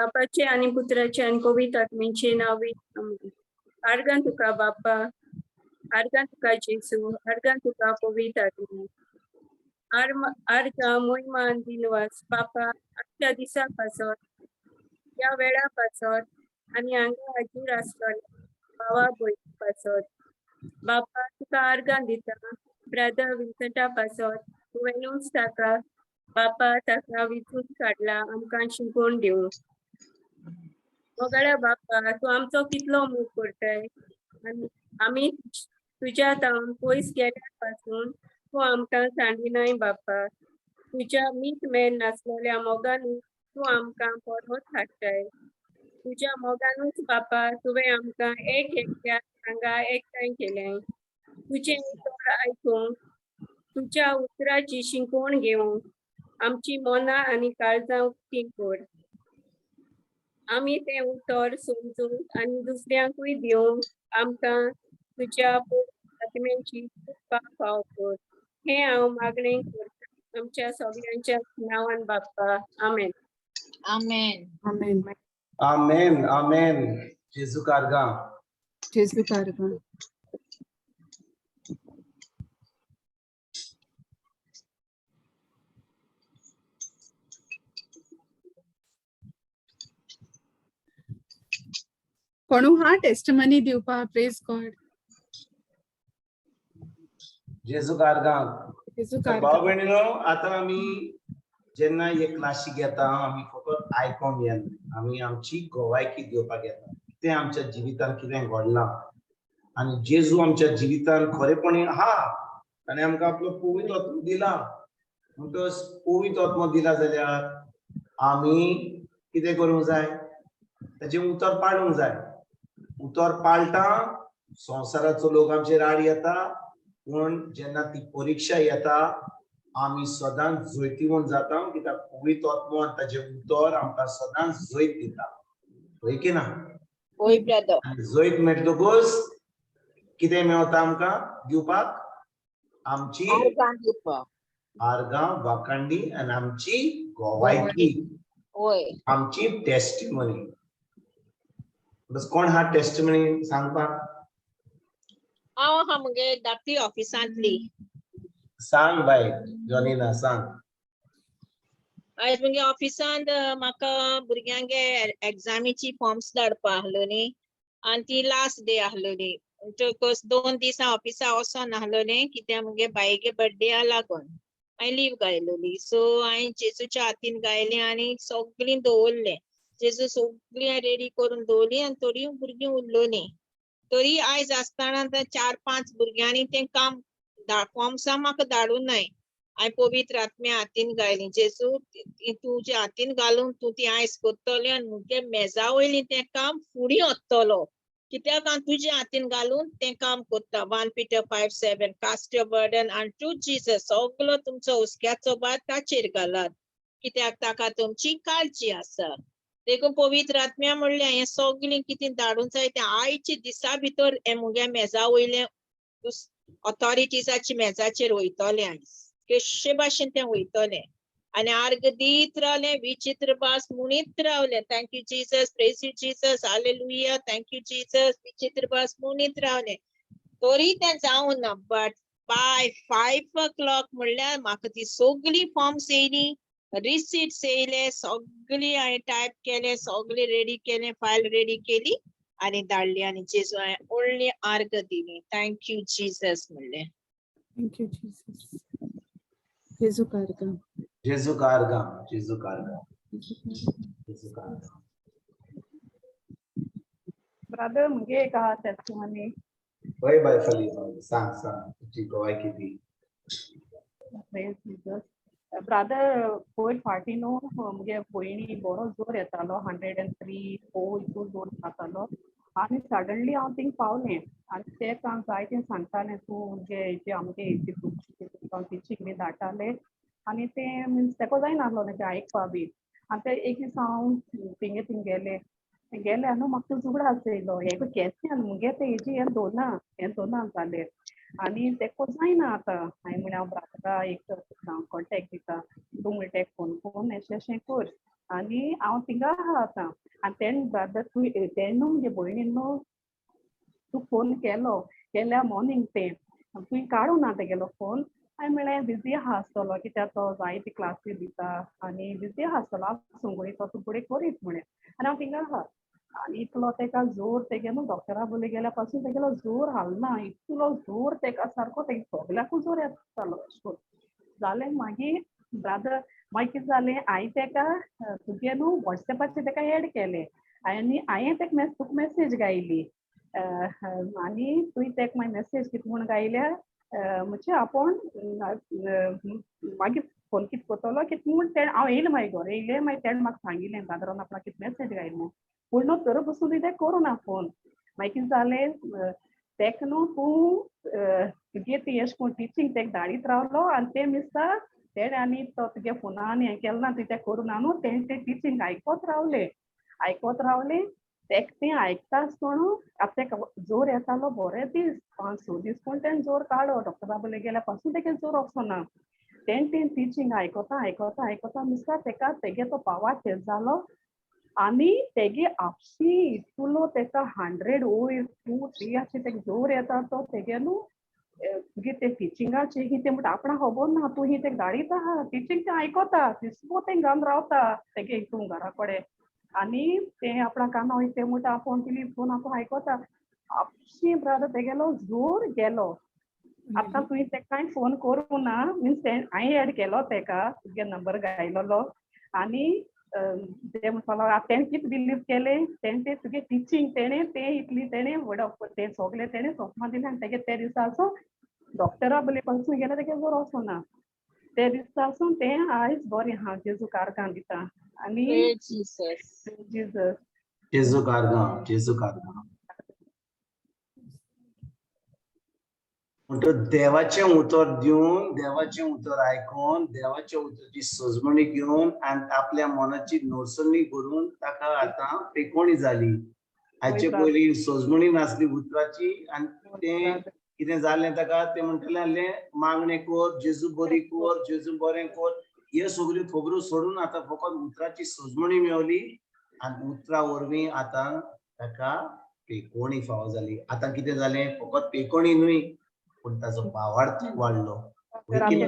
बापाचे आनी पुत्राचे आनी पवित्र आत्म्याचे नांवी आमेन. आर्गां तुका बापा, आर्गां तुका जेजू, आर्गां तुका पवित्र आत्मा. आर्गां मोहिमान दिनवास बापा, आजच्या दिसा पासत, ह्या वेळा पासत आनी हांगा हाजीर आसलोल्या भावा भयणी पासत. बापा तुका आर्गां दिता ब्रदर विन्संटा पासत, तुवेंनूच ताका बापा ताका विचून काडला आमकां शिकोवन दिवंक. मोगाळ्या बापा, तूं आमचो कितलो मोग करताय आनी आमी तुज्या तावन पयस गेल्या पासून तूं आमकां सांडिनाय बापा. तुज्या मीत मेर नासलेल्या मोगानूच तूं आमकां परत हाडटाय. तुज्या मोगानूच बापा तुवें आमकां एक एकट्याक हांगा एकठांय केलें. तुजें उतर आयकूंक, तुज्या उतराची शिकवण घेवंक आमची मनां आनी काळजां उक्तीं कर. आमी तें उतर समजूंक आनी दुसऱ्यांकूय दिवंक आमकां तुज्या पवित्र आत्म्याची कृपा फाव कर. हें हांव मागणें करतां आमच्या सगळ्यांच्या नांवान बाप्पा, आमेन. आमेन. आमेन. आमेन आमेन. जेजू कारगा. जेजू कारगा. कोणू हा टेस्टमनी दिवपा? Praise God. जेजू कारगा. जेजू भाव कारगा. भयणीनो, आतां आमी जेन्ना एक क्लासीक येता आमी फकत आयकोंक येना, आमी आमची गोवायकी दिवपाक येता. तें आमच्या जिवितान कितें घडलां आनी जेजू आमच्या जिवितान खरेपणी आहा, ताणें आमकां आपलो पवित्र आत्मो दिला. म्हणटकच पवित्र आत्मो दिला जाल्यार आमी कितें करूंक जाय? ताचें उतर पाळूंक जाय. उतर पाळटा संवसाराचो लोक आमचेर आड येता, पूण जेन्ना ती परिक्षा येता आमी सदांच जैतिवंत जाता, कित्याक पवित्र आत्मो आनी ताचें उतर आमकां सदांच जैत दिता. हय की ना? होय ब्रदर. आनी जैत मेळटकूच कितें मेवता आमकां दिवपाक? आमची आर्गां दिवपाक. आर्गां वाखांडी आनी आमची गोवायकी, होय. आमची टेस्टिमनी. बस कोण हा टेस्टिमनी सांगपाक? हांव आहा मुगे धाकटी ऑफिसांतली. सांग बाय जॉनीना, सांग. आयज मुगे ऑफिसांत म्हाका भुरग्यांगे एग्जामीची फॉर्म्स धाडपा आहलोली आनी ती लास्ट डे आहलोली. म्हणटकच 2 दीस हांव ऑफिसा वचोन आहलोलें, कित्याक मुगे बायगे बर्थडे लागून हांवें लीव गायलोली. सो हांवें जेजूच्या हातीन गायलें आनी सगळीं दवरलें. जेजू सगळीं हांवें रेडी करून दवरली आनी थोडीं भुरगीं उरलोलीं. तरी आयज आसतना 4-5 भुरग्यांनी तें काम फॉर्म्सां म्हाका धाडूं नाय. हांवें पवित्र आत्म्या हातीन गायली, जेजू तुज्या हातीन घालून तूं ती आयज करतलें आनी मुगे मेजा वयलीं तें काम फुडें वतलो, कित्याक हांव तुज्या हातीन घालून तें काम करता. 1 Peter 5:7, cast your burden unto Jesus. सगलो तुमचो हुस्क्याचो भार ताचेर घालात, कित्याक ताका तुमची काळजी आसा. देखून पवित्र आत्म्या म्हणलें हें सगळें कितें धाडूंक जाय तें आयच्या दिसा भितर हें मुगे मेजा वयलें ऑथॉरिटीजाच्या मेजाचेर वयतलें आयज, कशे भाशेन तें वयतलें. आनी आर्ग दीत रावलें, विचित्र भास म्हणीत रावलें. Thank you Jesus, praise you Jesus, hallelujah, thank you Jesus. विचित्र भास म्हणीत रावलें, तरी तें जावं ना. बट बाय 5 o'clock म्हणल्यार म्हाका ती सगळीं फॉर्म्स येयलीं, रिसिट्स येयले, सगळीं हांवें टायप केलें, सगळीं रेडी केलें, फायल रेडी केली आनी धाडली. आनी जेजू हांवें व्हडली आर्ग दिली. Thank you Jesus म्हणलें. Thank you Jesus. जेजू कारगा. जेजू कारगा. जेजू कारगा. जेजू कारगा. ब्रदर मुगे एक आहा टेस्टिमनी. हय बाय फली, सांग सांग तुजी गोवायकी दी. Praise Jesus. Brother पयर फाटी न्हू मुगे भयणी बरो जोर येतालो, 103-4 इतू जोर जातालो. आनी सडनली हांव थिंग पावलें आनी ते हांव जायतें सांगतालें, तूं जे जे आमगे हेजी तुमकां टिचींग बी धाडटाले आनी तें मिन्स तेका जायनासलोलें तें आयकपा बी. आनी ते एक दीस हांव थिंगे थिंग गेलें, गेलें न्हू म्हाका तो जुगडास येयलो, हें केसें आनी मुगे तें हेजी हें दोना हें दोना जालें आनी तेका जायना आतां. हांवें म्हणलें हांव ब्रादरा एक कॉन्टेक्ट दिता, तूं म्हणटा तेका फोन करून अशें अशें कर. आनी हांव थिंगा आहा आतां. आनी तेणें ब्रदर तूं तेणें न्हू मुगे भयणीन न्हू तूं फोन केलो केल्या मॉर्निंग तें तुवें काडूं ना तेगेलो फोन. हांवें म्हळें बिजी आहा आसतलो, कित्याक तो जायती क्लासी दिता आनी बिजी आहा आसतलो, आसूं गो तो तूं फुडें करीत म्हळें. आनी हांव थिंगा आहा आनी इतलो तेका जोर तेगे न्हू डॉक्टरा बोले गेल्या पासून तेगेलो जोर हालना, इतलो जोर तेका सारको तेगे सगल्याकूच जोर येतालो अशें करून जालें. मागीर ब्रादर मागीर कितें जालें, हांवें तेका तुगे न्हू वॉट्सएपाचेर तेका एड केलें आनी हांवें तेका तुका मॅसेज गायली आनी तुवें तेका मागीर मॅसेज कितें म्हूण गायल्या, म्हणजे आपूण मागीर फोन कितें करतलो कितें म्हूण तेणें. हांव येयलें मागीर घरा येयलें, मागीर तेणें म्हाका सांगिल्लें ब्रादरान आपणाक कितें मॅसेज गायली म्हूण. पूण न्हू तर पसून तुवें तें करूं ना फोन. मागीर कितें जालें तेका न्हू तूं तुगे ती एशें कोन्न टिचींग तेका धाडीत रावलो आनी तें मिस्ता तेणें आनी तो तुगे फोना आनी हें केलें ना, तुवें तें करूं ना न्हू, तेणें तें टिचींग आयकोत रावलें, आयकोत रावलें. तेका तें आयकता आसतना आतां तेका जोर येतालो बरे दीस, 5-6 दीस पूण तेणें जोर काडलो. डॉक्टर बाबूले गेल्या पासून तेगे जोर वचना. तेणें तें टिचींग आयकोता आयकोता आयकोता मिस्ता तेका तेगे तो पावार तेज जालो आनी तेगे आपशी इतलो तेका 100 वयर 2 3 अशें तेका जोर येता तो तेगे न्हू तुगे ते टिचिंगाचे ही तें म्हणटा आपणाक खबर ना, तूं ही तेका धाडीत आहा टिचींग तें आयकोता दिसभर तें घालून रावता तेगे हितून घरा कडेन आनी तें आपणा काना वयता तें म्हणटा आपूण तिली फोन आपूण आयकोता. आपशी ब्रदर तेगेलो जोर गेलो. आतां तुवें तेका कांय फोन करूं ना, मिन्स तें हांवें एड केलो तेका तुगे नंबर गायलोलो आनी तें म्हणपाक लागलो तेणें कितें बिलीव केलें तेणें तें तुगे टिचींग तेणें तें इतली तेणें व्हड तें सगलें तेणें सोंपमा दिलें आनी तेगे ते दिसा आसून डॉक्टरा बले पासून गेल्यार तेगे बरो वचना. ते दिसा आसून तें आयज बरें आहा, जेजू कारगां दिता. आनी जीसस जेजू कारगां, जेजू कारगां. म्हणटच देवाचें उतर दिवन, देवाचें उतर आयकोन, देवाच्या उतराची सजमणी घेवन आनी आपल्या मनाची नोरसणी करून ताका आतां पेकोणी जाली. हाचे पयलीं सजमणी नासली उतराची आनी तें कितें जालें ताका तें म्हणटलें आहलें मागणें कर, जेजू बरी कर, जेजू बरें कर, हे सगल्यो खबरो सोडून आतां फकत उतराची सजमणी मेवली आनी उतरा वरवीं आतां ताका पेकोणी फावो जाली. आतां कितें जालें, फकत पेकोणी न्हय पूण ताचो भावार्थूय वाडलो. आनी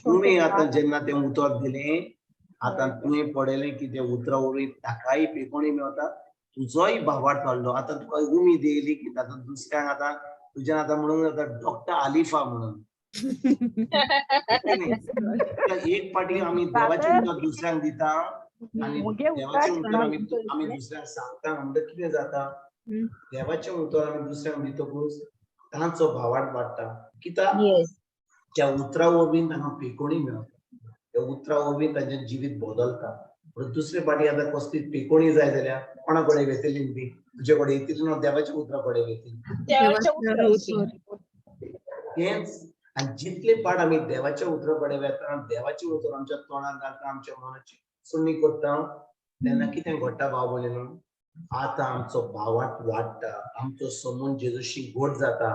तुमी आतां जेन्ना तें उतर दिलें, आतां तुवें पळयलें की तें उतरा वरवीं ताकाय पेकोणी मेवता, तुजोय भावार्थ वाडलो. आतां तुका उमेद येयली की आतां दुसऱ्यांक आतां तुज्यान आतां म्हणूंक जाता डॉक्टर आलिफा म्हणून. एक पाटी आमी देवाचें उतर दुसऱ्यांक दिता आनी देवाचें उतर आमी दुसऱ्यांक सांगता म्हणटकीर कितें जाता, देवाचें उतर आमी दुसऱ्यांक दितकूच तांचो भावार्थ वाडटा. कित्याक त्या उतरा वरवीं तांकां पेकोणी मेळटा, त्या उतरा वरवीं तांचें जिवीत बदलता. पूण दुसरे पाटी आतां कसली पेकोणी जाय जाल्यार कोणा कडेन वेतली ती, तुजे कडेन येतली न्हू, देवाच्या उतरा कडेन वेतली. तेंच. आनी जितले पाट आमी देवाच्या उतरा कडेन वेता, देवाचें उतर आमच्या तोंडार घालता, आमच्या मनाची सुणी करता, तेन्ना कितें घडटा भाव भयणीनो, आतां आमचो भावार्थ वाडटा, आमचो समून जेजूशी घट जाता.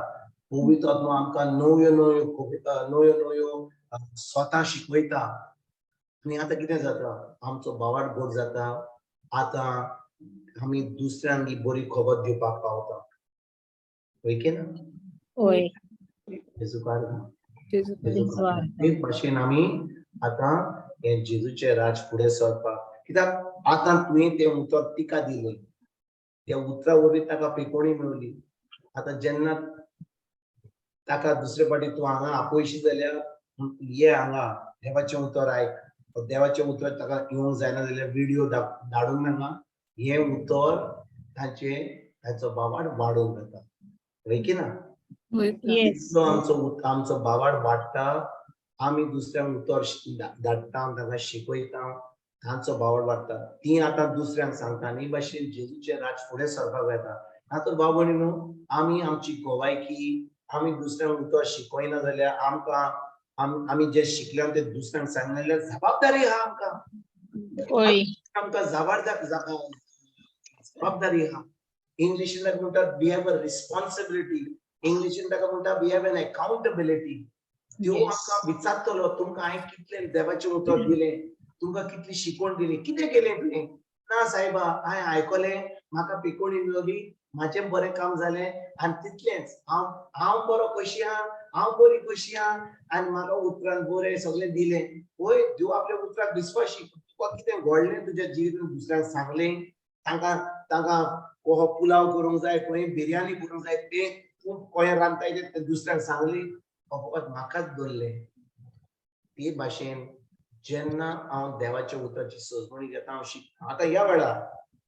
पवित्र आत्मा आमकां नव्यो नव्यो नव्यो नव्यो स्वता शिकयता आनी आतां कितें जाता, आमचो भावार्थ घट जाता. आतां आमी दुसऱ्यांक ही बरी खबर दिवपाक पावता. हय की ना? होय. जेजू कारगां. एक भाशेन आमी आतां हें जेजूचें राज फुडें सरपाक, कित्याक आतां तुवें तें उतर तिका दिलें, त्या उतरा वरवीं ताका पेकोणी मेवली. आतां जेन्ना ताका दुसरे फावटी तूं हांगा आपयशी जाल्यार ये हांगा देवाचें उतर आयक, देवाचें उतर ताका येवंक जायना जाल्यार विडियो धाडून हांगा हें उतर ताचें ताचो भावार्थ वाडोवंक जाता. हय की ना? इतलो आमचो भावार्थ वाडटा, आमी दुसऱ्यांक उतर धाडटा, तांकां शिकयता, तांचो भावार्थ वाडटा, ती आतां दुसऱ्यांक सांगता. आनी भाशेन जेजूचें राज फुडें सरपाक वता. आतां भाव भयणीनो, आमी आमची गोवायकी आमी दुसऱ्यांक उतर शिकयना जाल्यार आमकां आमी जे शिकल्या ते दुसऱ्यांक सांगना जाल्यार जबाबदारी आहा आमकां. आमकां जबाबदारी आहा. इंग्लिशीन ताका म्हणटात we have a responsibility, इंग्लिशीन ताका म्हणटात we have N accountability. त्यो आमकां विचारतलो, तुमकां हांवें कितलें देवाचें उतर दिलें, तुमकां कितली शिकवण दिली, कितें केलें तुवें? ना सायबा, हांवें आयकलें, म्हाका पिकोवणी मेवली, म्हाजें बरें काम जालें आनी तितलेंच. हांव हांव बरो कशी आहा, हांव बरी कशी आहा आनी म्हाका उतरान बरें सगळें दिलें. वय, देव आपल्या उतराक विस्वाशी. तुका कितें घडलें तुज्या जिवितांत दुसऱ्यांक सांगलें, तांकां तांकां हो पुलाव करूंक जाय, खंय बिरयानी करूंक जाय, तें तूं कशें रांदताय तें दुसऱ्यांक सांगलें, हो फकत म्हाकाच दवरलें. ते भाशेन जेन्ना हांव देवाच्या उतराची सजवणी घेता, हांव शिकता. आतां ह्या वेळार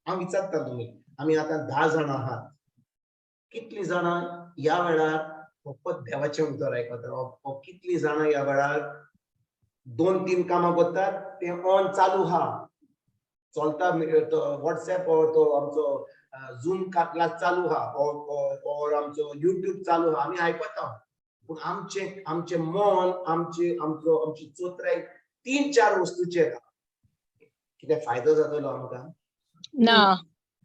हांव विचारता, तुमी आमी आतां 10 जाणां आहात, कितलीं जाणां ह्या वेळार फकत देवाचें उतर आयकता? ओ कितलीं जाणां ह्या वेळार 2-3 कामां करतात, तें ऑन चालू आहा, चलता, तो वॉट्सएप और तो आमचो झूम क्लास चालू आहा और आमचो युट्यूब चालू आहा, आमी आयकता. पूण आमचें आमचें मन, आमचे आमचो आमची चोत्राय 3-4 वस्तूचेर आहा. कितें फायदो जातलो आमकां? ना.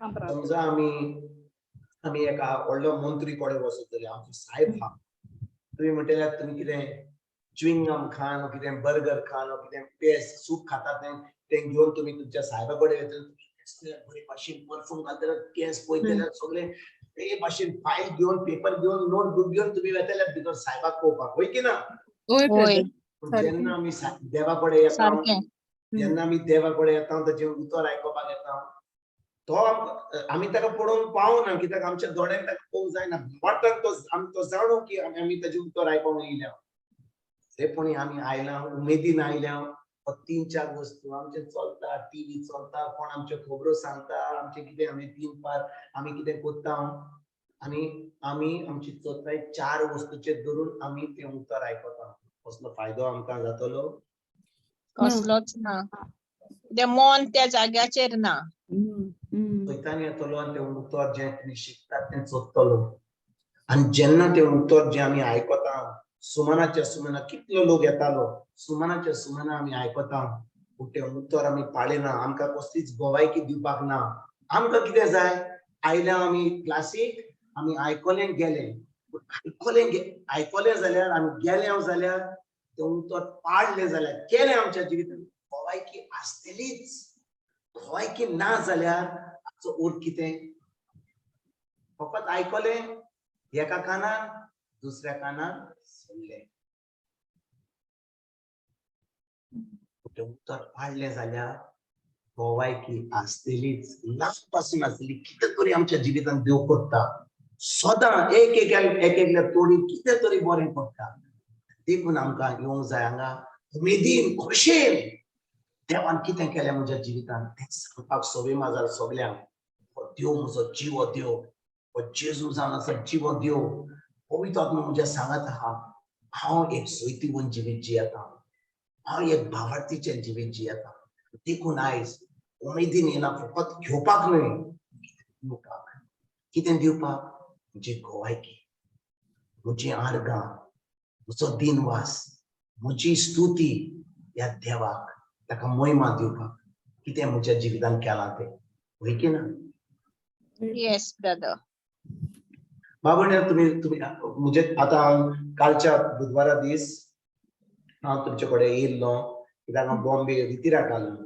ब्रादर. समजा आमी आमी एका व्हडलो मंत्री कडेन वचत जाल्यार, आमचो सायब आहा, तुमी म्हणटले तुमी कितें च्युइंगम खान, कितें बर्गर खान, कितें पेस सूप खाता, तें तें घेवन तुमी तुमच्या सायबा कडेन वयतले, तुमी बरे भाशेन परफ्यूम घालतले, केंस पळयतले, सगळे ते भाशेन फायल घेवन, पेपर घेवन, नोटबूक घेवन तुमी वेतले भितर सायबाक पळोवपाक, वय की ना? वय वय. ब्रदर. पूण सारकें. जेन्ना आमी देवा कडेन येता, सारकें. जेन्ना आमी देवा कडेन येता, ताचें उतर आयकुपाक येता, तो आमी ताका पळोवंक पावना, कित्याक आमच्या दोळ्यांक ताका पळोवंक जायना. वाटत तो आमी तो जाणो की आमी ताचें उतर आयकोंक येयल्या. ते आमी आयला, उमेदीन आयल्या, 3-4 वस्तू आमचे चलता, टीव्ही चलता, कोण आमच्यो खबरो सांगता, आमचें कितें आमी तीन पार आमी कितें करता, आनी आमी आमची चोत्राय 4 वस्तूचेर धरून आमी तें उतर आयकता. कसलो फायदो आमकां जातलो? कसलोच ना. तें मन त्या जाग्याचेर ना. सैतान येतलो आनी तें उतर जें तुमी शिकतात तें चोत्तलो. आनी जेन्ना तें उतर जें आमी आयकता, सुमनाच्या सुमना कितलो लोक येतालो, सुमनाच्या सुमना आमी आयकता, पूण तें उतर आमी पाळिना, आमकां कसलीच गोवायकी दिवपाक ना. आमकां कितें जाय? आयल्या आमी क्लासीक, आमी आयकलें गेले. पूण आयकलें आयकलें जाल्यार आमी गेले जाल्यार तें उतर पाळलें जाल्यार केलें आमच्या जिवितांत गोवायकी आसतलीच. गोवायकी ना जाल्यार आमचो अर्थ कितें? फकत आयकलें एका कानान, दुसऱ्या कानान सोडलें. तें उतर पाळलें जाल्यार गोवायकी आसतलीच, लास्ट पासून आसतली. कितें तरी आमच्या जिवितांत देव करता सदां, एक एक एकल्या तोडी कितें तरी बरें करता. देखून आमकां येवंक जाय हांगा उमेदीन, खोशयेन. देवान कितें केलें म्हज्या जिवितांत तें सांगपाक सोबी माजार सगल्यांक. हो देव म्हजो जिवो देव, हो जेजू जावन आसा जिवो देव, पवित्र आत्मा म्हज्या सांगात आहा. हांव एक सोयतीवन जिवीत जियेता, हांव एक भावार्थीचें जिवीत जियेता. देखून आयज उमेदीन येयला फकत घेवपाक न्हय, दिवपाक. कितें दिवपाक? म्हजी गोवायकी, म्हजी आर्गां, म्हजो दिनवास, म्हजी स्तुती ह्या देवाक, ताका महिमा दिवपाक. कितें म्हज्या जिवितांत केलां तें, वय की ना? Yes brother. बाबा, तुमी तुमी म्हणजे आतां हांव कालच्या बुधवारा दीस हांव तुमचे कडेन येयल्लो, कित्याक हांव बॉम्बे रितिराक आसलो.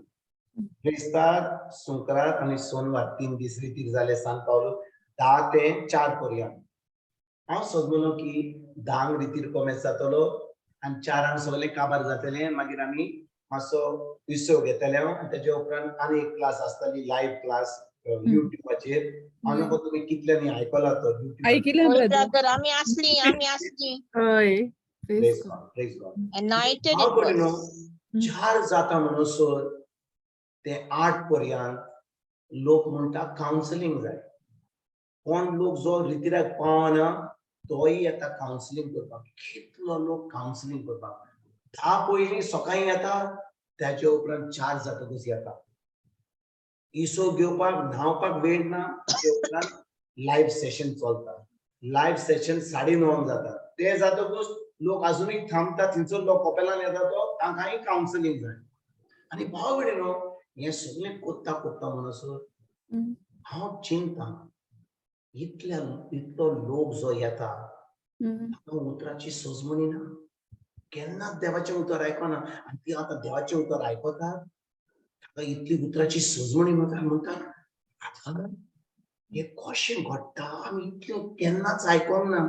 क्रिस्तार, सुंक्रार आनी सोनवार 3 दीस रितीर जाले सान पावलो, 10 ते 4 पर्यंत. हांव समजलो की 10 रितीर कोमेस जातलो आनी 4 सगळें काबार जातलें, मागीर आमी मातसो विसव घेतले आनी तेजे उपरांत आनी एक क्लास आसतली, लायव्ह क्लास युट्यूबाचेर. हांव नको तुमी कितल्यांनी आयकला तो युट्यूबाचेर. आयकिलें वय ब्रदर. ब्रदर, आमी आसली, आमी आसली. हय, praise Praise God. God, praise God. Anointed हांव it कडेन was. 4 जाता म्हणसर ते 8 पर्यंत लोक म्हणटा कावन्सिलींग जाय. कोण लोक जो रितिराक पावना तोय येता कावन्सिलींग करपाक. कितलो लोक कावन्सिलींग करपाक. 10 पयलीं सकाळीं येता, त्याच्या उपरांत 4 जातकूच येता. इसो घेवपाक न्हांवपाक वेळ ना. त्याच्या उपरांत लायव्ह सेशन चलता. लायव्ह सेशन 9:30 जाता. ते जातकूच लोक अजुनूय थांबता, थंयसर लोक कपेलान येता, तो तांकांय कावन्सिलींग जाय. आनी भाव भयणीनो, हें सगळें कोत्ता कोत्ता म्हणसर हांव चिंता, इतल्या इतलो लोक जो येता ताका उतराची सजमणी ना, केन्नाच देवाचें उतर आयकना. आनी ती आतां देवाचें उतर आयकतात. ताका इतली उतराची सजवणी म्हणटा म्हणटा आतां हें कशें घडटा, आमी इतलें केन्नाच आयकोंक ना,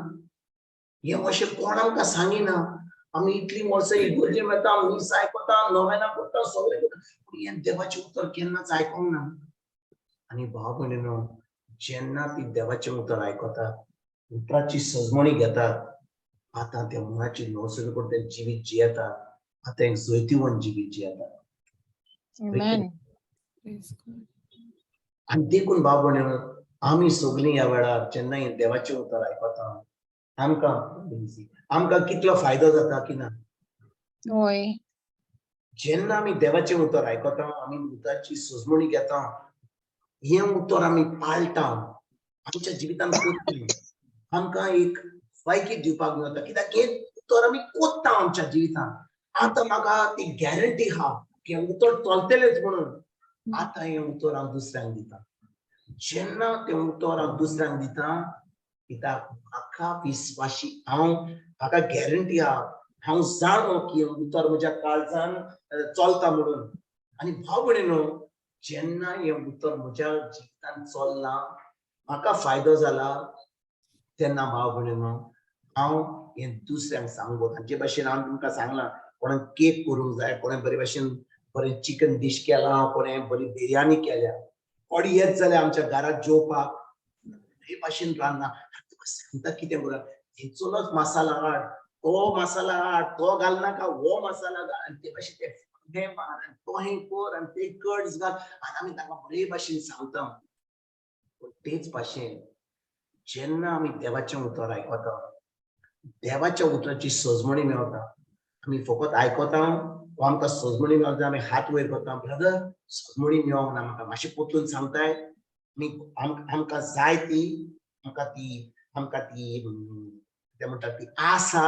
हें अशें कोण आमकां सांगिना. आमी इतलीं वर्सां इगर्जेन वता, मीस आयकता, नोवेनां करता, सगळें करता, पूण हें देवाचें उतर केन्नाच आयकोंक ना. आनी भाव भयणीनो, जेन्ना ती देवाचें उतर आयकतात, उतराची सजमणी घेतात, आतां त्या मनाची नवसरी करून तें जिवीत जियेतात, आतां एक जैतिवंत जिवीत जियेतात. Amen. Praise God. आनी देखून भाव भयणीनो, आमी सगळीं ह्या वेळार जेन्ना हें देवाचें उतर आयकता, आमकां आमकां कितलो फायदो जाता की ना? होय. जेन्ना आमी देवाचें उतर आयकता, आमी उतराची सजमणी घेता, हें उतर आमी पाळटा, आमच्या जिवितान कोत्ता, आमकां एक फायकी दिवपाक मेळटा. कित्याक हें उतर आमी कोत्ता आमच्या जिवितान. आतां म्हाका ती गॅरंटी आहा की हें उतर चलतलेंच म्हणून. आतां हें उतर हांव दुसऱ्यांक दिता. जेन्ना तें उतर हांव दुसऱ्यांक दिता, कित्याक म्हाका विस्वाशी, हांव म्हाका गॅरंटी आहा, हांव जाणो की हें उतर म्हज्या काळजान चलता म्हणून. आनी भाव भयणीनो, जेन्ना हें उतर म्हज्या जिवितान चल्लां, म्हाका फायदो जाला, तेन्ना भाव भयणीनो हांव हें दुसऱ्यांक सांगूंक. जे भाशेन हांव तुमकां सांगलां, कोणें केक करूंक जाय, कोणें बरे भाशेन बरें चिकन डीश केलां, कोणें बरी बिरयानी केल्या, कोणी येत जाल्यार आमच्या घरात जेवपाक हे भाशेन रांदना, तुका सांगता कितें बरं, थंयसरलोच मसाला हाड, तो मसाला हाड, तो घालनाका, हो मसाला घाल, आनी ते भाशेन ते हें मार आनी तो हें कर आनी ते कर्ड्स घाल, आनी आमी तांकां बरे भाशेन सांगता. पूण तेच भाशेन जेन्ना आमी देवाचें उतर आयकता, देवाच्या उतराची सजमणी मेळटा, आमी फकत आयकता वा आमकां सजमणी मेळटा, आमी हात वयर करता, ब्रदर सजमणी मेळोंक ना म्हाका, मातशें परतून सांगताय. आमी आमकां जाय ती, आमकां ती, आमकां ती कितें म्हणटात ती आसा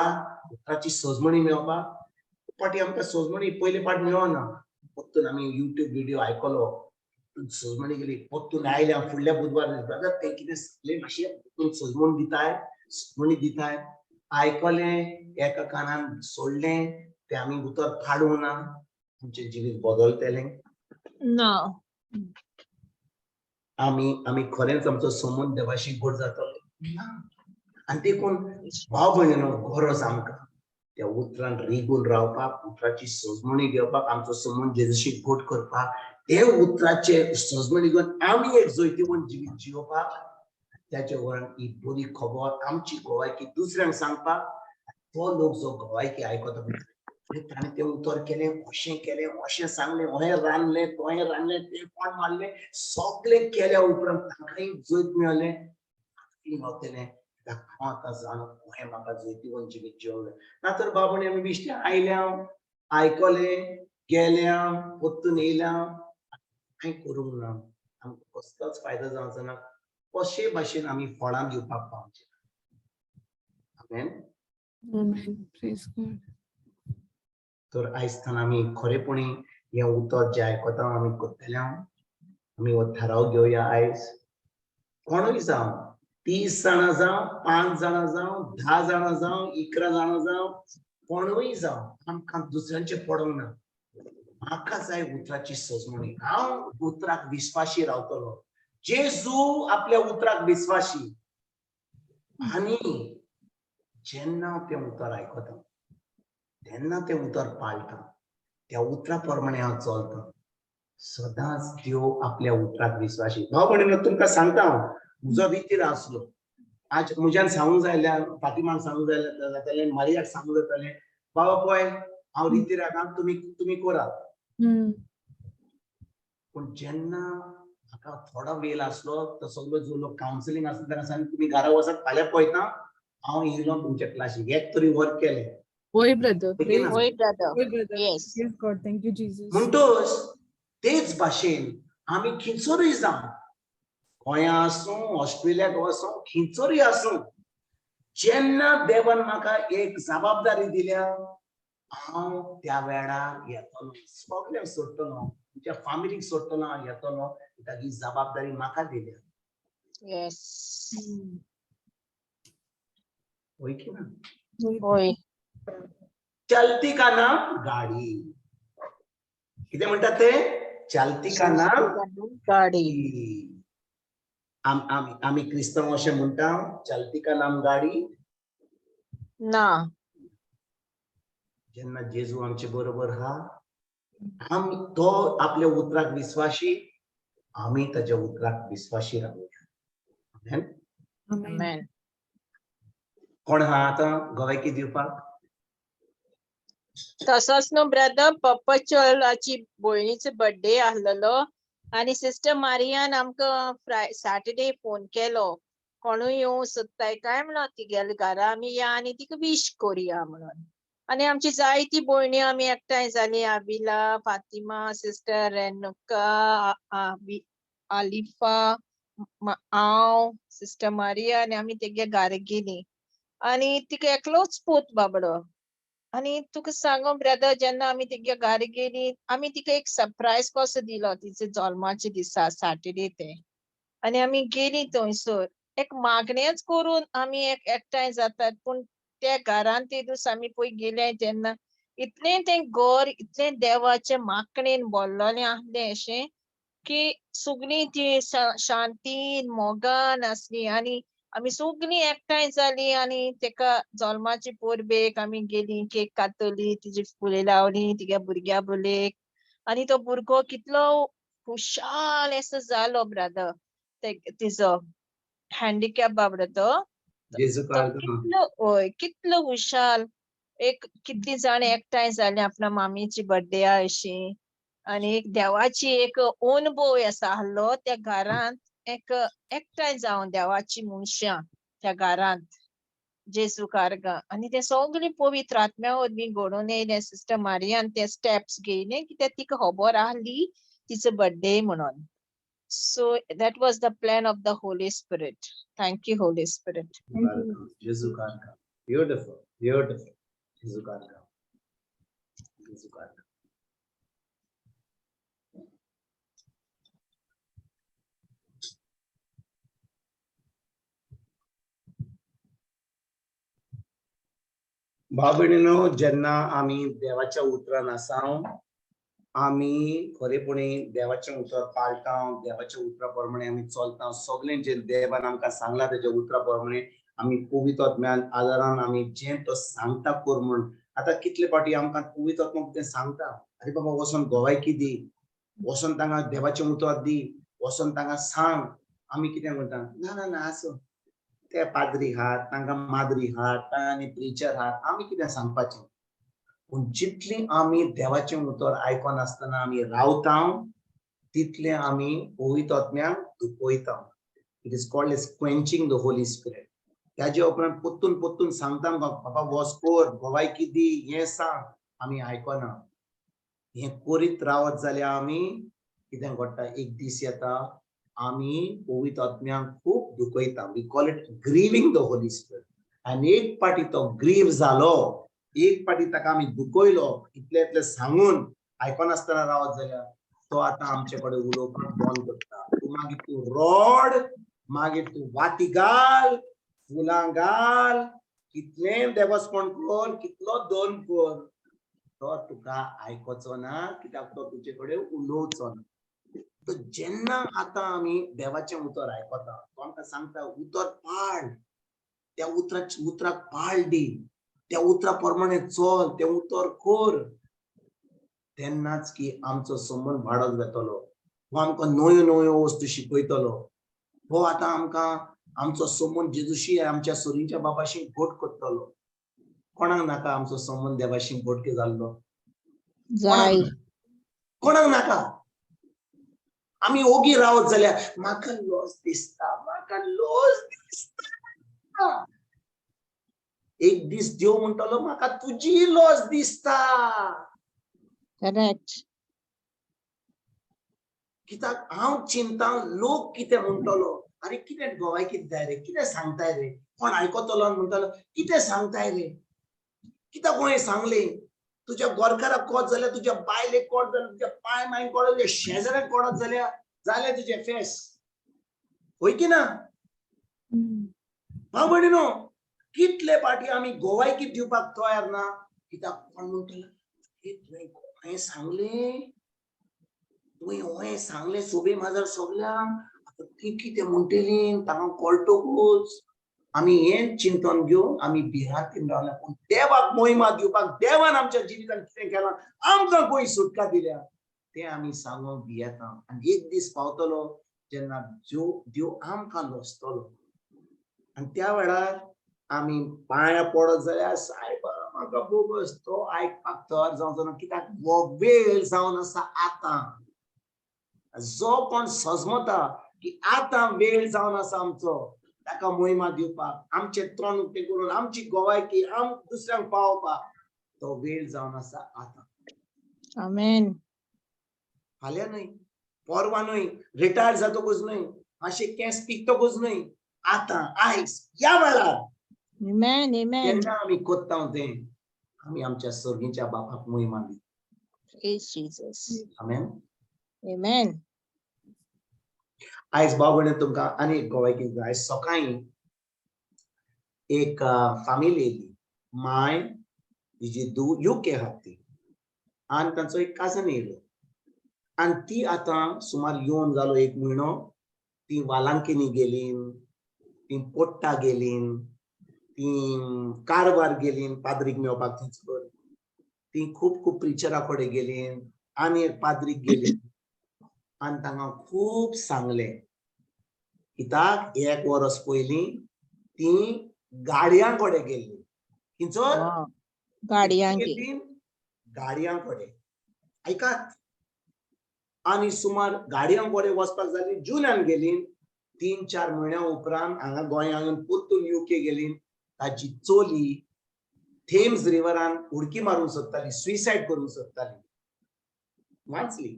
उतराची सजमणी मेळपाक. फाटी आमकां सजमणी पयले फावट मेळना, परतून आमी युट्यूब व्हिडियो आयकलो, सजमणी गेली, परतून आयल्या फुडल्या बुधवार, ब्रदर तें कितें सांगलें मातशें परतून सजमण दिताय, सजमणी दिताय. आयकलें, एका कानान सोडलें, तें आमी उतर काडूंक ना, आमचें जिवीत बदलतलें ना. आमी आमी खरेंच आमचो संबंद देवाशी गोड जातलो ना. आनी देखून भाव भयणीनो, गरज आमकां त्या उतरान रिगून रावपाक, उतराची सजमणी घेवपाक, आमचो संबंद जेजूशी गोड करपाक, ते उतराचे सजमणी घेवन आमी एक जैतिवंत जिवीत जियोवपाक, त्याचे वरान ही बरी खबर आमची गोवायकी दुसऱ्यांक सांगपाक. तो लोक जो गोवायकी आयकता, ताणें तें उतर केलें, अशें केलें, अशें सांगलें, अहें रांदलें, तोहें रांदलें, तें कोण मारलें, सगळें केल्या उपरांत तांकांय जैत मेळलें, मेळटलें. हांव आतां जाणो हें म्हाका जैतिवंत जिवीत जिवंक जाय. ना तर बाबा आमी बेश्टे आयल्या, आयकलें, गेल्या, परतून येयल्या, कांय करूंक ना, आमकां कसलोच फायदो जावचो ना. कशे भाशेन आमी फळां दिवपाक पावचे. आमेन. Amen. Praise God. तर आयज आमी खरेपणी हें उतर जें आयकता आमी करतले. आमी हो थाराव घेवया आयज. कोणूय जावं, 30 जाणां जावं, 5 जाणां जावं, 10 जाणां जावं, 11 जाणां जावं, कोणूय जावं, आमकां दुसऱ्यांचें पडोंक ना. म्हाका जाय उतराची सजमणी. हांव उतराक विस्वाशी रावतलो. जेजू आपल्या उतराक विस्वाशी. आनी जेन्ना तें उतर आयकता तेन्ना तें उतर पाळटा, त्या उतरा प्रमाणे हांव चलता. सदांच देव आपल्या उतराक विस्वाशी. भाव भयणीनो, तुमकां सांगता हांव, म्हजो रितीर आसलो. आज म्हज्यान सांगूंक जाय जाल्यार फातिमाक सांगूंक जाय जातालें, मारियाक सांगूंक जातालें, बाबा पळय हांव रितीराक, तुमी तुमी करात. पूण जेन्ना म्हाका थोडो वेळ आसलो, तो सगलो जो लोक कावन्सिलींग आसता तेन्ना सांग, तुमी घरा वचात, फाल्यां पळयता हांव येयलो तुमच्या क्लासीक, एक तरी वर्क केलें. होय ब्रदर. होय ब्रदर. होय brother. Yes. Praise God. Thank you, Jesus. म्हणटोच तेच भाशेन आमी खंयसरूय जावं, गोंया आसूं, ऑस्ट्रेलियाक आसूं, खंयसरूय आसूं, जेन्ना देवान म्हाका एक जबाबदारी दिल्या, हांव त्या वेळार येतलो, सगळ्यांक सोडटलो, तुमच्या फामिलीक सोडटलो, हांव येतलो, कित्याक ही जबाबदारी म्हाका दिल्या. येस. होय की ना? होय. चलती का नाम गाडी. कितें म्हणटात ते? चालती का नाम गाडी. आमी क्रिस्तांव अशें म्हणटा, चालती का नाम गाडी. ना. जेन्ना जेजू आमचे बरोबर हा, आमी तो आपल्या उतराक विस्वाशी, आमी ताच्या उतराक विस्वाशी रावया. आमेन. Amen. Amen. कोण हा आतां गोव्याकी दिवपाक? तसोच न्हू ब्रदर, पप्पचोलाची भयणीचो बर्थडे आसलेलो आनी सिस्टर मारियान आमकां सॅटर्डे फोन केलो, कोणूय येवंक सोदताय काय म्हणून तिगेल्या घरा आमी या आनी तिका विश करुया म्हणून. आनी आमची जायती भयणी आमी एकठांय जाली, आबिला, फातिमा सिस्टर, रेनुका, आलिफा, हांव, सिस्टर मारिया, आनी आमी तेगे घरा गेली. आनी तिका एकलोच पूत बाबडो. आनी तुका सांगो ब्रदर, जेन्ना आमी तेगे घरा गेली, आमी तिका एक सरप्रायज कसो दिलो तिचे जल्माचे दिसा, सॅटर्डे ते. आनी आमी गेली थंयसर एक मागणेंच करून आमी एक एकठांय जातात, पूण त्या घरान ते दीस आमी पळय गेले तेन्ना इतलें तें घर इतलें देवाचें मागणेन भरलेलें आसलें अशें की सगळीं ती शांतीन मोगान आसली. आनी आमी सगळीं एकठांय जालीं आनी तेका जल्माची परबेक आमी गेलीं, केक कातली, तिजी फुलां लावली तिगे भुरग्या बुलेक. आनी तो भुरगो कितलो खुशाल असो जालो ब्रदर, तिजो हँडिकॅप बाबडो तो. जेजू तो कार्गांव. कितलो, हय, कितलो हुशाल. एक कितली जाण एकठांय जाली आपल्या मामीची बर्थडे अशी, आनी एक देवाची एक अनुभव आसा आहलो त्या घरांत, एक एकठांय जावन देवाची मनशां त्या घरांत जेजू कार्गा. आनी ते सगळी पवित्र आत्म्या वरवीं घडोवन येयलें. सिस्टर मारियान ते स्टेप्स घेयले कित्याक तिका खबर आहली तिचो बर्थडे म्हणून. So that was the plan of the Holy Spirit. Thank you, Holy Spirit. Thank you. जेजू कार्गांव. Beautiful, beautiful. जेजू कार्गांव, जेजू कार्गांव. भाव भयणीनो, जेन्ना आमी देवाच्या उतरान आसा, आमी खरेपणी देवाचें उतर पाळटा, देवाच्या उतरा प्रमाणे आमी चलता, सगळें जें देवान आमकां सांगलां तेज्या उतरा प्रमाणे आमी पवित्र आत्म्यान आदारान आमी जें तो सांगता कर म्हूण. आतां कितले फावटी आमकां पवित्र आत्मो कितें सांगता, अरे बाबा वचोन गोवायकी दी, वचोन तांकां देवाचें उतर दी, वचोन तांकां सांग. आमी कितें म्हणटा, ना ना ना आसूं, ते पाद्री आहात, तांकां माद्री आहात, तांकां प्रिचर आहात, आमी कितें सांगपाचें. पूण जितली आमी देवाचें उतर आयकनासतना आमी रावता, तितलें आमी पवित्र आत्म्याक दुखयता. It is called as quenching the Holy Spirit. ताजे उपरांत पोत्तून पोत्तून सांगता आमकां, बाबा वच कर, गोवायकी दी, हें सांग, आमी आयकना. हें करीत रावत जाल्यार आमी कितें घडटा, एक दीस येता आमी पवित्र आत्म्याक खूब दुखयता. We call it grieving the Holy Spirit. आनी एक पाटी तो ग्रीव जालो, एक पाटी ताका आमी दुखयलो, इतले इतले सांगून आयकनासतना रावत जाल्यार तो आतां आमचे कडेन उलोवपाक बंद करता. तूं मागीर तूं रोड, मागीर तूं वाती घाल, फुलां घाल, कितलें देवस्पण कर, कितलो दोन कर, तो तुका आयकोचो ना, कित्याक तो तुजे कडेन उलोवचो ना. तर जेन्ना आतां आमी देवाचें उतर आयकता, तो आमकां सांगता उतर पाळ, त्या उतराक पाळ दी, त्या उतरा प्रमाणे चल, तें उतर कर, तेन्नाच की आमचो संबंद वाडत वेतलो. हो आमकां नव्यो नव्यो वस्तू शिकयतलो. हो आतां आमकां आमचो संबंद जेजूशी आमच्या सोरींच्या बाबाशी घट करतलो. कोणाक नाका आमचो संबंद देवाशी घटके जाल्लो? जाय. कोणाक नाका? आमी ओगी रावत जाल्यार म्हाका लॉस दिसता, म्हाका लॉस दिसता. एक दीस देव म्हणटलो म्हाका तुजी लॉस दिसता. करेक्ट. कित्याक हांव चिंता लोक कितें म्हणटलो, अरे कितें गोवाय कितें जाय रे, कितें सांगताय रे, कोण आयकतलो आनी म्हणटलो कितें सांगताय रे, कित्याक कोणें सांगलें, तुज्या गोरकाराक कोत जाल्यार, तुज्या बायलेक कोत जाल्यार, तुज्या पाय मायक कोत, तुज्या शेजाऱ्याक कोत जाल्यार जालें तुजें फेस, होय की ना? भाव भयणीनो, कितले फावटी आमी गोवायकी दिवपाक तयार ना, कित्याक कोण म्हणटलो, ए, तुवें कोणें सांगलें, तुवें होय सांगलें सोबे माजार सगल्यांक, आतां ती कितें म्हणटली तांकां कळटकूच आमी हें चिंतन घेवन आमी भिरांतीन रावल्या. पूण देवाक मोहिमा दिवपाक, देवान आमच्या जिवितान कितें केलां, आमकां खंय सुटका दिल्या तें आमी सांगूंक भियेता. आनी एक दीस पावतलो जेन्ना देव आमकां लजतलो आनी त्या वेळार आमी पांया पडत जाल्यार सायबा म्हाका बोगस, तो आयकपाक तयार जावचो ना. कित्याक हो वेळ जावन आसा आतां. जो कोण सजमता की आतां वेळ जावन आसा आमचो ताका मोहिमा दिवपाक, आमचें तोंड उक्तें करून आमची गोवायकी आम दुसऱ्यांक पावोवपाक, तो वेळ जावन आसा आतां. आमेन. फाल्यां न्हय, परवां न्हय, रिटायर जातकूच न्हय, मातशे केंस पिकतकूच न्हय, आतां आयज ह्या वेळार Amen, amen. जेन्ना आमी कोत्ता तें आमी आमच्या सर्गीच्या बापाक मोहिमा दिता. Praise Jesus. आमेन. Amen. आयज भाव भयणी तुमकां आनी एक गोवायकी जाय. आयज सकाळीं एक फामिली येयली, माय, तिजी धूव युके आहा ती, आनी तांचो एक काजन येयलो. आनी ती आतां सुमार येवन जालो एक म्हयनो, ती वालांकिनी गेली, ती पोट्टा गेली, ती कारवार गेली पाद्रीक मेळपाक थंयसर, ती खूब खूब प्रिचरा कडेन गेली आनी एक पाद्रीक गेली आनी तांकां खूब सांगलें. कित्याक एक वरस पयलीं ती गाडयां कडेन गेल्ली. किंचो गाडयांक गेल्ली गाडयां कडेन. आयकात, आनी सुमार गाडयां कडेन वचपाक जाली जुनान गेली. 3-4 म्हयन्या उपरांत हांगा गोंयांत परतून युके गेली. ताची चली थेम्स रिवरान उडकी मारूंक सोदताली, सुसायड करूंक सोदताली, वाचली.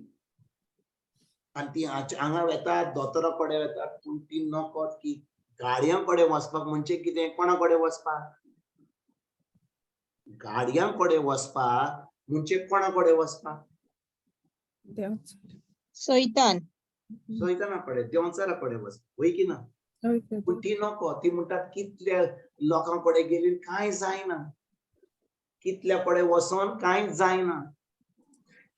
आनी ती हांगा वेतात, दोतोरा कडेन वेतात, पूण ती नकत की गाडयां कडेन वचपाक म्हणजे कितें, कोणा कडेन वचपाक, गाडयां कडेन वचपाक म्हणजे कोणा कडेन वचपाक, सैतान, सैताना कडेन, देंवचारा कडेन वचपाक, वय की ना? पूण ती नको, ती म्हणटात कितल्या लोकां कडेन गेली कांय जायना, कितल्या कडेन वचोन कांय जायना,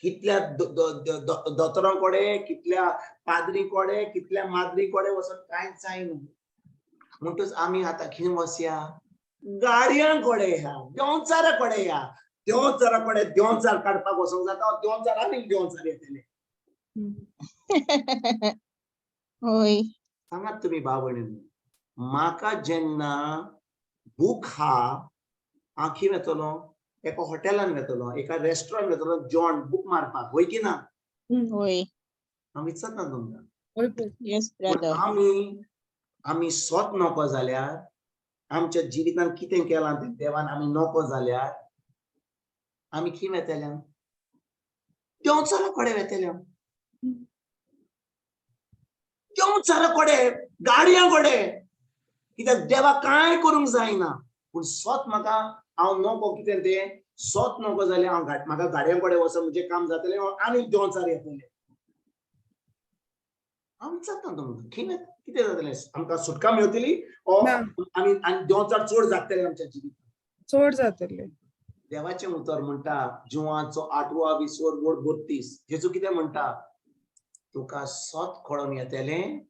कितल्या दोतोरां कडेन, कितल्या पाद्री कडेन, कितल्या माद्री कडेन वचोन कांयच जायना. म्हणटच आमी आतां खंय वचया, गाडयां कडेन ह्या, देंवचारा कडेन ह्या, देंवचारा कडेन देंवचार काडपाक वचोंक जाता, देंवचार आनीक देंवचार येतले. होय. सांगात तुमी भाव भयणींनो, म्हाका जेन्ना भूक हा, हांव खंय वेतलो, एका हॉटेलान वेतलो, एका रेस्टॉरंट वेतलो जेवण बूक मारपाक, वय की ना? होय. हांव विचारता तुमकां. Yes पूण ब्रदर. आमी आमी स्वत नको जाल्यार, आमच्या जिवितान कितें केलां तें देवान आमी नको जाल्यार आमी खंय वेतले, देंवचारा कडेन वेतले, देंवचारा कडेन, गाडयां कडेन. कित्याक देवाक कांय करूंक जायना. पूण स्वत म्हाका हांव नको कितें तें स्वत नको जाल्यार हांव म्हाका गाडयां कडेन वचप म्हजें काम जातलें, हांव आनीक देंवचार येतलें. हांव विचारता तुमकां, खंय कितें जातलें, आमकां सुटका मेळटली ओ आमी आनी देंवचार चड जातले आमच्या जिवितांत, चड जातले. देवाचें उतर म्हणटा जुवाचो 8वो विसोर वोड 32, जेजू कितें म्हणटा, तुका सत कळोन येतलें,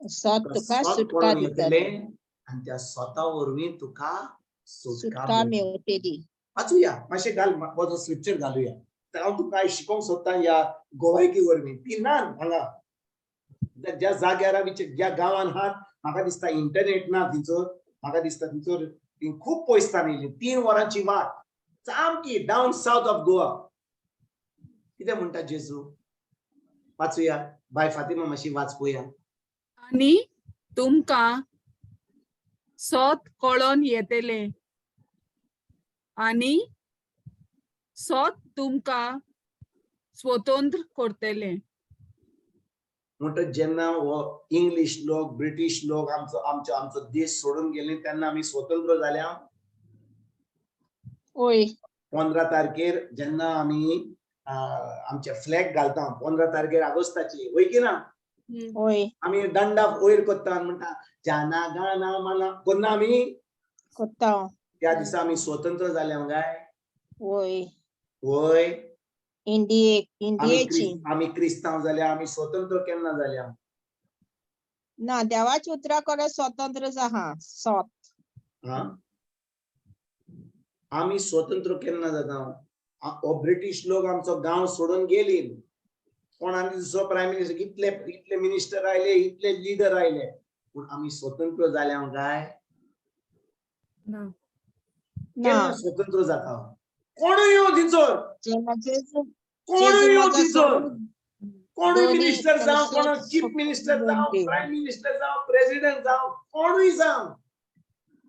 सत तुका सत सुटका कळोन दितले, येतलें आनी त्या स्वता वरवीं तुका सुटका मेळटली. वाचुया मातशें, घाल म्हजो स्क्रिप्चर घालुया. हांव तुका आयज शिकोवंक सोदता ह्या गोवायकी वरवीं. ती ना हांगा ज्या जाग्यार ज्या गांवान आहात, म्हाका दिसता इंटरनेट ना थंयसर, म्हाका दिसता थंयसर ती खूब पयसतान येयली, 3 वरांची वाट, सामकी डावन सावथ ऑफ गोवा. कितें म्हणटा जेजू, वाचुया. बाय फातिमा मातशी वाच पळोवया. आनी तुमकां सत कळोन येतलें आनी सत तुमकां स्वतंत्र करतलें. म्हणटच जेन्ना हो इंग्लीश लोक, ब्रिटीश लोक आमचो आमचो आमचो देश सोडून गेले तेन्ना आमी स्वतंत्र जाल्या. होय. 15 तारखेर जेन्ना आमी आमचे फ्लॅग घालता, 15 तारखेर ऑगस्टाची, वय की ना? होय. आमी दंडा वयर करता म्हणटा जाना गाना माना कोन्ना आमी कोत्ता. त्या दिसा आमी स्वतंत्र जाले काय? होय. वय. इंडियेक आमी इंडियेची. आमी क्रिस्तांव जाल्या आमी स्वतंत्र केन्ना जाल्या? ना, देवाच्या उतरा कडे स्वतंत्र आहा सोत. हा, आमी स्वतंत्र केन्ना जाता? हो ब्रिटीश लोक आमचो गांव सोडून गेली. कोण आनी दुसरो प्रायम मिनिस्टर, इतले इतले मिनिस्टर आयले, इतले लिडर आयले, पूण आमी स्वतंत्र जाल्या काय? ना. ना. केन्ना स्वतंत्र जाता? कोणूय येवं थिंचर, जेन्ना जेजू कोणूय जेजू येवं म्हाका थिंचर, सोडून कोणूय दोनी मिनिस्टर जावं, कोण चीफ मिनिस्टर जावं, प्रायम मिनिस्टर जावं, प्रेसिडेंट जावं, कोणूय जावं,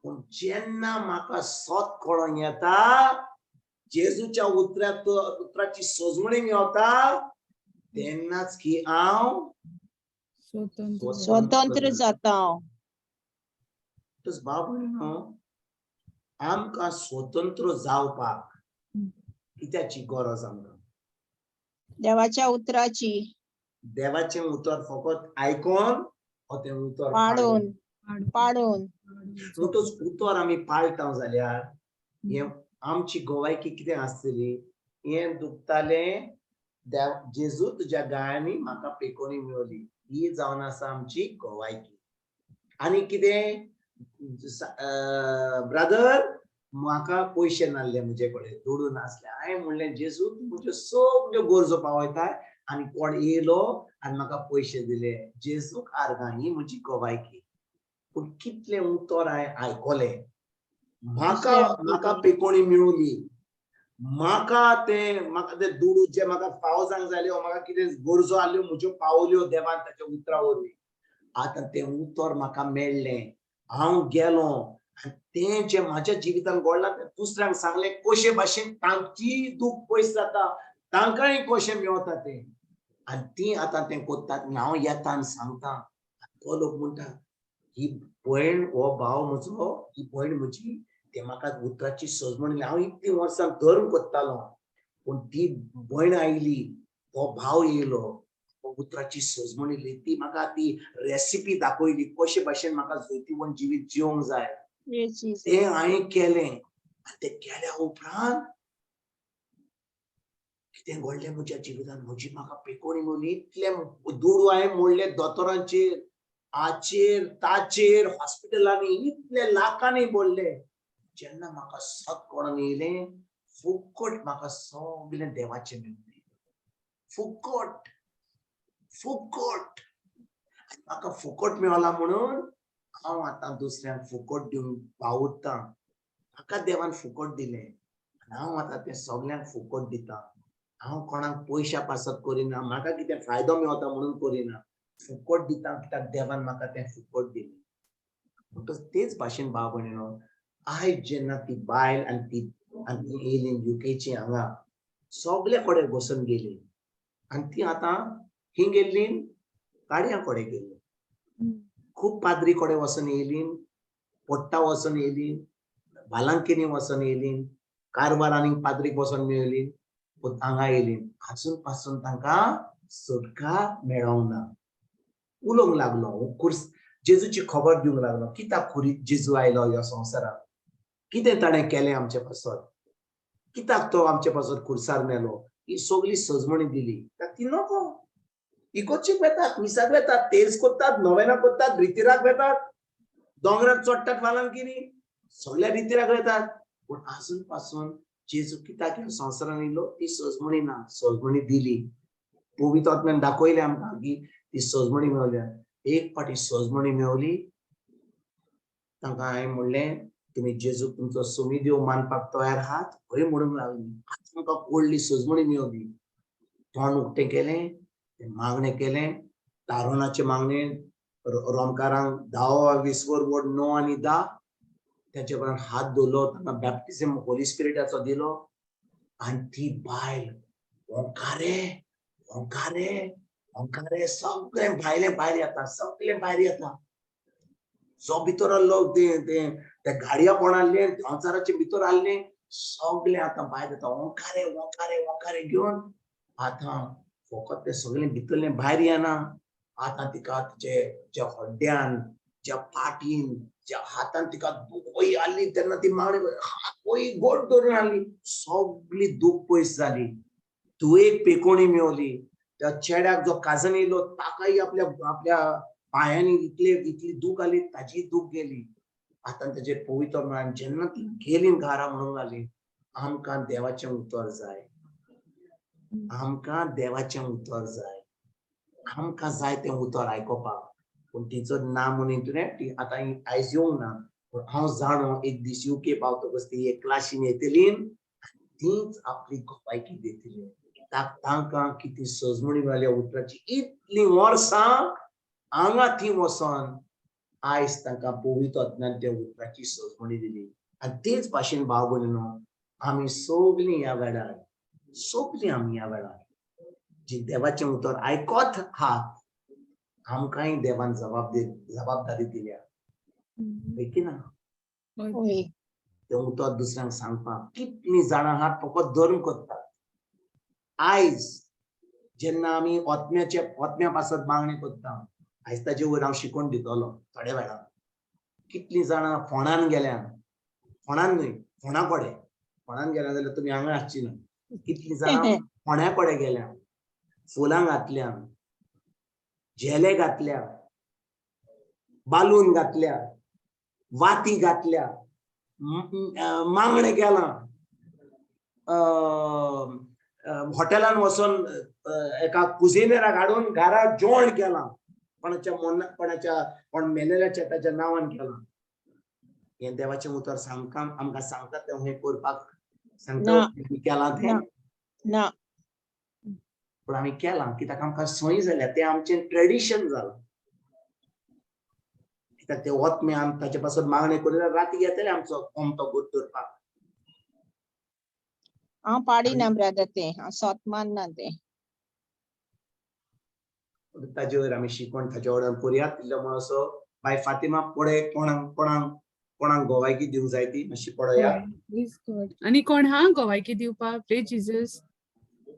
पूण जेन्ना म्हाका सत कळोन येता, जेजूच्या उतरात उतराची सजवणी मेवता, तेन्नाच की हांव स्वतंत्र. स्वतंत्र जाता हांव. तस भाव भयणीनो, आमकां स्वतंत्र जावपाक कित्याची गरज आमकां? देवाच्या उतराची. देवाचें उतर फकत आयकोन ओ तें उतर पाळून. पाळून. म्हणटच उतर आमी पाळटा जाल्यार हें आमची गोवायकी कितें आसतली? हें दुखतालें, देव जेजू तुज्या गायांनी म्हाका पेकोणी मेवली, ही जावन आसा आमची गोवायकी. आनी कितें ब्रदर, म्हाका पयशे नासले, म्हजे कडेन दुडू नासले, हांवें म्हणलें जेजू तूं म्हज्यो सगल्यो गरजो पावयताय, आनी कोण येयलो आनी म्हाका पयशे दिले, जेजूक आर्गां, ही म्हजी गोवायकी. पूण कितलें उतर हांवें आयकलें, म्हाका म्हाका पेकोणी मेवली, म्हाका ते दुडू जे म्हाका फावो जावंक जाय आसले, म्हाका कितें गरजो आहल्यो म्हज्यो पावल्यो देवान ताच्या उतरा वरवीं. आतां तें उतर म्हाका मेळ्ळें, हांव गेलो आनी तें जें म्हाज्या जिवितान घडलां तें दुसऱ्यांक सांगलें, कशे भाशेन तांची दूख पयस जाता, तांकांय कशें मेवता तें, आनी तीं आतां तें कोत्तात. आनी हांव येता आनी सांगता, तो लोक म्हणटा ही भयण, हो भाव म्हजो, ही भयण म्हजी, ते म्हाका उतराची सजमण दिली. हांव इतलीं वर्सां धर्म कोत्तालो, पूण ती भयण आयली, तो भाव येयलो, उतराची सजमण दिली, ती म्हाका ती रेसिपी दाखयली कशे भाशेन म्हाका जैतिवंत जिवीत जिवंक जाय. तें हांवें केलें आनी तें केल्या उपरांत कितें घडलें म्हज्या जिवितांत? म्हजी म्हाका पेकोणी मेवली. इतले दुडू हांवें मोडले दोतोरांचेर, हाचेर ताचेर, हॉस्पिटलांनी इतले लाखांनी भरले. जेन्ना म्हाका सत कळोन येयलें, फुकट म्हाका सगळें देवाचें मेळ्ळें, फुकट फुकट. म्हाका फुकट मेवला म्हणून हांव आतां दुसऱ्यांक फुकट दिवंक वावुरतां. म्हाका देवान फुकट दिलें आनी हांव आतां तें सगल्यांक फुकट दिता. हांव कोणाक पयशा पासत करिना, म्हाका कितें फायदो मेवता म्हणून करिना, फुकट दिता कित्याक देवान म्हाका तें फुकट दिलें. म्हणटच तेच भाशेन भाव भयणीनो, आयज जेन्ना ती बायल आनी ती येयली युकेची, हांगा सगळे कडेन बसून गेली आनी ती आतां ही गेल्ली गाडयां कडेन गेली, खूब पाद्री कडेन वचून येयली, पोट्टा वचून येयली, बालांकिनी वचून येयली, कारवार आनी पाद्रीक वचून मेळली, पूण हांगा येयली, आजून पासून तांकां सुटका मेळोंक ना. उलोवंक लागलो, खुर्स जेजूची खबर दिवंक लागलो, कित्याक खुरी जेजू आयलो ह्या संवसारात, कितें ताणें केलें आमचे पासत, कित्याक तो आमचे पासत खुर्सार मेलो, ही सगळी सजमणी दिली. ती नको, इगोर्जीक वेतात, मिसाक वेतात, तेर्स करतात, नोवेना करतात, रितिराक वेतात, दोंगरार चडटात, वालांकिनी सगळ्या रितिराक वेतात, पूण आजून पासून जेजू कित्याक ह्या संवसारान येयलो ती सजमणी ना. सजमणी दिली, पवित्र आत्म्यान दाखयलें आमकां की ती सजमणी मेवल्या. एक फावटी सजमणी मेवली तांकां, हांवें म्हणलें तुमी जेजूक तुमचो सुमी देव मानपाक तयार आहात? हय म्हणूंक लागली. आतां आमकां व्हडली सजमणी मेवली. तोंड उक्तें केलें, तें मागणें केलें, तारुणाचें मागणें, रोमकारांक 10 विस्वर वड 9 आनी 10, तेचे उपरांत हात दवरलो, तांकां बॅप्टिझम होली स्पिरिटाचो दिलो. आनी ती बायल ओंकारे ओंकारे ओंकारे, सगळें भायलें भायर येता, सगळें भायर येता. जो भितर आहलो ते ते ते गाडया कोण आहले, संवसाराचे भितर आहले, सगळें आतां भायर येता. ओंकारे ओंकारे ओंकारे घेवन आतां फकत तें सगळें भितरलें भायर येना. आतां तिका तिचे ज्या हड्ड्यान, ज्या पाटीन, ज्या हातान तिका दूख आहली, तेन्ना ती मागणी हात वयर गोड धरून आहली, सगळी दूख पयस जाली. धुवेक पेकोणी मेवली. त्या चेड्याक जो काजन येयलो ताकाय आपल्या आपल्या पांयांनी इतले इतली दूख आली, ताजी दूख गेली. आतां तेजेर पवित्र मेळ्ळा. जेन्ना ती गेली घरा म्हणूंक लागली, आमकां देवाचें उतर जाय, आमकां देवाचें उतर जाय, आमकां जाय तें उतर आयकोपाक. पूण तिचो ना म्हणून तुवें ती आतां आयज येवंक ना, पूण हांव जाणो एक दीस युके पावतकच ती एक क्लासीन येतली, तीच आपली गोवायकी दितली. तांकां कितें सजमणी मेळ्ळ्या उतराची. इतलीं वर्सां हांगा थंय वचोन आयज तांकां पवित्र आत्म्यान त्या उतराची सजमणी दिली. आनी तेच भाशेन भाव भयणीनो, आमी सगलीं ह्या वेळार, सगलीं आमी ह्या वेळार जी देवाचें उतर आयकत आहात, आमकांय देवान जबाबदारी दिल्या, हय की ना? होय. तें उतर दुसऱ्यांक सांगपाक. कितलीं जाणां आहात फकत धर्म करतात. आयज जेन्ना आमी आत्म्याचे आत्म्या पासत मागणी करता, आयज ताजे वयर हांव शिकोवन दितलो थोड्या वेळान. कितलीं जाणां फोंडान गेल्यान, फोंडान न्हय, फोंडा कडेन, फोंडान गेल्या जाल्यार तुमी हांगा आसची ना. कितलीं जाणां फोंड्या कडेन गेल्या, फुलां घातल्या, झेले घातल्या, बालून घातल्या, वाती घातल्या, मागणें केलां, हॉटेलान वचोन एका कुजिनेराक हाडून घरा जेवण केलां, कोणाच्या मोना कोणाच्या कोण मेलेल्याच्या ताच्या नांवान केलां. हें देवाचें उतर सांगता आमकां, सांगता तें हें करपाक सांगता ना. केलां तें? ना. ना. पूण आमी केलां कित्याक आमकां संवय जाल्या, तें आमचें ट्रेडिशन जालां. कित्याक ते ओतमे आम ताचे पासत मागणें करी जाल्यार राती येतले आमचो कोमतो गोड दवरपाक. हांव पाडिना ब्रदर तें, हांव सोत मानना तें. ताजे वयर आमी शिकवण ताच्या वडल्यान करुया. तितलो म्हणून असो बाय फातिमा पळय, कोणाक कोणाक कोणाक गोवायकी दिवंक जाय ती मातशी पळया. Praise God. आनी कोण हा गोवायकी दिवपाक? प्रेज जीजस.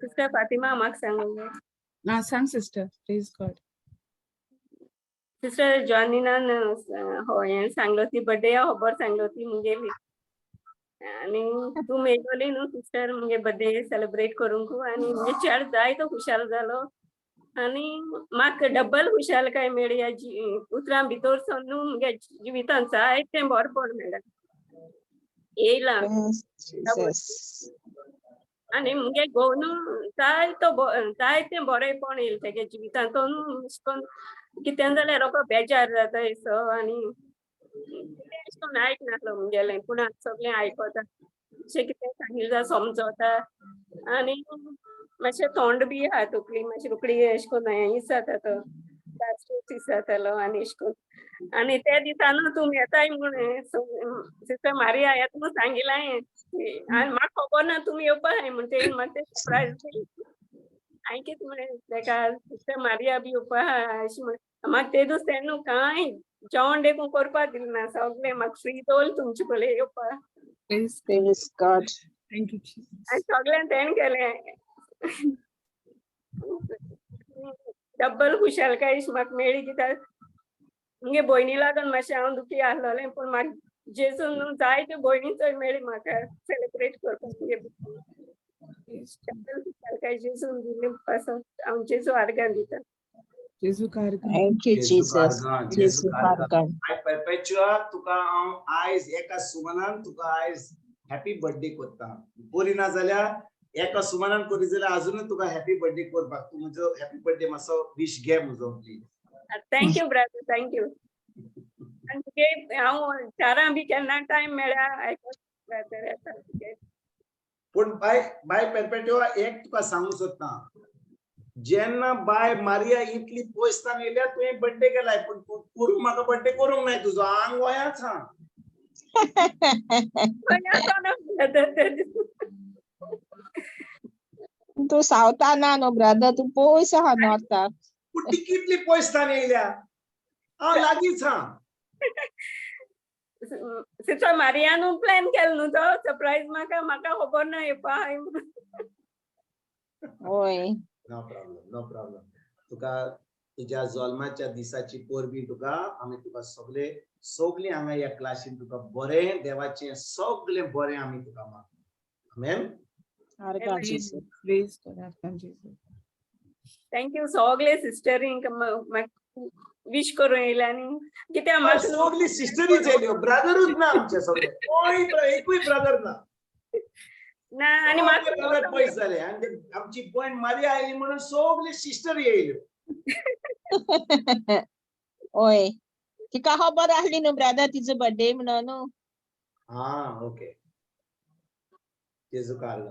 सिस्टर फातिमा, म्हाका सांगूंक जाय. ना, सांग सिस्टर. Praise God. Sister जॉनिनान हो हें सांगलो ती बर्थडे खबर सांगलो ती मुगेली, आनी तूं मेळटली न्हू सिस्टर मुगे बर्थडे सेलिब्रेट करूंक. आनी मुगे चेडो जायतो खुशाल जालो आनी म्हाका डबल खुशालकाय मेळ्ळी. ह्या उतरां भितर सोन न्हू मुगे जिवितान जायतें बरेंपण मेळ्ळें येयलां. Praise Jesus. आनी मुगे घोव न्हू जायतो जायतें बरेंपण येयलें तेगे जिवितान. तो न्हू अशें करून कितें जाल्यार रोकडो बेजार जाता असो, आनी कितें अशें करून आयकनासलो मुगेलें, पूण आतां सगळें आयकता. अशें कितें सांगिल्लें जाल्यार समजता. आनी मातशें थोंड बी आहा तकली मातशी रोखडी अशें करून हें जाता, तो जातालो. आनी अशें करून आनी त्या दिसा न्हू तुमी येताय म्हूण सिस्टर मारिया येता म्हूण सांगिलां हांवें, आनी म्हाका खबर ना तुमी येवपा आहाय म्हूण. तेणी म्हाका तें सरप्रायज दिली. हांवें कितें म्हणलें तेका, सिस्टर मारिया बी येवपा आहा अशें म्हण. म्हाका ते दीस तेणें न्हू कांय जेवण देखून करपा दिलें ना, सगळें म्हाका फ्री दवरलें तुमचे कडेन येवपा. Praise Praise God. Thank you Jesus. आनी सगळें तेणें केलें. डब्बल खुशालकाय म्हाका मेळ्ळी, कित्याक मुगे भयणी लागून मातशें हांव दुखी आसलोलें, पूण म्हाका जेजून न्हू जायत्यो भयणी चोय मेळ्ळी म्हाका सेलिब्रेट करपाक मुगे. Praise God. Double खुशालकाय जेजून दिल्ले पासत हांव जेजू आर्गां दिता. जेजू आर्गां. Thank you, जेजू Jesus. आर्गां, जेजू जेजू आर्गां. आर्गां. I Perpetua, तुका हांव आयज एका सुमनान तुका आयज हॅपी बर्थडे करता. बरी ना जाल्यार एका सुमनान करी जाल्यार अजुनूय तुका हॅपी बर्थडे करपाक. तूं म्हजो हॅपी बर्थडे मातसो विश घे म्हजो please. Thank you brother, thank you. आनी तुगे हांव चारां बी केन्ना टायम मेळ्ळ्या आयकोत ब्रदर येता तुगे. पूण बाय बाय परपेच्युआ, एक तुका सांगूंक सोदता, जेन्ना बाय मारिया इतली पयसतान येयल्या, तुवें बर्थडे केलाय, पूण तूं करूंक म्हाका बर्थडे करूंक नाय. तुजो आंग गोंयांच हा. गोंयांत आसा ब्रदर ते दीस. तूं सावथा ना न्हू ब्रदर, तूं पयस आहा नॉर्थाक. पूण ती कितली पयसतान येयल्या, हांव लागींच हा. सिस्टर मारियानू प्लॅन केलो न्हू तो सरप्रायज म्हाका, म्हाका खबर ना येवपा आहाय म्हणून. होय. No problem, no problem. तुका तुज्या जल्माच्या दिसाची परबी तुका. आमी तुका सगळे सगळीं हांगा ह्या क्लासीन तुका बरें देवाचें सगळें बरें आमी तुका मागता. आमेन. आर्गां जेजू. Praise God, आर्गां जेजू. Thank you सगळे सिस्टरींक विश करून येयले आनी कित्याक म्हाका सगळी सिस्टरीच येयल्यो, ब्रादरूच ना आमचे सगळे. कोण एकूय ब्रादर ना. ना आनी सगळे ब्रादर म्हाका पयस जाले आनी ते आमची भयण मारिया आयली म्हणून सगळी सिस्टर येयल्यो. ओय, तिका खबर आहली न्हू ब्रदर तिजो बर्थडे म्हणून न्हू. हा, ओके. जेजू कारला.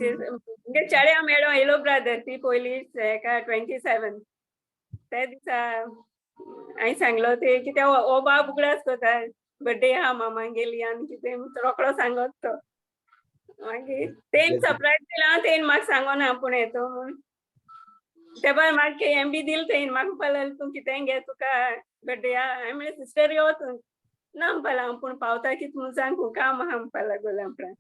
म्हणजे चेड्या मेळो येयलो ब्रदर ती पयली एका 27 त्या दिसा हांवें सांगलो ते कित्याक हो बाब उगडास करता बड्डे आहा मामागेली आनी कितें रोकडो सांगत तो. मागीर तेन सरप्रायज दिला, तेन म्हाका सांगोना आपूण येतो म्हूण. ते भायर म्हाका हें बी दिल तेन, म्हाका म्हणपाक तूं कितेंय घे तुका बड्डे आहा. हांवें म्हणलें सिस्टर यो तूं. ना म्हणपाक लागलो, पूण पावता कितें म्हूण सांग, खूंय काम आहा म्हणपाक लागलो आपणाक.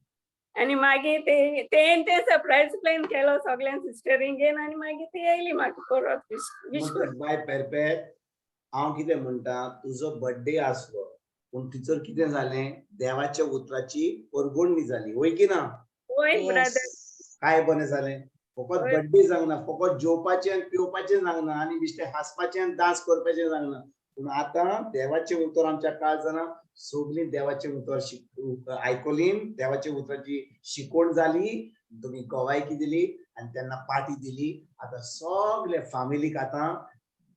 आनी मागीर ते तेन ते सरप्रायज प्लॅन केलो सगळ्यां सिस्टरींगेन आनी मागीर ती येयली म्हाका परत विश विश म्हणटच बाय पेरपेत, हांव कितें म्हणटा, तुजो बर्थडे आसलो पूण तिचोर कितें जालें, देवाच्या उतराची परगोडणी जाली, वय की ना? वय ब्रदर. Yes. काय बरें जालें. फकत हय. बर्थडे जावंक ना, फकत जेवपाचें आनी पिवपाचें जावंक ना आनी बेश्टें हांसपाचें आनी डांस करपाचें जावंक ना, पूण आतां देवाचें उतर आमच्या काळजान सगळीं देवाचें उतर आयकलीं, देवाच्या उतराची शिकवण जाली, तुमी गवायकी दिली आनी तेन्ना पार्टी दिली. आतां सगळे फामिलीक आतां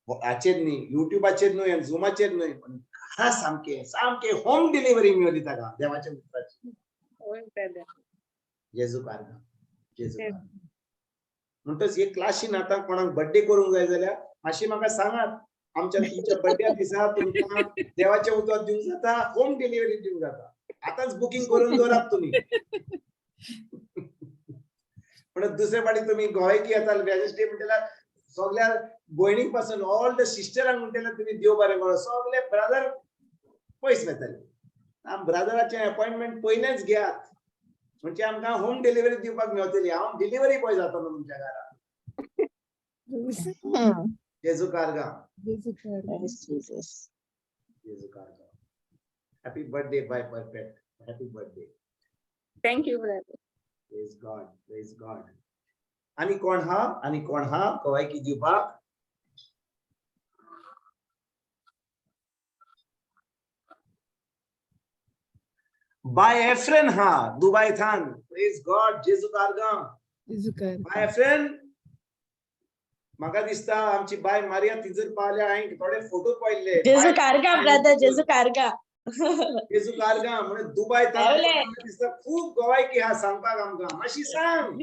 हाचेर न्ही, युट्यूबाचेर न्हय आनी झुमाचेर न्हय, पण घरा सामकें सामकें होम डिलिव्हरी मेवली ताका देवाच्या उतराची. वय ब्रदर. जेजू कारगां, जेजू Yes. कारगां. म्हणटच हे क्लासीन आतां कोणाक बड्डे करूंक जाय जाल्यार मातशी म्हाका सांगात. आमच्या तुमच्या बड्ड्या दिसा तुमकां देवाचें उतर दिवंक जाता, होम डिलिव्हरी दिवंक जाता. आतांच बुकींग करून दवरात तुमी. म्हणून दुसरे फाटी तुमी गोंयकी येता वेनसडे म्हणटल्यार सगळ्या भयणीक पासून ऑल the सिस्टरांक म्हणटल्यार तुमी देव बरें करूं, सगळे ब्रदर पयस वतले. आम ब्रदराचें अपॉयंटमेंट पयलेंच घेयात, म्हणजे आमकां होम डिलिव्हरी दिवपाक मेवतली. हांव डिलिव्हरी बॉय जातलो तुमच्या घरा. जेजू कारगां. जेजू कारगां. Praise Jesus. जेजू कारगां. Happy birthday bye perfect. Happy birthday. Thank you brother. Praise God, praise God. आनी कोण हा, आनी कोण हा गवायकी दिवपाक? बाय एफ्रेन हा दुबय थान. प्रेज गॉड, जेजू कारगां. जेजू कारगां. बाय एफ्रेन, म्हाका दिसता आमची बाय मारिया थिंगसर पावल्या. हांवें थोडे फोटो पळयल्ले. जेजू कारगा ब्रदर, जेजू कारगा. जेजू कारगां. म्हणजे दुबय थान पावले. दिसता खूब गवायकी हा सांगपाक आमकां. मातशी सांग.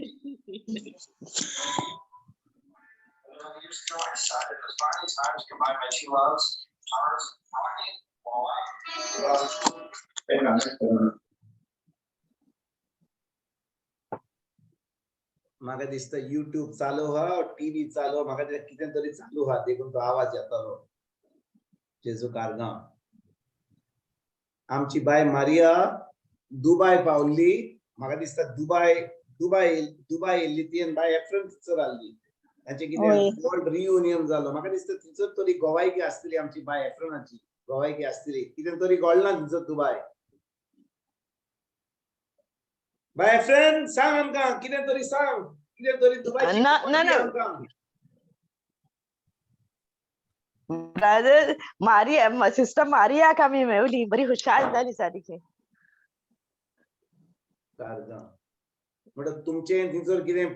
म्हाका दिसता युट्यूब चालू हा, टीव्ही चालू, म्हाका दिसता कितें तरी चालू हा, देखून तो आवाज येतालो. जेजू कारगां. आमची बाय मारिया दुबाय पावल्ली. म्हाका दिसता दुबाय दुबाय दुबाय येयल्ली ती आनी बाय एफ्रन थंयसर आहली. तांचे कितें हय. वर्ल्ड रियुनियन जालो. म्हाका दिसता थंयसर तरी गोवायकी आसतली, आमची बाय एफ्रनाची गोवायकी आसतली. कितें तरी घडलां थंयसर दुबाय. बाय एफ्रन सांग आमकां कितें तरी, सांग कितें तरी दुबाय. ना, ना, ना. ब्रदर, मारिया सिस्टर मारियाक आमी मेवली, बरी हुशार जाली सारकी. म्हणटा तुमचें थंयसर कितें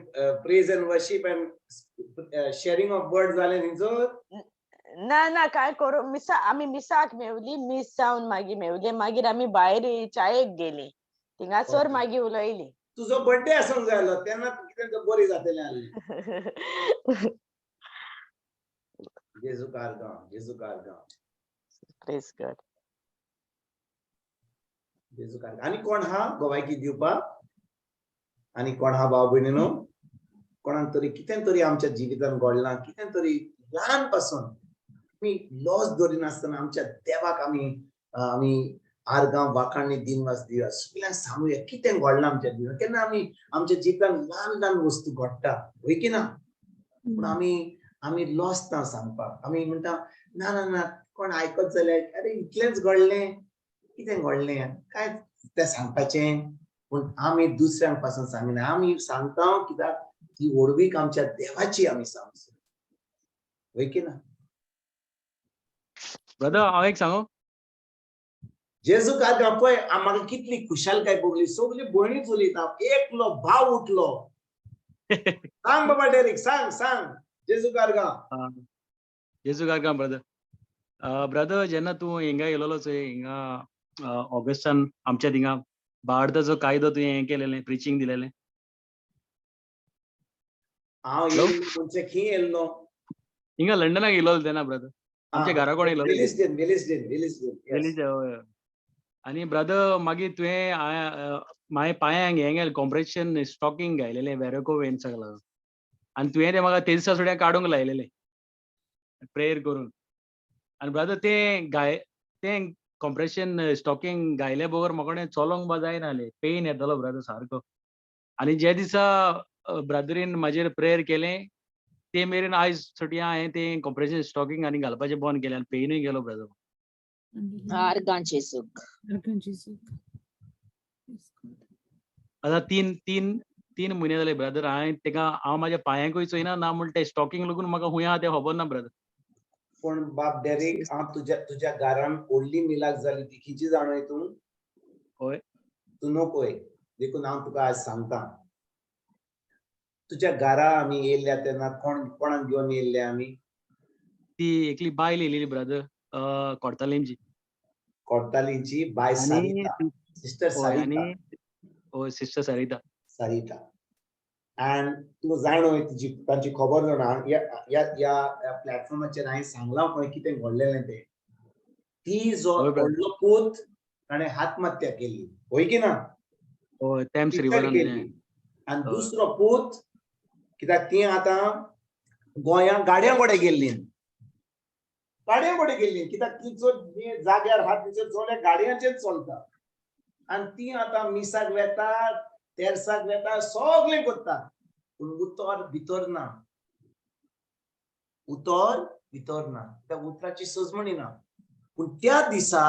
praise and worship and sharing of word जालें थंयसर? ना ना, काय करू, मिसा आमी मिसाक मेवली, मीस जावन मागीर मेवली, मागीर आमी भायर चायेक गेली थिंगासर. Okay. मागीर उलयली. तुजो बर्थडे आसूंक जाय आसलो तेन्ना कितें बरी जातलें आसलें. जेजू कारगां, जेजू कारगां. Praise God. जेजू कारगां. आनी कोण हा गोवायकी दिवपाक? आनी कोण हा भाव भयणीनो? कोणाक तरी कितें तरी आमच्या जिवितान घडलां, कितें तरी ल्हान पासून आमी लॉस दवरिनासतना आमच्या देवाक आमी आमी आर्गां वाखाणणी दिनवास दिवया. सगळ्यांक सांगुया कितें घडलां आमच्या जिवितान. केन्ना आमी आमच्या जिवितान ल्हान ल्हान वस्तू घडटा, वय की ना? पूण आमी आमी लॉसता सांगपाक. आमी म्हणटा ना ना ना, कोण आयकत जाल्यार अरे इतलेंच घडलें, कितें घडलें काय तें सांगपाचें. पूण आमी दुसऱ्यांक पासून सांगिना. आमी सांगता कित्याक ती व्हडवीक आमच्या देवाची आमी सांगता, वय की ना? ब्रदर, हांव एक सांगू? जेजू काय पळय, म्हाका कितली खुशालकाय भोगली. सगली भयणीच उलयता, एकलो भाव उठलो. सांग बाबा डेरिक, सांग सांग. जेजू कारगा. जेजू कारगा ब्रदर. ब्रदर, जेन्ना तूं हिंगा येयलेलो चोय, हिंगा ऑगस्टान आमच्या थिंगा भारताचो कायदो तुवें हें केलेलें, प्रिचींग दिलेलें. हांव हॅलो? येयल्लो म्हणजे खंय येयल्लो? हिंगा लंडनाक येयलेलो तेन्ना ब्रदर, आमच्या घरा कडेन येयलेलो. वेलिसडेन, वेलिसडेन, वेलिसडेन. वेलीच्या, हय. आनी ब्रदर, मागीर तुवें म्हाजे पांयांक हें घाल, कॉम्प्रेशन स्टॉकिंग घायलेलें वेरेको वेन्साक लागून, आनी तुवें तें म्हाका ते दिसा सुद्दां काडूंक लायलेलें प्रेयर करून. आनी ब्रदर, तें घाय तें कॉम्प्रेशन स्टॉकिंग घायले बगर म्हाका चलोंक बा जायना जालें, पेन येतालो ब्रदर सारको. आनी जे दिसा ब्रदरीन म्हाजेर प्रेयर केलें ते मेरेन आयज सुटयां हांवें तें कॉम्प्रेशन स्टॉकिंग आनी घालपाचें बंद केलें आनी पेनूय गेलो ब्रदर. आर्गां जेजूक. आर्गां जेजूक. Yes, God. आतां तीन तीन तीन म्हयने जाले ब्रदर, हांवें तेका हांव म्हाज्या पांयांकूय चोयना ना म्हण तें स्टॉकिंग लागून म्हाका हुंय आहा तें खबर ना ब्रदर. पूण बाब डेरिक, हांव तुज्या तुज्या घरान व्हडली मिलाक जाली ती खंयची जाणय तूं? हय. तूं नोकय, देखून हांव तुका आज सांगता. तुज्या घरा आमी येयल्ल्या तेन्ना कोण कोणाक घेवन येयल्ले आमी? ती एकली बायल येयलेली ब्रदर, कोडतालेमची. कोडतालींची बाय. आनी सारिता, सिस्टर. हय, आनी सारिता. हय, सिस्टर सरिता. सारिता. आनी तूं जाणो, तुजी तांची खबर जाणा. ह्या ह्या ह्या प्लॅटफॉर्माचेर हांवें सांगलां पळय कितें घडलेलें तें. ती जो हय brother. व्हडलो पूत, ताणें आत्महत्या केली, हय की ना? हय, तेम्स सुसायड रिवरान. केली. आनी हय. दुसरो पूत, कित्याक ती आतां गोंयांत गाडयां कडेन गेल्ली, गाडयां कडेन गेल्ली, कित्याक ती चड जाग्यार हात थंयसर सगळें गाडयांचेर चलता. आनी ती आतां मिसाक वेता, तेर्साक वेता, सगळें करता, पूण उतर भितर ना, उतर भितर ना, त्या उतराची सजमणी ना. पूण त्या दिसा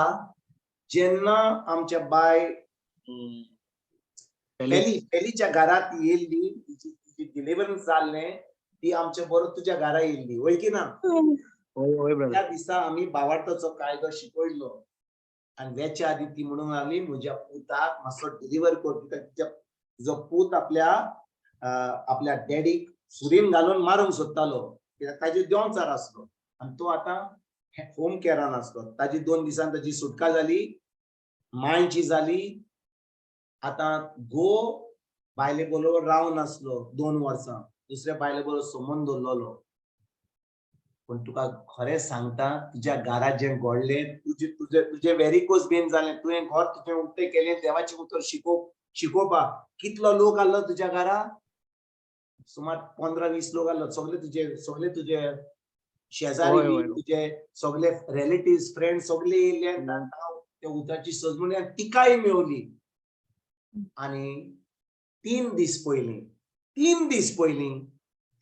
जेन्ना आमच्या बाय पेली पेलीच्या घरात येयल्ली, तिची तिची डिलिव्हरन्स जाल्लें, ती आमच्या बरोबर तुज्या घरा येयल्ली, वय की ना? हय हय ब्रदर. त्या दिसा आमी भावार्थाचो कायदो शिकयलो आनी वेच्या आदी ती म्हणूंक लागली, म्हज्या पुताक मातसो डिलिव्हर कर, कित्याक तिच्या तिजो पूत आपल्या आपल्या डॅडीक सुरीन घालून मारूंक सोदतालो, कित्याक ताजेर देंवचार आसलो आनी तो आतां होम केरान आसलो. ताजी 2 दिसान ताजी सुटका जाली, मांयची जाली. आतां घोव बायले बरोबर रावन आसलो 2 वर्सां, दुसऱ्या बायले बरोबर संबंद दवरलेलो. पूण तुका खरें सांगता, तुज्या घरात जें घडलें, तुजें तुजें तुजें वेरिकोज वेन जालें, तुवें घर तुजें उक्तें केलें देवाचें उतर शिकोवपाक. कितलो लोक आसलो तुज्या घरा? सुमार 15-20 लोक आसलो. सगळे तुजे शेजारी हय, बी, हय. तुजे सगळे रिलेटिव्ह, फ्रेंड सगळे येयल्ले आनी तांकां त्या उतराची सजमणी आनी तिकाय मेवली. आनी 3 दीस पयलीं, 3 दीस पयलीं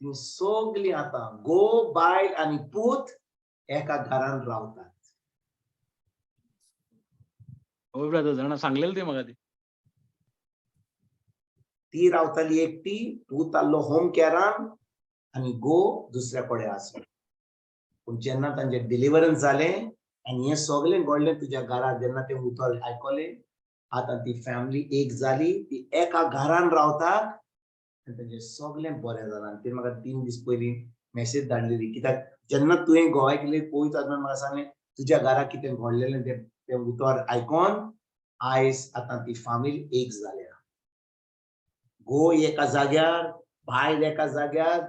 ती सगळीं आतां घोव, बायल आनी पूत एका घरान रावतात. हय ब्रदर, जाणा, सांगलेलें तुवें म्हाका ती. ती रावताली एकटी, पूत आहलो होम केरान आनी घोव दुसऱ्या कडेन आसलो. पूण जेन्ना तांचें डिलिव्हरन्स जालें आनी हें सगळें घडलें तुज्या घरात, जेन्ना तें उतर आयकलें, आतां ती फॅमिली एक जाली, ती एका घरान रावतात आनी तांचें सगळें बरें जालां. आनी तिणें म्हाका 3 दीस पयलीं मॅसेज धाडलेली, कित्याक जेन्ना तुवें गोवाय केली पवित्र आत्म्यान म्हाका सांगलें, तुज्या घरा कितें घडलेलें तें तें उतर आयकोन आयज आतां ती फामील एक जाल्या. घोव एका जाग्यार, बायल एका जाग्यार,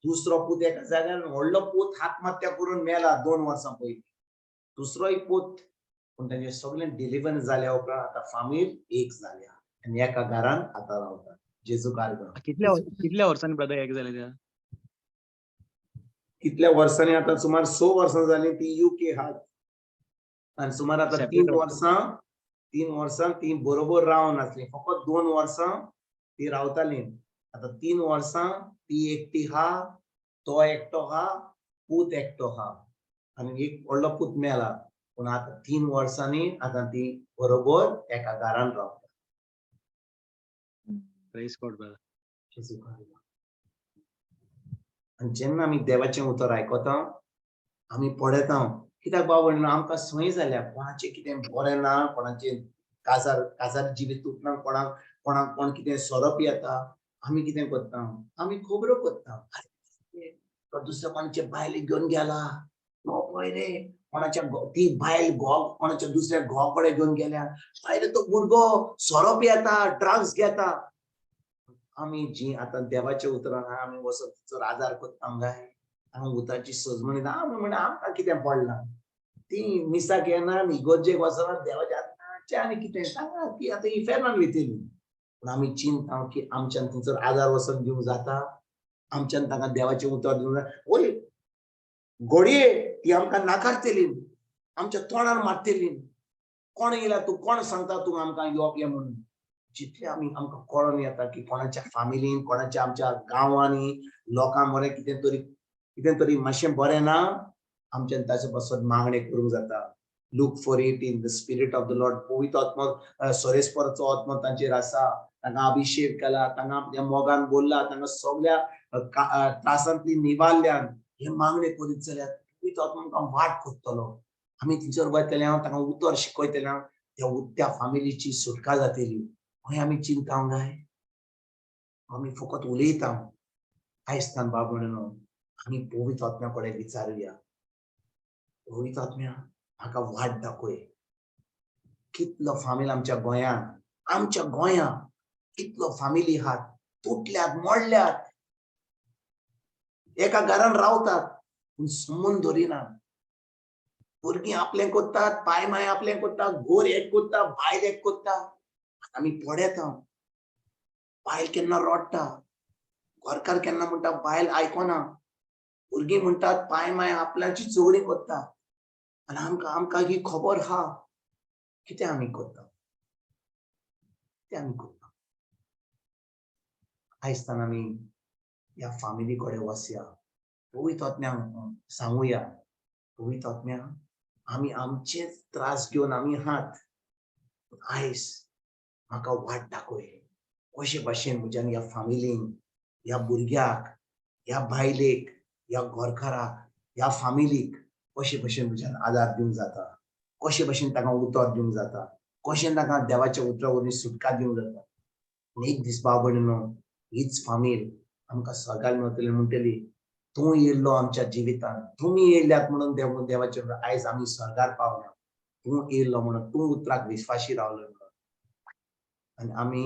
दुसरो पूत एका जाग्यार. व्हडलो पूत आत्महत्या करून मेला 2 वर्सां पयलीं, दुसरोय पूत. पूण तांचे सगळें डिलिव्हरन्स जाल्या उपरांत आतां फामील एक जाल्या आनी एका घरान आतां रावतात. जेजू कारगां. कितल्या कितल्या वर्सांनी ब्रदर एक जालें तें? कितल्या वर्सांनी? आतां सुमार 6 वर्सां जालीं ती युके आहात आनी सुमार आतां तीन Separate. वर्सां, 3 वर्सां ती बरोबर रावन आसली. फकत 2 वर्सां ती रावताली. आतां 3 वर्सां ती एकटी आहा, तो एकटो आहा, पूत एकटो आहा आनी एक व्हडलो पूत मेला. पूण आतां 3 वर्सांनी आतां ती बरोबर एका घरान रावता. Praise God brother. जेजू कार्ग. आनी जेन्ना आमी देवाचें उतर आयकता, आमी पळयता. कित्याक बाबा म्हणून आमकां संवय जाल्या, कोणाचें कितें बरें ना, कोणाचें काजार काजार जिवीत तुटना, कोणाक कोणाक कोण कितें सोरो पियेता, आमी कितें करता, आमी खबरो करता. अरे, तो दुसऱ्या कोणाचे बायलेक घेवन गेला, तो पळय रे कोणाच्या ती बायल घोव कोणाच्या दुसऱ्या घोवा कडेन घेवन गेल्या, पळय रे तो भुरगो सोरो पियेता, ड्रग्स घेता. आमी जी आतां देवाच्या उतरान आमी वचत थंयसर आदार करता काय, आमी उतराची सजमणी ना, आमी म्हणटा आमकां कितें पडलां, ती मिसाक येना, इगोर्जेक वचना, देवाच्या आतांचें आनी कितें सांगा ती आतां इफेर्नान वयतली. पूण आमी चिंता की आमच्यान थंयसर आदार वचून दिवंक जाता, आमच्यान तांकां देवाचें उतर दिवंक जाता. वय घडये ती आमकां नाकारतली, आमच्या तोंडार मारतली, कोण येयला तूं, कोण सांगता तूं आमकां यो ये म्हणून. जितले आमी आमकां कळोन येता की कोणाच्या फामिलीन, कोणाच्या आमच्या गांवांनी लोकां मरे कितें तरी कितें तरी मातशें बरें ना, आमच्यान ताचे पासत मागणें करूंक जाता. Look for it in the spirit of the Lord. पवित्र आत्मो, सरेस्पराचो आत्मो तांचेर आसा, तांकां अभिषेक केला, तांकां आपल्या मोगान बोल्ला, तांकां सगळ्या त्रासांतली निवारल्यान. हे मागणें करीत जाल्यार पवित्र आत्मो आमकां वाट करतलो. आमी थंयसर वयतले, हांव तांकां उतर शिकयतले, त्या फामिलीची सुटका जातली. हय आमी चिंता काय, आमी फकत उलयता. आयज तान बाबा न्हू, आमी पवित्र आत्म्या कडेन विचारुया, पवित्र आत्म्या म्हाका वाट दाखय. कितलो फामील आमच्या गोंयांत, आमच्या गोंयांत कितलो फामिली आहात तुटल्यात, मोडल्यात, एका घरान रावतात पूण संबंद धरिनात. भुरगीं आपलें करतात, पाय माय आपलें करता, गोर एक करता, बायल एक करता. आमी पळयता, बायल केन्ना रडटा, घरकार केन्ना म्हणटा बायल आयकना, भुरगीं म्हणटात पाय माय आपल्याची झगडीं करता. आनी आमकां आमकां ही खबर आहा, कितें आमी करता, कितें आमी करता. आयज तान आमी ह्या फामिली कडेन वचया, पवित्र आत्म्यांक सांगुया, पवित्र आत्म्या आमी आमचेच त्रास घेवन आमी हात, आयज म्हाका वाट दाखय, कशे भाशेन म्हज्यान ह्या फामिलीन, ह्या भुरग्याक, ह्या बायलेक, ह्या घरकाराक, ह्या फामिलीक कशे भशेन म्हज्यान आदार दिवंक जाता, कशे भशेन तांकां उतर दिवंक जाता, कशें तांकां देवाच्या उतरा वरवीं सुटका दिवंक जाता. आनी एक दीस बाबा न्हू, हीच फामील आमकां स्वर्गार मेवतली, म्हणटली तूं येयल्लो आमच्या जिवितान, तुमी येयल्यात म्हणून देव देवाचे आयज आमी स्वर्गार पावल्या, तूं येयल्लो म्हणून, तूं उतराक विस्वाशी रावलो म्हणून. आनी आमी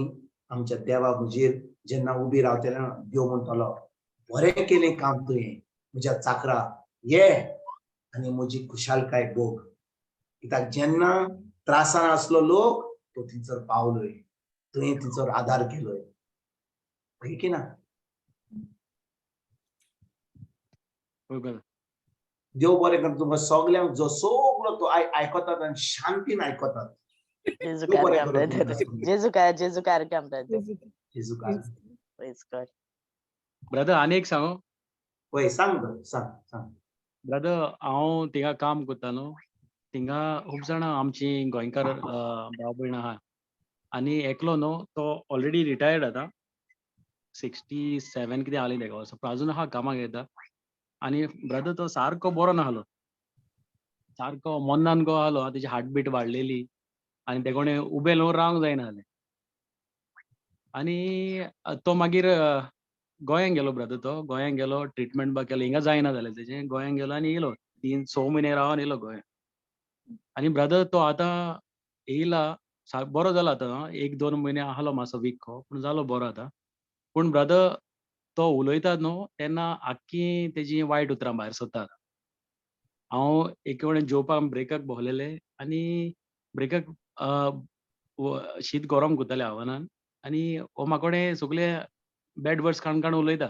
आमच्या देवा हुजीर जेन्ना उबी रावतले, देव म्हणटलो बरें केलें काम तुवें म्हज्या चाकरा, ये आनी म्हजी खुशालकाय भोग. कित्याक जेन्ना त्रासान आसलो लोक तो थंयसर पावलोय, तुवें थंयसर आदार केलोय. की ना? हय ब्रदर. देव बरें करूं तुमकां सगल्यांक, जो सगलो तो आयकतात आनी शांतीन आयकतात. जेजू देव बरें कार्यक्रम करूं ब्रदर. तुमकां सगल्यांक. जेजू काय, जेजू कार्यक्रम ब्रदर. जेजू कार. Praise God. Brother आनी एक सांगू? वय सांग ब्रदर, सांग सांग. ब्रदर हांव थिंगा काम करता न्हू, थिंगा खूब जाणां आमची गोंयकार भाव भयणां आहा. आनी एकलो न्हू तो ऑलरेडी रिटायर्ड आतां, 67 कितें आसलें तेका वर्सां, पूण आजून आहा कामाक येता. आनी ब्रदर तो सारको बरो नासलो, सारको मोन्नान गो आहलो, तेजी हार्टबीट वाडलेली आनी तेका कोणें उबें न्हू रावंक जायना जालें. आनी तो मागीर गोंयांत गेलो ब्रदर, तो गोंयांत गेलो, ट्रिटमेंट बा केलो, हिंगा जायना जालें तेजें, गोंयांत गेलो आनी येयलो, 3-6 म्हयने रावन येयलो गोंयांत. आनी ब्रदर तो आतां येयला, बरो जाला आतां, 1-2 म्हयने आहलो मातसो वीक को, पूण जालो बरो आतां. पूण ब्रदर तो उलयता न्हू तेन्ना आख्खी तेजी वायट उतरां भायर सरतात. हांव एक कडेन जेवपाक ब्रेकाक बसलेले आनी ब्रेकाक शीत गरम करताले आव्हनान, आनी हो म्हाका कडेन सगळे बॅड वर्ड्स काण काण उलयता.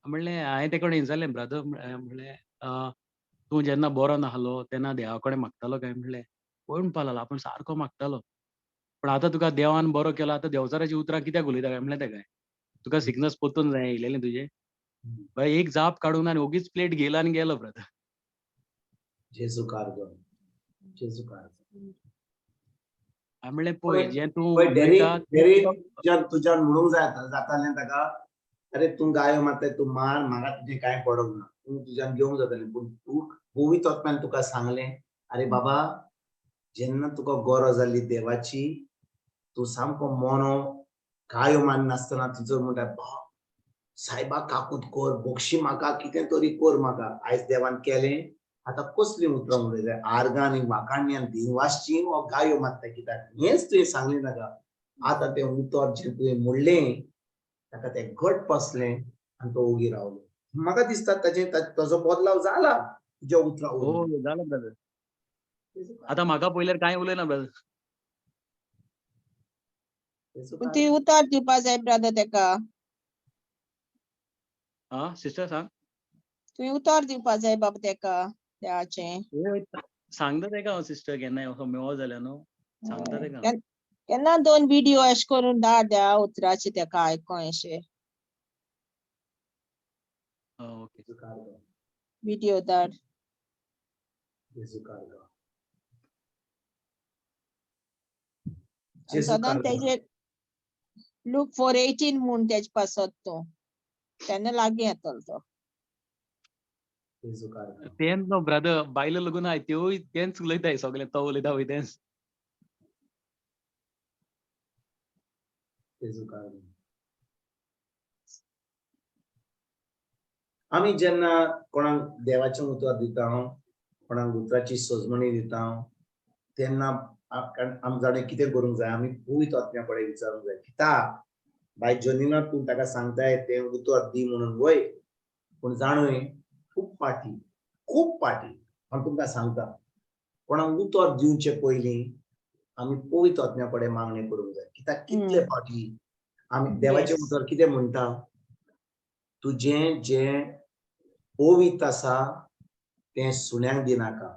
म्हणलें हांवें ते कडेन विचारलें, ब्रदर म्हणलें तूं जेन्ना बरो नासलो तेन्ना देवा कडेन मागतालो काय? म्हणलें पळय म्हणपाक लागलो आपूण सारको मागतालो, पूण आतां तुका देवान बरो केलो, आतां देवचाराचीं उतरां कित्याक उलयता काय म्हणलें तेका, तुका सिकनस परतून जाय येयलेलें तुजें. बाय एक जाप काडूंक ना आनी ओगीच प्लेट घेयला आनी गेलो ब्रदर. जेजू कारगो, जेजू कारगो. हांवें म्हणलें पळय जें तूं पळय डेरिक उलयता तें डेरिक तुका तुज्यान तुज्यान म्हणूंक जाय जातालें ताका, अरे तूं गायो मारताय, तूं मार, म्हाका तुजें कांय पडोंक ना, तूं तुज्यान घेवंक जातालें. पूण तूं पवित्र आत्म्यान तुका सांगलें, अरे बाबा जेन्ना तुका गरज जाल्ली देवाची, तूं सामको मोनो गायो मारनासतना तुजो म्हणटा, बा सायबा काकूत कर, बक्षी म्हाका, कितें तरी कर म्हाका. आयज देवान केलें, आतां कसलीं उतरां उलयता, आर्गां आनी वाखाणयान दिनवासची वो गायो मारता कित्याक, हेंच तुवें सांगलें ताका. आतां तें उतर जें तुवें म्हणलें ताका तें घट बसलें आनी तो ओगी रावलो. म्हाका दिसता ताजें ताजो बदलाव जाला तुज्या उतरां वरवीं. हो जाला ब्रदर. आतां म्हाका पळयल्यार कांय उलयना ब्रदर. पूण तुवें उतर दिवपा जाय ब्रदर तेका. आं सिस्टर सांग. तुवें उतर दिवपा जाय बाबा तेका देवाचें. हय, सांगता तेका हांव सिस्टर, केन्नाय असो मेवो जाल्यार न्हू सांगता तेका. केन्ना दोन विडियो अशें करून धाड देवा उतराचे तेका आयकों अशें. आं ओके. विडियो धाड. आनी सदां तेजेर लूक 4:18 म्हूण तेजे पासत तूं तेन्ना लागीं येतलो तो. तेंच न्हू ब्रदर, बायलो लगून आहाय त्योय तेंच उलयताय सगळें, तो उलयता पळय तेंच. आमी जेन्ना कोणाक देवाचें उतर दिता, कोणाक उतराची सजमणी दिता, तेन्ना आम जाणें कितें करूंक जाय, आमी पवित्र आत्म्या कडेन विचारूंक जाय. कित्याक बाय जॉनीना तूं ताका सांगताय तें उतर दी म्हणून, वय, पूण जाणूय खूब पाटी, खूब पाटी हांव तुमकां सांगता, कोणाक उतर दिवचे पयलीं आमी पवित्र आत्म्या कडेन मागणी करूंक जाय. कित्याक कितले फावटी आमी देवाचें उतर कितें म्हणटा, तुजें जें पवित्र आसा तें सुण्यांक दिनाका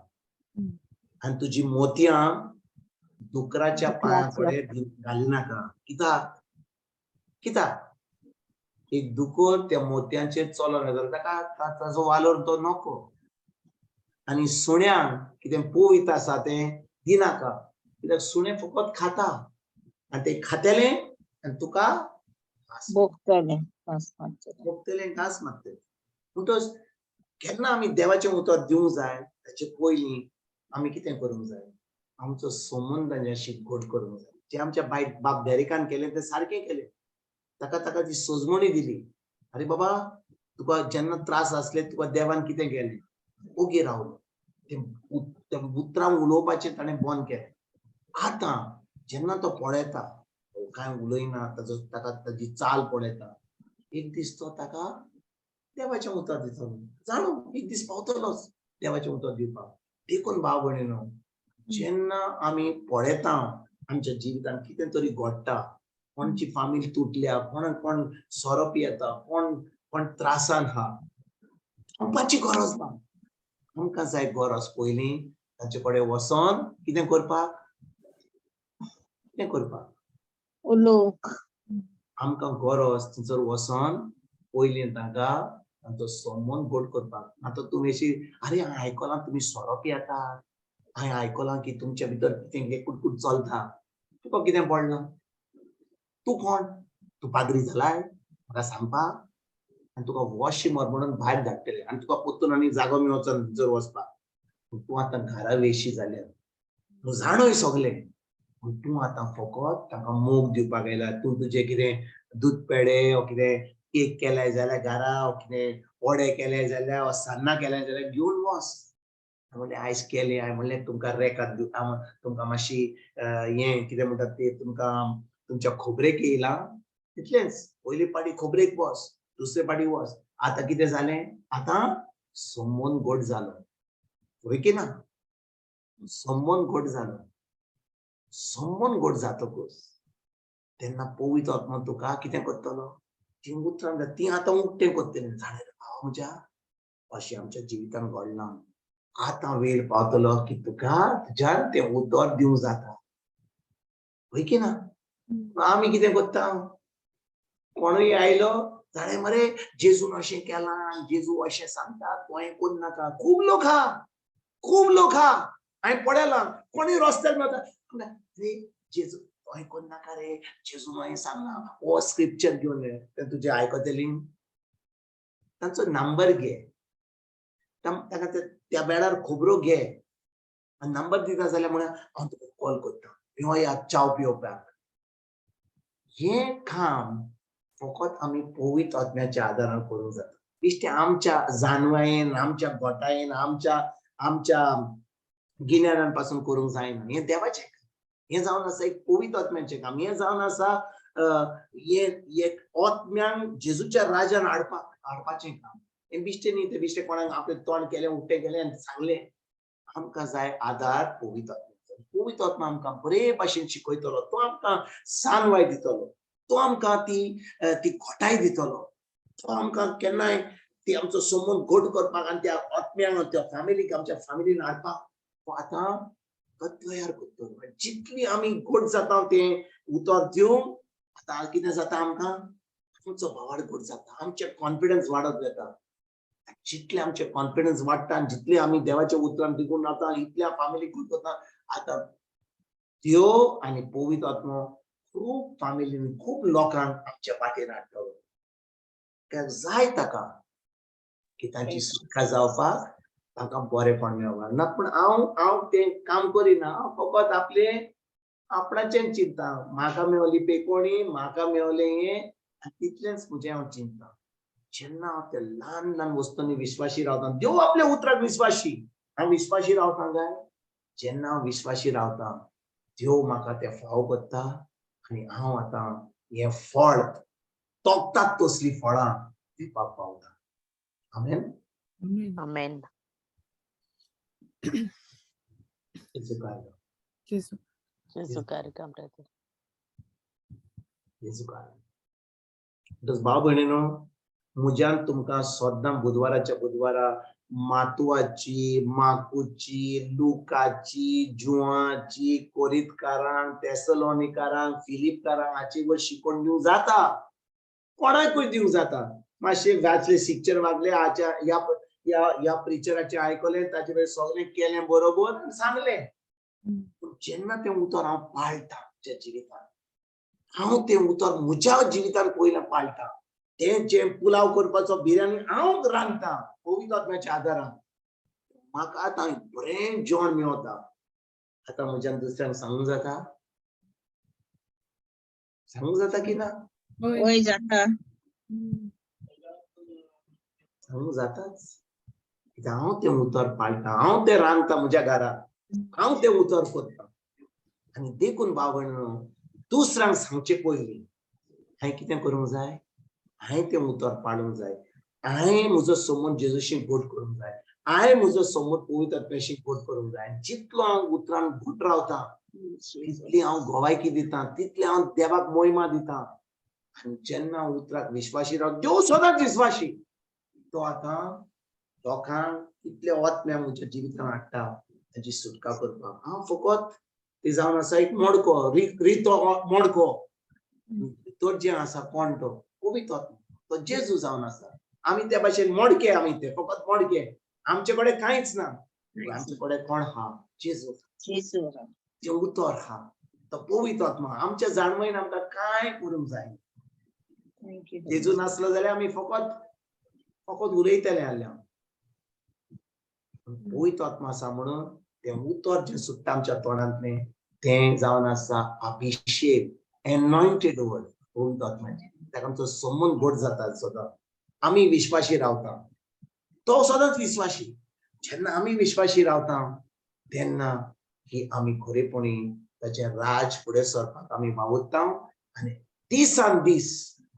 आनी तुजी मोतयां दुकराच्या पांयां कडेन घालिनाका. कित्याक? कित्याक एक दुकर त्या मोतयांचेर चलोन जाल्यार ताका ताजो वालोर तो नको, आनी सुण्यांक कितें पवित्र आसा तें दिनाका, कित्याक सुणें फकत खाता आनी तें खातेलें आनी तुका भोगतलें, भोगतलें, घास मारतलें. म्हणटच केन्ना आमी देवाचें उतर दिवंक जाय ताचे पयलीं आमी कितें करूंक जाय, आमचो संबंद तांच्याशी घट करूंक जाय. जें आमच्या बाय बाप डेरिकान केलें तें सारकें केलें, ताका ताका ती सजमणी दिली, अरे बाबा तुका जेन्ना त्रास आसले तुका देवान कितें केलें, ओगी रावलो, तें उतरां उलोवपाचें ताणें बंद केलें. आतां जेन्ना तो पळयता कांय उलयना, ताजो ताका ताजी चाल पळयता, एक दीस तो ताका देवाचें उतर दितलो, जाणू एक दीस पावतलोच देवाचें उतर दिवपाक. देखून भाव भयणीनो, जेन्ना आमी पळयता आमच्या जिवितांत कितें तरी घडटा, कोणची फामील तुटल्या, कोण कोण सोरो पियेता, कोण कोण त्रासान आहा, म्हणपाची गरज ना. आमकां जाय गरज पयलीं तांचे कडेन वचोन कितें करपाक, कितें करपाक उलोवंक. आमकां गरज थंयसर वचोन पयलीं तांकां तांचो संबंद घट करपाक. आतां तुमी अशी, अरे हांवें आयकलां तुमी सोरो पियेतात, हांवें आयकलां की तुमच्या भितर कितें कितें कुटकूट चलता, तुका कितें पडलां, तूं कोण, तूं पाद्री जालाय म्हाका सांगपाक, आनी तुका वॉशी मर म्हणून भायर धाडटले आनी तुका परतून आनी जागो मेळचो भितर वचपाक. तूं आतां घरा वेशी जाल्या, तूं जाणूय सगलें, पूण तूं आतां फकत तांकां मोग दिवपाक आयला. तूं तुजें कितें दूद पेडे वो कितें केक केल्याय जाल्यार घरा, वो कितें वडे केले जाल्यार, वो सान्नां केले जाल्यार घेवन वच. म्हणलें आयज केलें, हांवें म्हणलें तुमकां रेकाद दिवता, तुमकां मातशी हें कितें म्हणटात ते, तुमकां तुमच्या खोबरेक येयलां तितलेंच. पयली पाटी खोबरेक वच, दुसरे पाटी वच. आतां कितें जालें, आतां संबंद घट जालो, वय की ना, संबंद घट जालो. संबंद घट जातकूच तेन्ना पवित्र आत्मा तुका कितें करतलो, तीं उतरां तीं आतां उक्तें करतलीं, जाणें रे भावा म्हज्या अशें आमच्या जिवितान घडलां, आतां वेळ पावतलो की तुका तुज्यान तें उतर दिवंक जाता, वय की ना. आमी कितें करता, कोणूय आयलो जाणें मरे जेजून अशें केलां, जेजू अशें सांगता, तुवें करूं नाका. खूब लोक आहा, खूब लोक आहा, हांवें पळयलां, कोणूय रस्त्यार मेळटा, अरे जेजू आयकोन नाका रे, जेजू मागीर सांगला हो स्क्रिप्चर घेवन ये, तें तुजें आयकतली. तांचो नंबर घे, ताका त्या वेळार खबरो घे आनी नंबर दिता जाल्यार म्हणा हांव तुका कॉल करता, यो या च्याव पिवपाक. हें काम फकत आमी पवित्र आत्म्याच्या आदारान करूंक जाता. बेश्टें आमच्या जानवायेन, आमच्या गोटायेन, आमच्या गिन्यानान पासून करूंक जायना. हें देवाचें काम, हें जावन आसा एक पवित्र आत्म्याचें काम. हें जावन आसा हें एक आत्म्यान जेजूच्या राजान हाडपाचें काम. हें बेश्टें न्ही, तें बेश्टें कोणाक आपलें तोंड केलें, उक्तें केलें आनी सांगलें. आमकां जाय आदार पवित्र आत्म्याचो. पवित्र आत्मा आमकां बरे भाशेन शिकयतलो, तो आमकां सानवाय दितलो, तो आमकां ती घटाय दितलो, तो आमकां केन्नाय ती आमचो संबंद घट करपाक आनी त्या आत्म्यांक, त्या फॅमिलीक, आमच्या फॅमिलीन हाडपाक तो आतां तयार करतलो. जितली आमी घट जाता तें उतर दिवन आतां कितें जाता, आमकां आमचो भावार्थ घट जाता, आमचें कॉन्फिडन्स वाडत वता. जितलें आमचें कॉन्फिडन्स वाडटा आनी जितलें आमी देवाच्या उतरान तिगून रावता, इतल्या फॅमिली घट जाता. आतां देव आनी पवित्र आत्मो खूब फॅमिलीन, खूब लोकांक आमच्या वाटेन हाडटलो. कित्याक जाय ताका की तांची सुटका जावपाक, तांकां बरेंपण मेळपाक ना. पूण हांव तें काम करिना, हांव फकत आपलें आपणाचें चिंता, म्हाका मेवली पेकोणी, म्हाका मेवलें हें, तितलेंच म्हजें हांव चिंता. जेन्ना हांव त्या ल्हान ल्हान वस्तूंनी विश्वासी रावता, देव आपल्या उतराक विश्वासी, हांव विश्वासी रावता काय? जेन्ना हांव विश्वासी रावता, देव म्हाका तें फाव करता आनी हांव आतां हें फळ तोंकतात तसलीं फळां दिवपाक पावता. आमेन. आमेन. आमेन. जेजू कार्य. जेजू. जेजू कार्य ब्रदर. जेजू कार्य. म्हणटच भाव भयणीनो, म्हज्यान तुमकां सद्दां बुधवाराच्या बुधवारा मातुवाची, माकुची, लुकाची, जुवाची, कोरितकारांक, तेसलोनिकारांक, फिलिपकारांक हाची वर शिकोवन दिवंक जाता, कोणाकूय दिवंक जाता. मातशें वाचले, शिक्षण वागले, हाच्या ह्या ह्या ह्या प्रिचराचें आयकलें, ताचे वयर सगळें केलें बरोबर आनी सांगलें. पूण जेन्ना तें उतर हांव पाळटा म्हज्या जिवितांत, हांव तें उतर म्हज्या जिवितांत पयलें पाळटा, तें जें पुलाव करपाचो बिर्याणी हांव रांदता पवित्र आत्म्याच्या आदारान, म्हाका आतां बरें जेवण मेवता. आतां म्हज्यान दुसऱ्यांक सांगूंक जाता, सांगूंक जाता की ना? हय. वय जाता. सांगूंक जाताच. कित्याक हांव तें उतर पाळटा, हांव तें रांदता म्हज्या घरा, हांव तें उतर करता. आनी देखून भाव भयणीनो, दुसऱ्यांक सांगचे पयलीं हांवें कितें करूंक जाय? हांवें तें उतर पाळूंक जाय. हांवें म्हजो संबंद जेजूशी घट करूंक जाय. हांवें म्हजो संबंद पवित्र आत्म्याशी घट करूंक जाय. आनी जितलो हांव उतरान घट रावता, तितली हांव गोवायकी दिता, तितली हांव देवाक मोहिमा दिता. आनी जेन्ना उतराक विश्वासी राव, देव सदांच विश्वासी, तो आतां लोकांक कितले आत्म्या म्हज्या जिवितांत हाडटा ताची सुटका करपाक. हांव फकत ती जावन आसा एक मडको, रितो मडको, भितर जें आसा कोण तो पवित्र आत्मो, तो जेजू जावन आसा. आमी त्या भाशेन मडके, आमी ते फकत मडके, आमचे कडेन कांयच ना. आमचे कडेन कोण आहा? जेजू. जेजू. तें उतर आहा, तो पवित्र आत्मा. आमच्या जाणवयन आमकां कांय करूंक जायना. Thank you. जेजू नासलो जाल्यार आमी फकत फकत उलयतले आहले. पूण पवित्र आत्मा आसा म्हणून तें उतर जें सुट्टा आमच्या तोंडांतलें तें जावन आसा अभिशेक, एनॉयंटेड वर्ड पवित्र आत्म्याचें. ताका आमचो संबंद घट जाता सदां. आमी विश्वासी रावता, तो सदांच विश्वासी. जेन्ना आमी विश्वासी रावता तेन्ना ही आमी खरेपणी ताचें राज फुडें सरपाक आमी वावुरता. आनी दिसान दीस,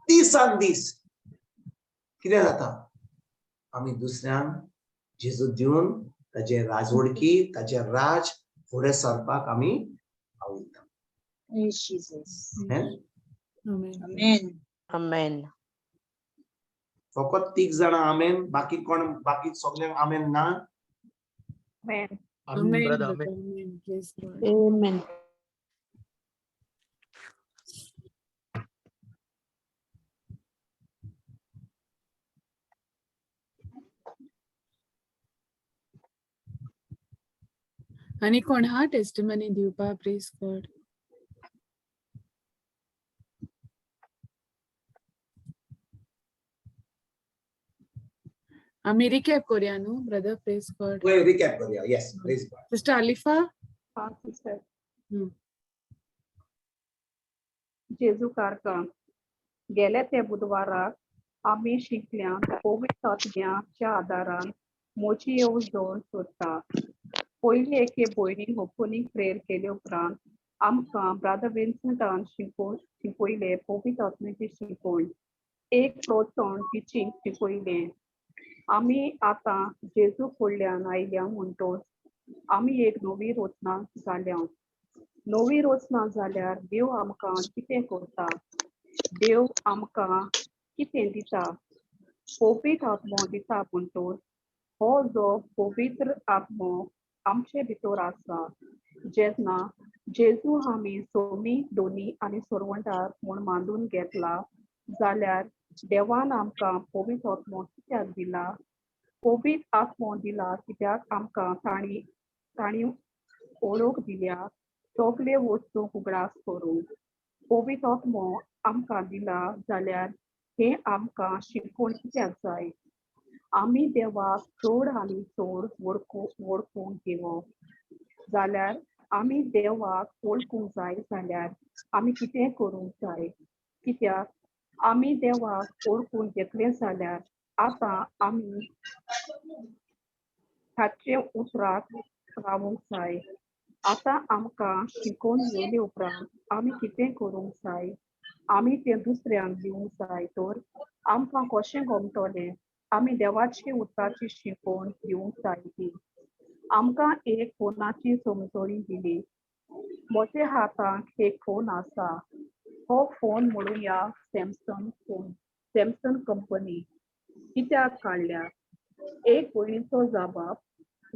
दिसान दीस कितें जाता, आमी दुसऱ्यांक जेजू दिवन ताचें राजवडकी, ताचें राज फुडें सरपाक आमी वावुरता. Jesus. Amen? Amen. Amen. आमेन. फकत तीग जाणां आमेन, बाकी कोण, बाकी सगल्यांक आमेन ना? Amen. Amen, Amen, brother. brother. Amen. Amen. Praise God. Amen. आनी कोण हा टेस्टिमनी दिवपा? Praise God. आमी रिकॅप करूया न्हू ब्रदर, प्रेज गॉड. पळय, रिकॅप करूया. Yes, praise God. Sister Alifa. हा सिस्टर. जेजू कारकां गेले ते बुधवाराक आमी शिकल्यान कोवीड तज्ञाच्या आदारान मोची येवजण सोदता. पयली एके भयणीन ओपनींग प्रेयर केले उपरांत आमकां ब्रादर विन्संटान शिकयलें पवित्र आत्म्याची शिकवण, एक प्रोत्साहन टिचींग शिकयलें. आमी आतां जेजू फुडल्यान आयल्या म्हणटोच आमी एक नवी रचना जाल्या. नवी रचना जाल्यार देव आमकां कितें करता, देव आमकां कितें दिता? पवित्र आत्मो दिता. म्हणटोच हो जो पवित्र आत्मो आमचे भितर आसा, जेन्ना जेजू आमी सोमी दोनी आनी सोरवंटार म्हूण मांडून घेतला जाल्यार देवान आमकां पवित्र आत्मो कित्याक दिला? पवित्र आत्मो दिला कित्याक आमकां तांणी तांणी ओळख दिल्या सगळे वस्तू उगडास करूंक. पवित्र आत्मो आमकां दिला जाल्यार हें आमकां शिकोवन कित्याक जाय? आमी देवाक चड आनी चड वळखूंक घेवप जाल्यार, आमी देवाक वळखूंक जाय जाल्यार आमी कितें करूंक जाय? कित्याक आमी देवाक वळखून घेतलें जाल्यार आतां आमी ताचे उतराक रावूंक जाय. आतां आमकां शिकोवन येयले उपरांत आमी कितें करूंक जाय? आमी तें दुसऱ्यांक दिवंक जाय. तर आमकां कशें गमतलें आमी देवाची उतराची शिकवण दिवंक जाय ती? आमकां एक फोनाची समजणी दिली. म्हज्या हातांत एक फोन आसा. हो फोन म्हणुया सॅमसंग फोन. सॅमसंग कंपनी कित्याक काडल्या? एक भयणीचो जाबाब,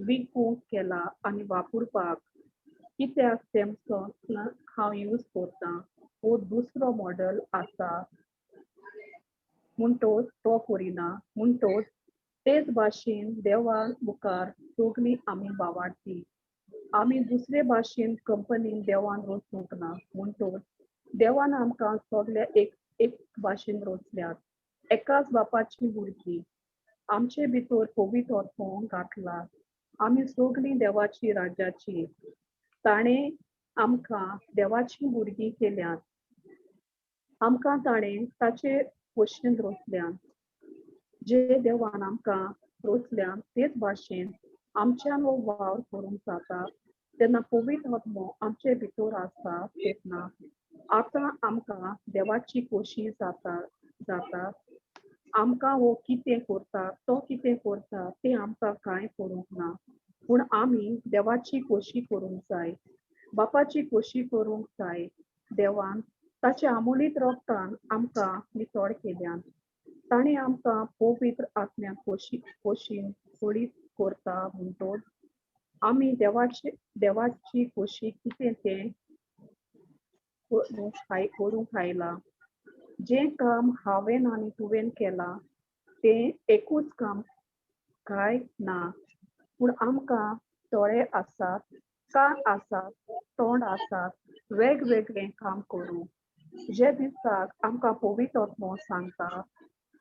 विकूंक केला आनी वापरपाक. कित्याक सॅमसंग हांव यूज करता? हो दुसरो मॉडल आसा म्हणटोच तो करिना. म्हणटोच तेच भाशेन देवा मुखार सगळीं आमी बावाडटी. आमी दुसरे भाशेन कंपनीन देवान रचूंक ना. म्हणटोच देवान आमकां सगळे एक एक भाशेन रचल्यात, एकाच बापाची भुरगीं. आमचे भितर पवित्र आत्मो घातला. आमी सगळीं देवाची राज्याची. ताणें आमकां देवाची भुरगीं केल्यात. आमकां ताणें ताचे भशेन रचल्यात. जे देवान आमकां रचल्यात तेच भाशेन आमच्यान हो वावर करूंक जाता तेन्ना पवित्र आत्मो आमचे भितर आसता तेन्ना आतां आमकां देवाची खोशी जाता जाता. आमकां हो कितें करता, तो कितें करता तें आमकां कांय करूंक ना, पूण आमी देवाची खोशी करूंक जाय, बापाची खोशी करूंक जाय. देवान ताच्या आमोलीत रोगतान आमकां नितळ केल्यान. ताणें आमकां पवित्र आत्म्या खोशी खोशीन सोडीत करता. म्हणटोच आमी देवाची देवाची खोशी कितें तें करूंक आयलां. जें काम हांवें आनी तुवें केलां तें एकूच काम काय ना, पूण आमकां दोळे आसात, कान आसात, तोंड आसात वेगवेगळें काम करूंक. जे दिसाक आमकां पवित्र आत्मो सांगता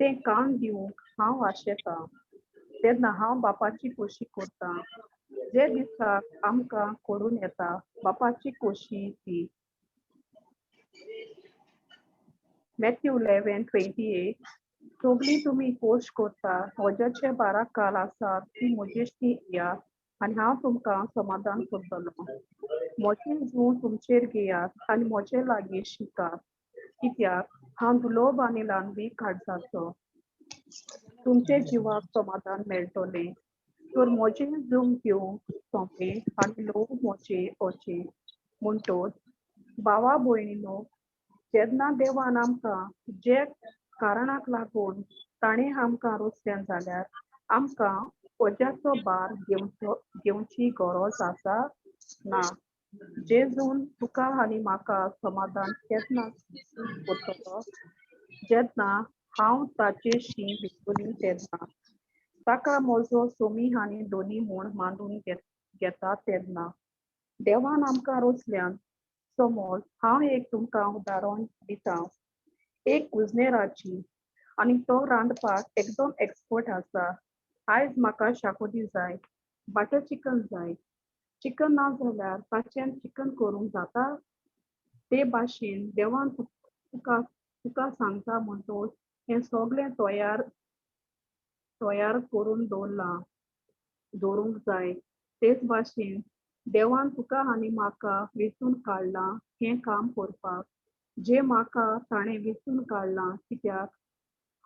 तें कान दिवंक हांव आशेतां तेन्ना हांव बापाची खोशी करतां. जे दिसाक आमकां करून येता बापाची खोशी ती. मॅथ्यू 11:28. सगळीं तुमी कोश करता, म्हज्याचे बारा काल आसात ती म्हजेशी येयात आनी हांव तुमकां समाधान करतलो. म्हजें जूं तुमचेर घेयात आनी म्हजे लागीं शिकात, कित्याक हांव दुलोब आनी ल्हानवी काळजाचो. तुमचे जिवाक समाधान मेळटलें. तर म्हजें जूं घेवंक सोंपें आनी लोक म्हजें अशें. म्हणटोच भावा भयणीनो, जेन्ना देवान आमकां जे कारणाक लागून ताणें आमकां रचल्यान जाल्यार आमकां वज्याचो भार घेवचो घेवची गरज आसा ना. जेजून तुका आनी म्हाका समाधान केन्ना करतलो? जेन्ना हांव ताचेशी विसरली तेन्ना, ताका म्हजो सोमी आनी दोनी म्हूण मानून घेता तेन्ना. देवान आमकां रचल्यान. समज हांव एक तुमकां उदाहरण दिता. एक कुजनेराची आनी तो रांदपाक एकदम एक्सपर्ट आसा. आयज म्हाका शाकोती जाय, बटर चिकन जाय. चिकन ना जाल्यार ताचें चिकन करूंक जाता? ते भाशेन देवान तुका तुका सांगता म्हणटोच हें सगळें तयार तयार करून दवरलां, दवरूंक जाय. तेच भाशेन देवान तुका आनी म्हाका वेंचून काडलां हें काम करपाक. जें म्हाका ताणें वेंचून काडलां कित्याक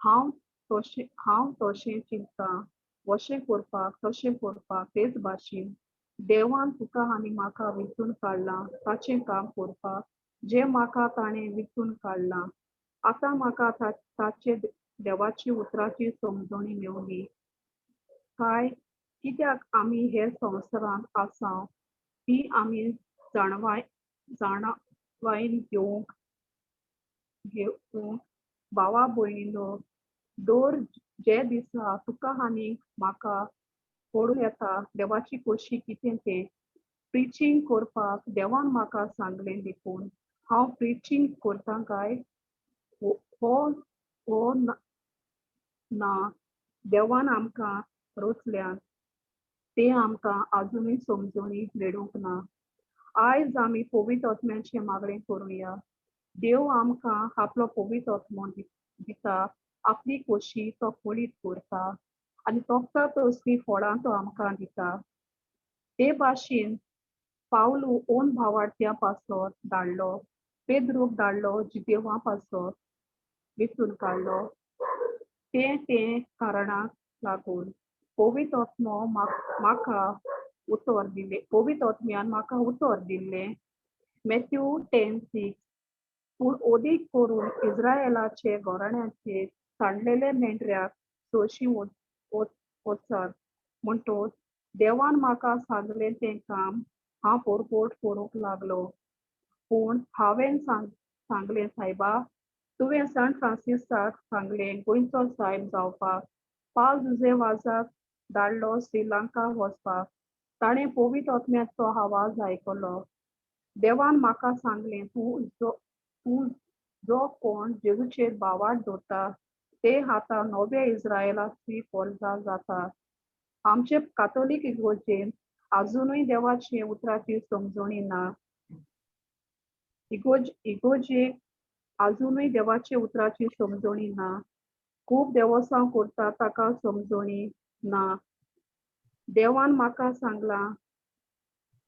हांव तशें चिंतता, अशें करपाक, तशें करपाक. तेच भाशेन देवान तुका आनी म्हाका वेंचून काडलां ताचें काम करपाक, जें म्हाका ताणें वेंचून काडलां. आतां म्हाका ताचे देवाची उतराची समजणी मेवली काय कित्याक आमी हे संवसारांत आसा ती आमी जाणवायन घेवंक घेवंक. भावा भयणीनो, दर जे दिसा तुका आनी म्हाका कळूं येता देवाची खोशी कितें तें. प्रिचींग करपाक देवान म्हाका सांगलें देखून हांव प्रिचींग करतां काय हो हो हो ना. देवान आमकां रचल्यात ते आमकां आजुनूय समजणी मेळूंक ना. आयज आमी पवित्र आत्म्याचें मागणें करुया. देव आमकां आपलो पवित्र आत्मो दिता. आपली खोशी तो कळीत करता आनी तोखता तसलीं फळां तो आमकां दिता. ते भाशेन पावलू ओन भावार्थ्यां पासत धाडलो, पेद्रूक धाडलो जिदेवा पासत वेंचून काडलो. ते ते कारणाक लागून पवित्र आत्मो म्हाका उतर दिलें, पवित्र आत्म्यान म्हाका उतर दिल्लें, मॅथ्यू 10:6, पूण ओदीक करून इस्रायलाचे घराण्याचे सांडलेले मेंढऱ्याक सोशी वचात. म्हणटोच देवान म्हाका सांगलें तें काम हांव परपोट करूंक लागलो. पूण हांवें सांगलें, सायबा, तुवें सान फ्रांसिसाक सांगलें गोंयचो सायब जावपाक, पावल जुजे वाजाक धाडलो श्रीलंका वचपाक. ताणें पवित्र आत्म्याचो आवाज आयकलो. देवान म्हाका सांगलें, तूं जो कोण जेजूचेर भावार्थ दवरता ते आतां नव्या इस्रायलाची पोरसां जाता. आमचे कातोलीक इगर्जेन आजुनूय देवाचे उतराची समजणी ना. इगर्जेक आजुनूय देवाचे उतराची समजणी ना. खूब देवसांव करता, ताका समजणी ना. देवान म्हाका सांगलां,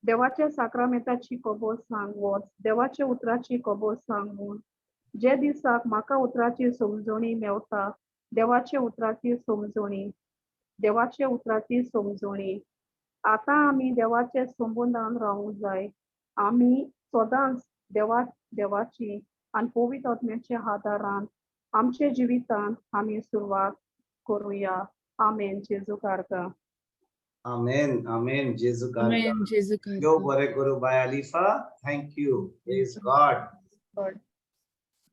देवाच्या साक्रामेंताची खबर सांग, वच, देवाच्या उतराची खबर सांग म्हूण. जे दिसाक म्हाका उतराची समजणी मेवता, देवाच्या उतराची समजणी, देवाच्या उतराची समजणी. आतां आमी देवाच्या संबंदान रावूंक जाय. आमी सदांच देवाची आनी पवित्र आत्म्याच्या आदारान आमच्या जिवितान आमी सुरवात करुया. आमेन. जेजू कारता. आमेन, आमेन. जेजू Amen. जेजू देव कारता. बरें करूं बाय अलिफा. Thank you. Praise God. God.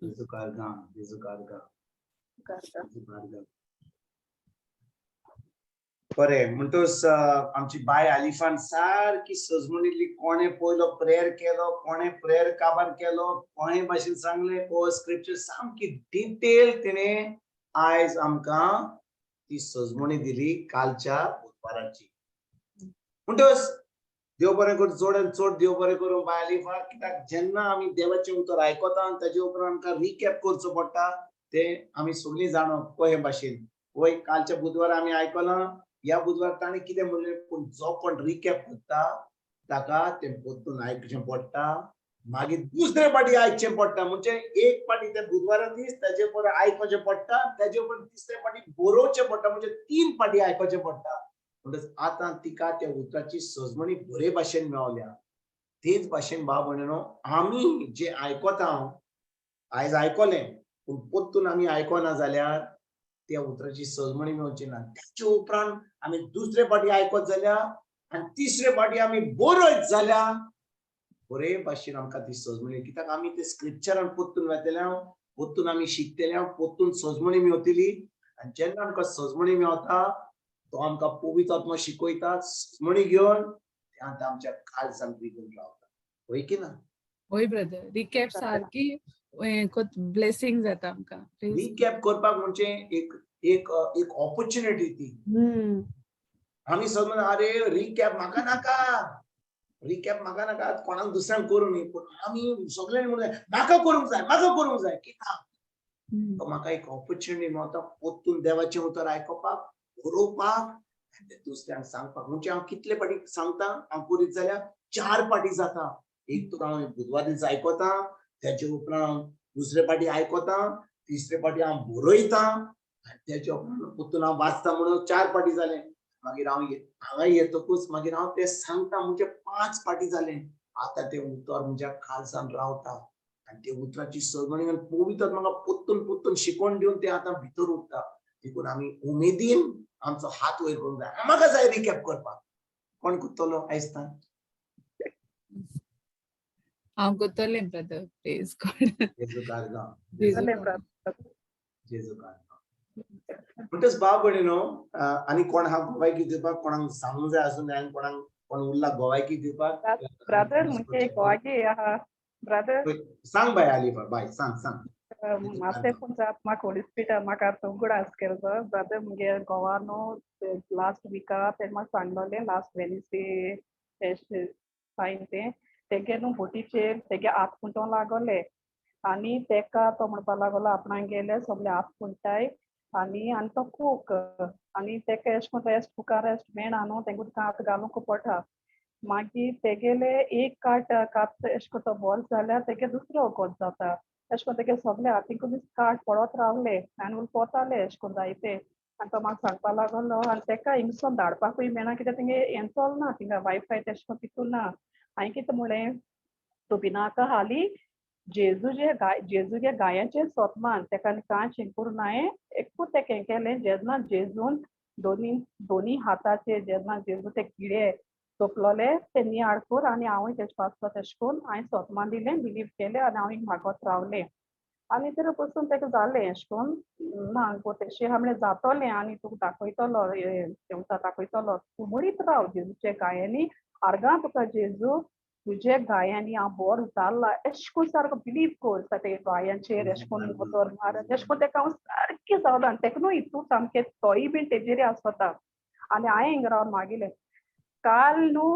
जेजू कारगा, जेजू कारगा. कारता. जेजू कारगा. बरें, म्हणटोच आमची बाय आलिफान सारकी सजमणिल्ली, कोणे पयलो प्रेयर केलो, कोणे प्रेयर काबार केलो, कोणे भाशेन सांगलें, को स्क्रिप्चर, सामकी डिटेल तिणे आयज आमकां ती सजमणी दिली कालच्या बुधवाराची. म्हणटोच देव बरें करूं, चड आनी चड देव बरें करूं बाय आलिफा, कित्याक जेन्ना आमी देवाचें उतर आयकता आनी ताजे उपरांत आमकां रिकॅप करचो पडटा, तें आमी सगळीं जाणो कहे भाशेन वय कालच्या बुधवारा आमी आयकलां, ह्या बुधवार ताणें कितें म्हणलें. पूण जो कोण रिकॅप करता ताका तें परतून आयकचें पडटा, मागीर दुसरे फाटी आयकचें पडटा. म्हणजे एक फाटी ते बुधवारा दीस ताजे परत आयकोचें पडटा, ताजे उपरांत तिसरे फाटी बरोवचें पडटा, म्हणजे तीन फाटी आयकोचें पडटा. म्हणटच आतां तिका त्या उतराची सजमणी बरे भाशेन मेवल्या. तेच भाशेन भाव भयणीनो, आमी जे आयकता, आयज आयकलें पूण परतून आमी आयकना जाल्यार त्या उतराची सजमणी मेवची ना. त्याचे उपरांत आमी दुसरे फाटी आयकत जाल्यार आनी तिसरे फाटी आमी बरयत जाल्यार बरे भाशेन आमकां ती सजमणी, कित्याक आमी ते स्क्रिप्चरान परतून वेतले, परतून आमी शिकतले, परतून सजमणी मेवतली. आनी जेन्ना आमकां सजमणी मेवता, तो आमकां पवित्र आत्मा शिकयता. सजमणी घेवन ते आतां आमच्या काळजान रिगून रावता, हय की ना? होय ब्रदर, रिकॅप सारकी ब्लेसिंग जाता आमकां. Praise God. Recap करपाक म्हणजे एक एक एक ऑपॉर्च्युनिटी ती. आमी सगळे म्हणटा, अरे रिकॅप म्हाका नाका, रिकॅप म्हाका नाका, कोणाक दुसऱ्यांक करूं न्ही. पूण आमी सगळ्यांनी म्हणलें म्हाका करूंक जाय, म्हाका करूंक जाय. कित्याक? तो म्हाका एक ऑपॉर्च्युनिटी मेळटा परतून देवाचें उतर आयकुपाक, बरोवपाक आनी तें दुसऱ्यांक सांगपाक. म्हणजे हांव कितले फाटी सांगता, हांव करीत जाल्यार 4 फाटी जाता. एक तर हांव बुधवार दिसा आयकता, तेचे उपरांत हांव दुसरे फाटी आयकता, तिसरे फाटी हांव बरयता आनी तेचे उपरांत परतून हांव वाचता. म्हणून 4 फाटी जालें. मागीर हांव हांगा येतकूच मागीर हांव तें सांगता, म्हणजे 5 फाटी जालें. आतां तें उतर म्हज्या काळजान रावता आनी ते उतराची सगळी आनी पवित्र म्हाका परतून परतून शिकोवन दिवन तें आतां भितर उरता. देखून आमी उमेदीन आमचो हात वयर करूंक जाय. म्हाका जाय रिकॅप करपाक. कोण करतलो आयस्तान? हांव करतलें ब्रदर, प्रेज गॉड. जेजू कारगांव. जालें ब्रदर. जेजू कारगांव. म्हणटच भाव भयणीनो, आनी कोण हा गोवायकी दिवपाक, कोणाक सांगूंक जाय आसून आनी कोणाक कोण उरला गोवायकी दिवपाक? ब्रदर म्हणजे गोवाकी आहा ब्रदर. सांग बाय आलिफा बाय, सांग सांग. मातशें पूण जात म्हाका होली स्पिरिटान म्हाका आतां उगडास केलो ब्रदर. मुगे गोवा न्हू लास्ट विका तेणें म्हाका सांगलोलें, लास्ट वेनसडे सायन तें तेगे न्हू बोटीचेर तेगे हात खुंटोंक लागोले आनी तेका तो म्हणपा लागलो आपणागेले सगळे हात खुंटाय आनी आनी तो कूक आनी तेका एशें कोन्न रेस्ट कुकार रेस्ट मेळना न्हू, तेंका उदकांत हात घालूंक पडटा. मागीर तेगेले एक काट कात एशें कोन्न तो बरो जाल्यार तेगे दुसरो वखद जाता. एशें कोन्न तेगे सगळे हातीकून काट पडत रावले आनी उलपोताले एशें कोन्न जायते. आनी तो म्हाका सांगपा लागलो आनी तेका हिंगसून धाडपाकूय मेळना कित्याक तेंगे हें चलना, थिंगा वायफाय तेशें कोन्न तितून ना. हांवें कितें म्हणलें, तूं भिनाका, हाली जेजूचे गाय, जेजूगे गायांचें सोतमान तेका आनी कांय हें करूं नाये. एकूच तेका हें केलें, जेन्ना जेजून दोनी हाताचे जेन्ना जेजू ते किडे सोंपलोले ते नियाळ कर आनी हांवूय तेजे पासत तेशें करून हांवें सोतमान दिलें, बिलीव केलें आनी हांव हिंग मागत रावलें. आनी तरी पसून तेका जालें एशें करून ना गो तेशें आहा म्हणल्यार जातोलें आनी तुका दाखयतलो, देंवचार दाखयतलो, तूं म्हणीत राव जेजूच्या गायांनी, आर्गां तुका जेजू तुजे गायांनी हांव बरो जाला एशें करून सारको बिलीव कर ते गायांचेर एशें करून दोतोर मार एशें करून तेका हांव सारकें सावधान आनी तेका न्हू हितू सामकें तोय बीन तेजेर आसता. आनी हांवें हिंगा रावन मागिलें काल न्हू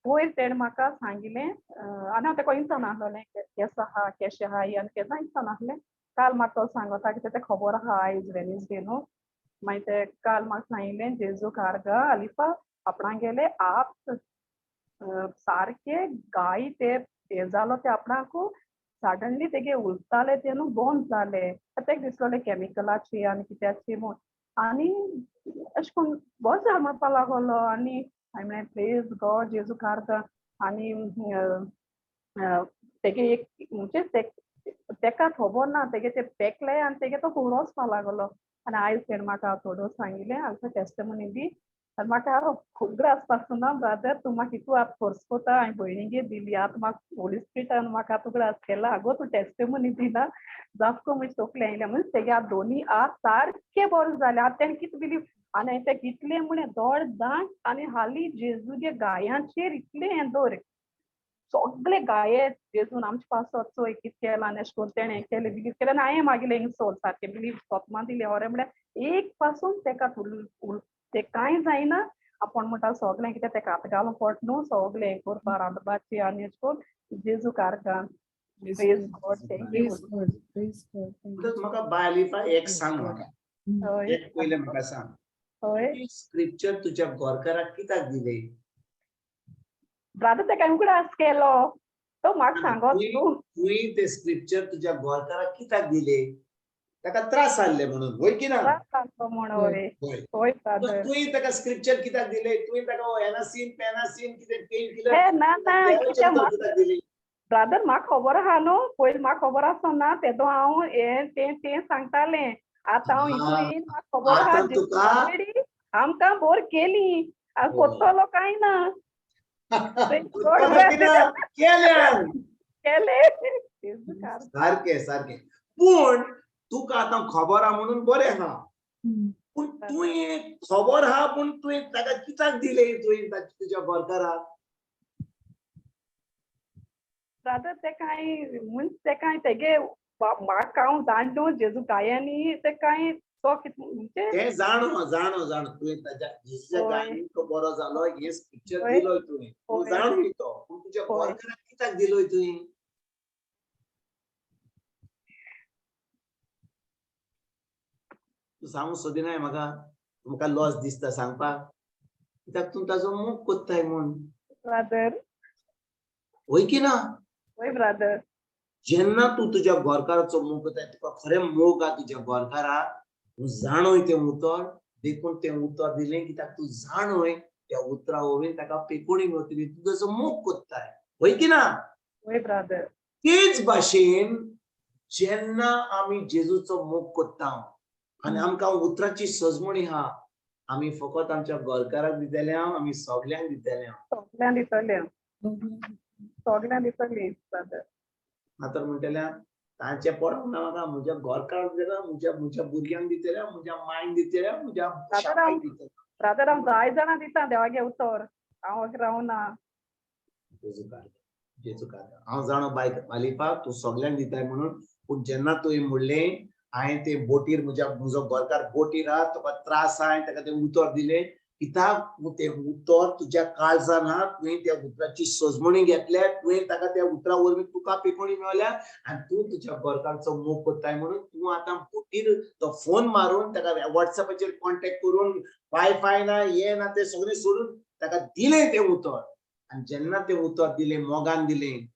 पयर तेणें म्हाका सांगिलें आनी हांव तेका इंसान आहलोलें केस आहा केशें आहा आनी केन्ना इंसान आहलें. काल म्हाका तो सांगता कितें तें खबर आहा आयज वेनसडे न्हू. मागीर ते काल म्हाका सांगिलें जेजू कारगा आलिफा आपणागेले आप सारके गाय ते हे जालो ते आपणाकू सडनली तेगे उलताले ते न्हू बंद जाले. तेका दिसलोले केमिकलाची आनी कित्याची म्हूण आनी अशें करून बरो जालो म्हणपा लागलो. आनी हांवें म्हणलें प्रेज गॉड जेजू कारगा. आनी तेगे एक म्हणजे तेका खबर ना तेगे ते पेकले आनी तेगे तो फुडें वचपा लागलो. आनी आयज तेणें म्हाका थोड्यो सांगिलें आमकां टेस्टमनी दी. आनी म्हाका उगडास पासून ना ब्रदर, तूं म्हाका इतू आतां फोर्स कोता, हांवें भयणीगे दिली आतां म्हाका होली स्पिरिटान म्हाका आतां उगडास केला, आगो तूं टेस्टमनी दिना जापको म्हणजे तकलें आयलें. म्हणजे तेगे आतां दोनी आत सारके बरें जालें. आतां तेणें कितें बिलीव आनी हांवें तेका इतलें म्हणलें दोड दांट आनी हालीं जेजूगे गायांचेर इतलें हें दवर, सगळे गाये जेजून आमचे पासत चोय कितें केलां आनी अशें करून तेणें केलें बिलीव केलें. आनी हांवें मागीर हिंगा सोल सारकें बिलीव सोतमा दिलें. हरें म्हळ्यार एक पासून तेका ते कांय जायना आपूण म्हणटा सगळें कितें तेका हात घालूंक पडटा न्हू सगळें हें करपा रांदपाचें आनी अशें करून जेजू कारगां. Praise God, thank you. Praise God, praise God, thank you. म्हाका बाय आलिफा एक सांग म्हाका, हय. एक पयलें म्हाका सांग, हय. स्क्रिप्चर तुज्या गोरकाराक कित्याक दिले? ब्रदर तेका उगडास केलो तो म्हाका सांगत न्हू. तुवें ते स्क्रिप्चर तुज्या गोरकाराक कित्याक दिले? ताका त्रास जाल्ले म्हणून, वय की ना? त्रास जाल्लो म्हूण. हय वय. हय ब्रदर. तुवें ताका स्क्रिप्चर कित्याक दिले? तुवें ताका एनासीन पेनासीन कितें पेन किलर हे ना ना कित्याक कित्याक दिले? ब्रदर म्हाका खबर आहा न्हू, पयलीं म्हाका खबर आसना तेदो हांव हें तें तें सांगतालें. आतां हांव इतू येयन म्हाका खबर आहा ऑलरेडी आमकां बोर केली आनी कोत्तलो कांय ना. केलें सारकें सारकें. पूण तुका आतां खबर आहा म्हणून बरें आहा, पूण तुवें खबर आहा पूण तुवें ताका कित्याक दिलें तुवें तुज्या गोरकाराक? ब्रदर ते कांय म्हूण ते कांय तेगे म्हाका हांव जाण न्हू जेजू गायांनी ते कांय तो कित म्हणजे तें जाणो जाणो जाणो तुवें ताज्या जेजूच्या होय. गायन तो बरो जालो हें स्क्रिप्चर होय. दिलोय तुवें, तूं होय. जाणूय तो, पूण तुज्या होय. गोरकाराक कित्याक दिलोय तुवें? तूं सांगूंक सोदिनाय म्हाका, म्हाका लॉस दिसता सांगपाक, कित्याक तूं ताजो मोग कोत्ताय म्हूण. ब्रादर. वय की ना? वय ब्रादर. जेन्ना तूं तुज्या गोरकाराचो मोग करताय, तुका खरें मोग आहा तुज्या गोरकाराक, तूं जाणोय तें उतर, देखून तें उतर दिलें कित्याक तूं जाणोय त्या उतरा वरवीं ताका पेकोणी मेवतली, तूं ताजो मोग कोत्ताय. वय की ना? वय ब्रादर. तेच भाशेन जेन्ना आमी जेजूचो मोग कोत्ता आनी आमकां उतराची सजमणी आहा, आमी फकत आमच्या गोरकाराक दितले, आमी सगल्यांक दितले. सगल्यांक दितले, सगल्यांक दितली ब्रादर. नातर म्हणटल्या तांचें पडोंक ना म्हाका, म्हज्या गोरकाराक दितले, म्हज्या भुरग्यांक दितले, म्हज्या मायन दितले, म्हज्या शापाक दितले. ब्रादर हांव जाय जाणां दिता देवागे उतर, हांव रावना. जेजू जेजू हांव जाणो बाय मालिपा तूं सगल्यांक दिताय म्हणून, पूण जेन्ना तुवें म्हणलें हांवें ते बोटीर म्हजो गोरकार बोटीर आहा, तुका त्रास आहा, ताका तें उतर दिलें, कित्याक तूं तें उतर तुज्या काळजान आहा, तुवें त्या उतराची सजमणी घेतल्या, तुवें ताका त्या उतरा वरवीं तुका पेकोणी मेवल्या आनी तूं तुज्या गोरकारचो मोग कोत्ताय म्हणून तूं आतां बोटीर तो फोन मारून ताका वॉट्सएपाचेर कॉन्टेक्ट करून वायफाय ना हें ना तें सगळें सोडून ताका दिलें तें उतर. आनी जेन्ना तें उतर दिलें, मोगान दिलें,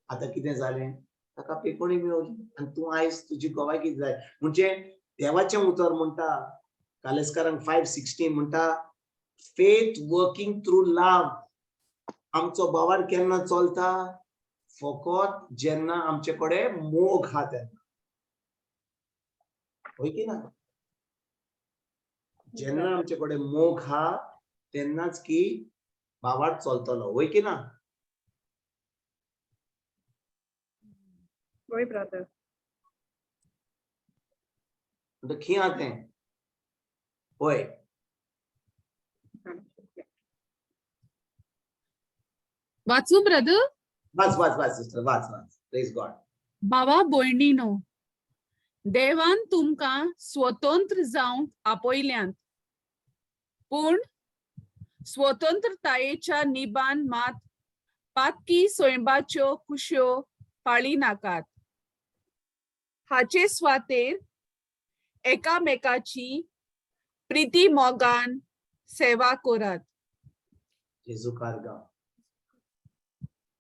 आतां कितें जालें, ताका पेकोणी मेवली आनी तूं आयज तुजी गोवायकी जाय. म्हणजे देवाचें उतर म्हणटा कालेस्कारांक 5:16 म्हणटा, फेथ वर्किंग थ्रू लव्ह. आमचो भावार केन्ना चलता? फकत जेन्ना आमचे कडेन मोग आहा तेन्ना. हय की ना? जेन्ना आमचे कडेन मोग आहा तेन्नाच की भावार चलतलो. वय की ना? वय ब्रादर. म्हणटा खी आहा तें? वय. वाचू ब्रदर? वाच वाच वाच सिस्टर, वाच वाच. Praise God. बाबा भयणीनो, देवान तुमकां स्वतंत्र जावंक आपयल्यांत, पूण स्वतंत्रतायेच्या निबान मात पातकी सैंबाच्यो कुश्यो पाळी नाकात. हाचे स्वातेर एकामेकाची प्रिती मोगान सेवा करात. जेजू कारगांव,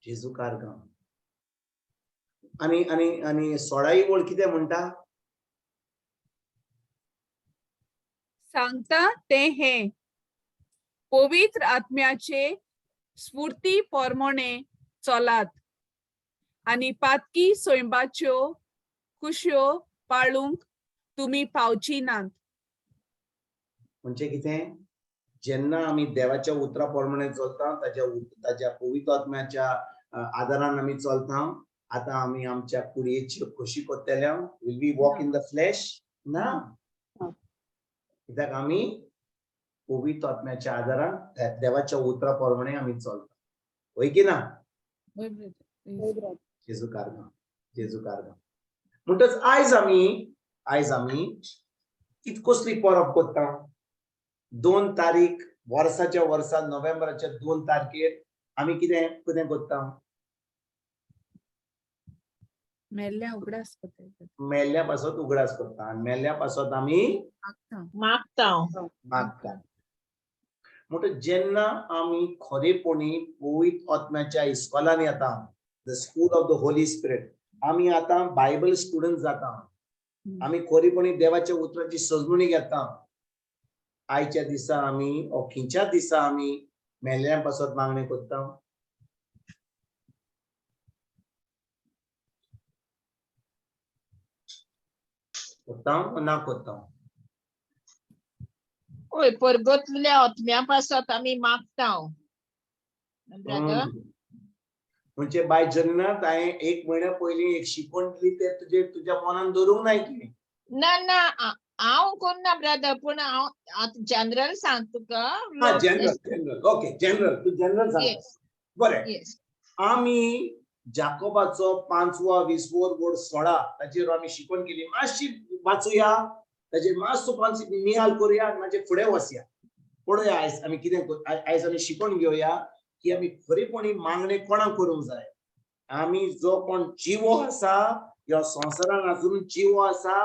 जेजू कारगांव. आनी आनी आनी सोळाई वळ कितें म्हणटा? सांगता तें हें, पवित्र आत्म्याचे स्फूर्ती पोरमोणे चलात आनी पातकी सैंबाच्यो कुश्यो पाळूंक तुमी पावची नात. म्हणजे कितें? जेन्ना आमी देवाच्या उतरा प्रमाणे चलता, ताज्या पवित्र आत्म्याच्या आदारान आमी चलता, आतां आमी आमच्या कुडयेची खोशी करतले. Will we walk in the flesh? ना. कित्याक आमी पवित्र आत्म्याच्या आदारान देवाच्या उतरा प्रमाणे आमी चलता. वय की ना? जेजू कारगांव, जेजू कारगांव. म्हणटच आयज आमी कित कसली परब करता? 2 तारीख वर्साच्या वर्सा नोव्हेंबराच्या 2 तारखेर आमी कितें कितें करता? मेल्ल्या उगडास करता. मेल्ल्या पासत उगडास करता आनी मेल्ल्या पासत आमी मागता. मागता. म्हणटच जेन्ना आमी खरेपणी पवित्र आत्म्याच्या इस्कॉलान येता, the school of the Holy Spirit, आमी आतां बायबल स्टुडंट जाता, आमी खरेपणी देवाच्या उतराची सजमणी घेता. आयच्या दिसा आमी ओ खंयच्या दिसा आमी मेल्ल्या पासत मागणें करता? करता ओ ना करता? ओय, परगतल्या आत्म्या पासत आमी मागता. म्हणजे बाय जेन्ना हांवें 1 म्हयन्या पयलीं एक शिकवण दिली ते तुज्या मनान दवरूंक नाय तुवें? ना ना, हांव कोन्ना ब्रदर, पूण हांव आतां जनरल सांग तुका. हा, जनरल, जनरल. ओके, जनरल, तूं जनरल सांग. बरें. आमी जाकोबाचो 5 20 वोर 16 ताचेर आमी शिकवण केली. मातशी वाचुया, ताजेर मातसो पांच नियाल करुया आनी मागीर फुडें वचया. पळोवया आयज आमी कितें आयज आमी शिकोवन घेवया की आमी खरेपणी मागणें कोणाक करूंक जाय. आमी जो कोण जिवो आसा ह्या संवसारान अजून जिवो आसा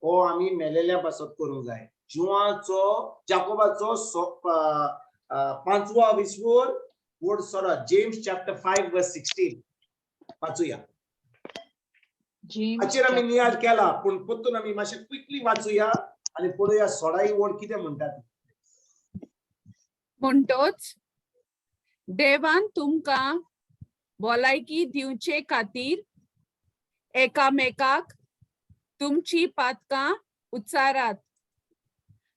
हो आमी मेलेल्या पासत करूंक जाय. जिवाचो जाकोबाचो पांचवो विस्वोर वड सोडा, जेम्स चॅप्टर 5 वर्स 16 वाचुया. हाचेर आमी नियाळ केला पूण परतून आमी मातशें क्विकली वाचुया आनी पळोवया सोडाई वड कितें म्हणटा ती. म्हणटोच देवान तुमकां भलायकी दिवचे खातीर एकामेकाक तुमची पातकां उच्चारात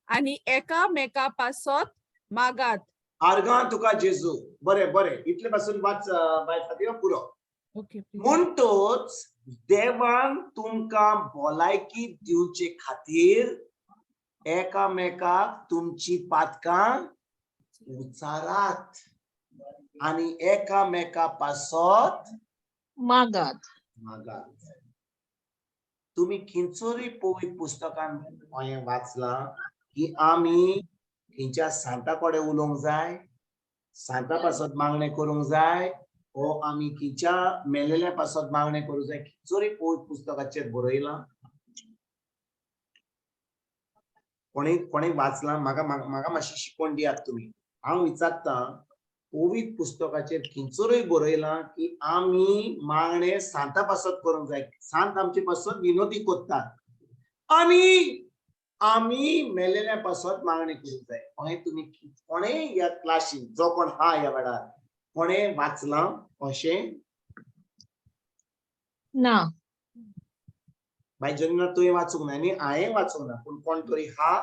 आनी एकामेका पासत मागात. आर्गां तुका जेजू. बरें बरें, इतले पासून वाच बाय फातिमा, पुरो. ओके. म्हणटोच देवान तुमकां भलायकी दिवचे खातीर एकामेकाक तुमची पातकां उचारात आनी एकामेका पासत मागात. मागात. तुमी खंयचोरी पवित्र पुस्तकान हांवें वाचलां की आमी खंयच्या सांता कडेन उलोवंक जाय, सांता पासत मागणें करूंक जाय, ओ आमी खंयच्या मेलेल्या पासत मागणें करूंक जाय. खंयचोरी पवित्र पुस्तकाचेर बरयलां? कोणी कोणी वाचलां? म्हाका म्हाका मातशी शिकवण दियात तुमी. हांव विचारतां, पवित्र पुस्तकाचेर खंयचोरूय बरयलां की आमी मागणें सांता पासत करूंक जाय, सांत आमचे पासत विनोदी करतात आनी आमी मेलेल्या पासत मागणें करूंक जाय, अहें तुमी कोणें ह्या क्लासीन जो कोण हा ह्या वेळार कोणें वाचलां अशें? ना. बाय जेन्ना तुवें वाचूंक ना न्ही, हांवें वाचूंक ना, पूण कोण तरी हा,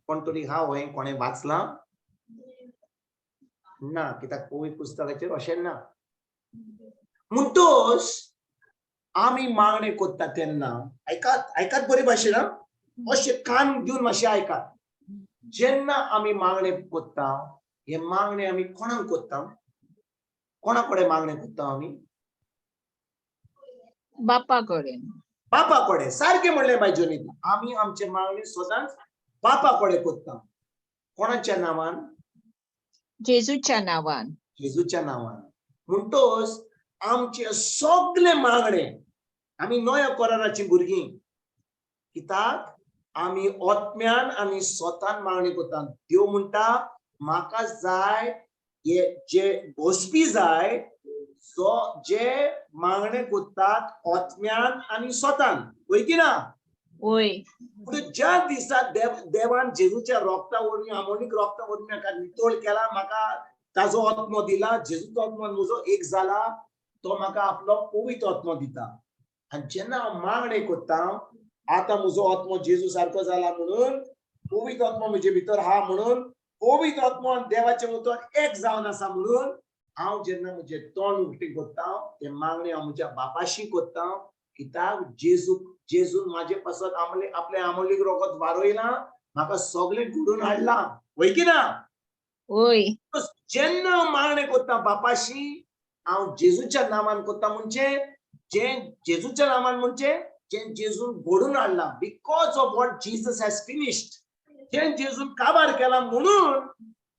कोण तरी हा होय कोणें वाचलां ना, कित्याक पवित्र पुस्तकाचेर अशें ना. म्हणटोच आमी मागणें करता तेन्ना आयकात, आयकात बरे भाशेन, अशें कान दिवन मातशें आयकात. जेन्ना आमी मागणें करता, हे मागणें आमी कोणाक करता? कोणा कडेन मागणें करता आमी? बापा कडेन. बापा कडेन. सारकें म्हणलें बाय जोनिता. आमी आमचे मागणें सदांच बापा कडेन करता. कोणाच्या नांवान? जेजूच्या नांवान. जेजूच्या नांवान. म्हणटोच आमचे सगळे मागणे, आमी नव्या कराराची भुरगीं, कित्याक आमी आत्म्यान आनी स्वतान मागणी करता. देव म्हणटा म्हाका जाय हे जे बसपी जाय, जो जे मागणे करतात आत्म्यान आनी स्वतान, वय की ना? वय. पूण ज्या दिसा देवान जेजूच्या रोगता वरवीं, आमोनीक रोगता वरवीं म्हाका नितळ केला, म्हाका ताजो आत्मो दिला, जेजूचो आत्मो म्हजो एक जाला, तो म्हाका आपलो पवित्र आत्मो दिता. आनी जेन्ना हांव मागणें करता, आतां म्हजो आत्मो जेजू सारको जाला म्हणून, पवित्र आत्मो म्हजे भितर आहा म्हणून, पवित्र आत्मो आनी देवाचें उतर एक जावन आसा म्हणून, हांव जेन्ना म्हजें तोंड उक्तें करता, तें मागणें हांव म्हज्या बापाशी करता. कित्याक जेजून म्हाजे पासत आपलें आमोलीक रोगत वारयलां, म्हाका सगळें घडोवन हाडलां, वय की ना? वय. जेन्ना हांव मागणें करता बापाशी, हांव जेजूच्या नांवान करता. म्हणजे जें जेजूच्या नांवान म्हणजे जें जेजून घडोवन हाडलां, because of what Jesus has finished, जें जेजून काबार केलां म्हणून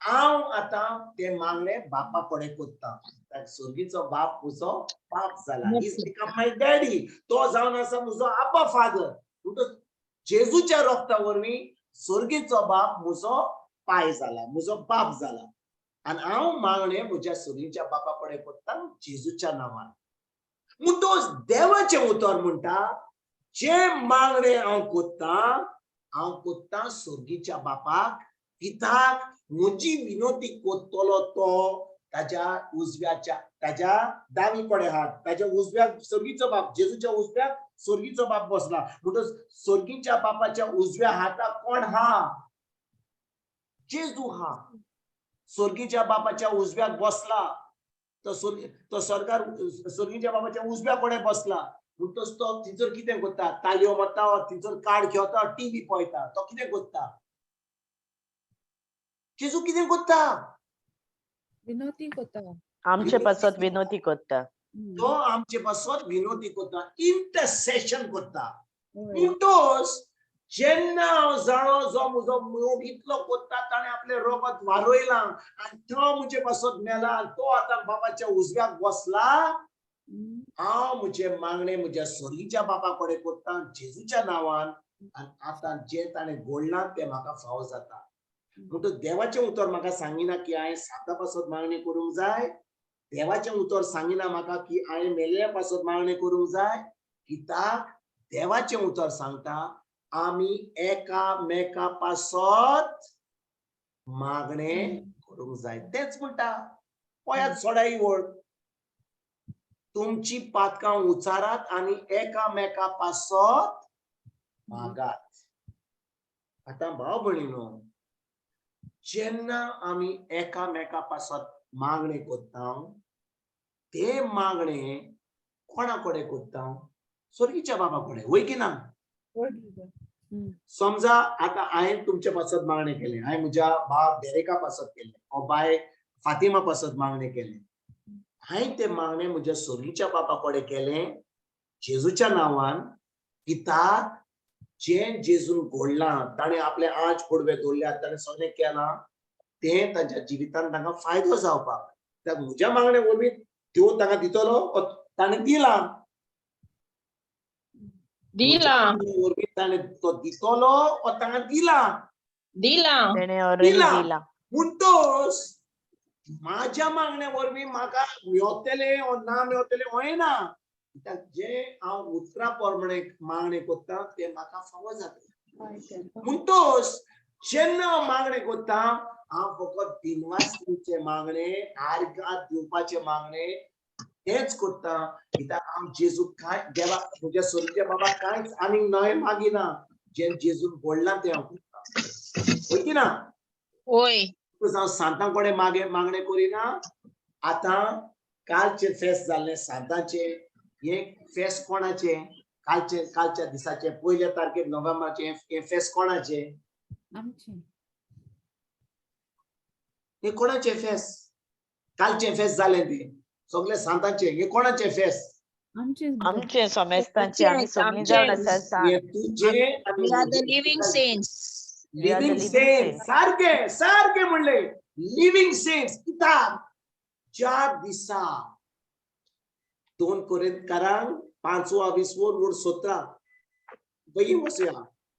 हांव आतां तें मागणें बापा कडेन करता. स्वर्गीचो बाप म्हजो बाप जाला, he is become my daddy, तो जावन आसा म्हजो आबा फादर. म्हणटच जेजूच्या रोगता वरवीं स्वर्गीचो बाप म्हजो पाय जाला, म्हजो बाप जाला. आनी हांव मागणें म्हज्या स्वर्गीच्या बापा कडेन करता जेजूच्या नांवान. म्हणटच देवाचें उतर म्हणटा, जें मागणें हांव करता, हांव करता स्वर्गीच्या बापाक, कित्याक म्हजी विनोती करतलो तो ताज्या उजव्याच्या, ताज्या दावी कडेन हात, ताज्या उजव्याक स्वर्गीचो बाप, जेजूच्या उजव्याक स्वर्गीचो बाप बसला. म्हणटच स्वर्गीच्या बापाच्या उजव्या हाताक कोण हा? जेजू हा. स्वर्गीच्या बापाच्या उजव्याक बसला तो, तो स्वर्गार स्वर्गीच्या बापाच्या उजव्या कडेन बसला. म्हणटच तो थंयसर कितें करता? तालयो मारता, थंयसर कार्ड घेता, टीव्ही पळयता. तो कितें करता? जेजू कितें करता? विनोती करता. आमचे पासत विनोती करता. तो आमचे पासत विनोती करता, इंटरसेशन करता. म्हणटोच जेन्ना हांव जाणो जो म्हजो मोग इतलो कोत्ता, ताणें आपलें रगत वारयलां आनी तो म्हजे पासत मेला आनी तो आतां बाबाच्या उजव्याक बसला, हांव म्हजें मागणें म्हज्या सोरीच्या बापा कडेन कोत्ता जेजूच्या नांवान, आनी आतां जें ताणें घडलां तें म्हाका फावो जाता. म्हणटच देवाचें उतर म्हाका सांगिना की हांवें साता पासत मागणी करूंक जाय. देवाचें उतर सांगिना म्हाका की हांवें मेल्ल्या पासत मागणी करूंक जाय. कित्याक देवाचें उतर सांगता आमी एकामेका पासत मागणें करूंक जाय. तेंच म्हणटा, पळयात सोडाई वळ, तुमची पातकां उचारात आनी एकामेका पासत मागात. आतां भाव भयणीनो, जेन्ना आमी एकामेका पासत मागणें करता, ते मागणें कोणा कडेन करता? स्वर्गीच्या बाबा कडेन, वय की ना? समजा आतां हांवें तुमचे पासत मागणें केलें, हांवें म्हज्या बाब डेरेका पासत केलें ओ बाय फातिमा पासत मागणें केलें, हांवें तें मागणें म्हज्या सोरीच्या बापा कडेन केलें जेजूच्या नांवान. कित्याक जें जेजून घडलां, ताणें आपले आंच पडवे दवरल्यात, ताणें सगळें केलां, तें ताच्या जिवितान तांकां फायदो जावपाक. कित्याक म्हज्या मागणे वरवीं देव तांकां दितलो, ताणें दिलां, दिलां. वरवीं ताणें तो दितलो ओ तांकां दिलां, दिलां. तेणें ऑलरेडी दिलां. दिलां. म्हणटोच माझ्या मागण्या वरवीं म्हाका मेवतलें ओ ना मेवतलें होय ना, कित्याक जें हांव उतरा प्रमाणे मागणें करता तें म्हाका फावो जाता. म्हणटोच जेन्ना हांव मागणें करता, हांव फकत दिनवासणीचें मागणें, आर्गां दिवपाचें मागणें तेंच करता. कित्याक हांव जेजूक कांय देवा म्हज्या सोरीच्या बाबा कांयच आनीक नवें मागिना, जें जेजून घडलां तें हांव करता, वय की ना? वय. हांव सांतां कडेन मागणें करिना. आतां कालचें फेस्त जाल्लें सांतांचें, हें फेस्त कोणाचें? कालचें, कालच्या दिसाचें 1 तारखेर नोव्हेंबराचें हें फेस्त कोणाचें? आमचें. हें कोणाचें फेस्त? कालचें फेस्त जालें तें सगळें सांतांचें, हें कोणाचें फेस्त? आमचें. आमचें सोमेस्तांचें, आमी सगळीं जाण आसा सांत. हें तुजें आनी We are the living saints. We are the living living saints. saints. सारकें सारकें म्हणलें, लिव्हिंग सेंट्स. कित्याक ज्या दिसा 2 कोरिंथकारांक 5 विसवो वोर 17 बेगीन वचया,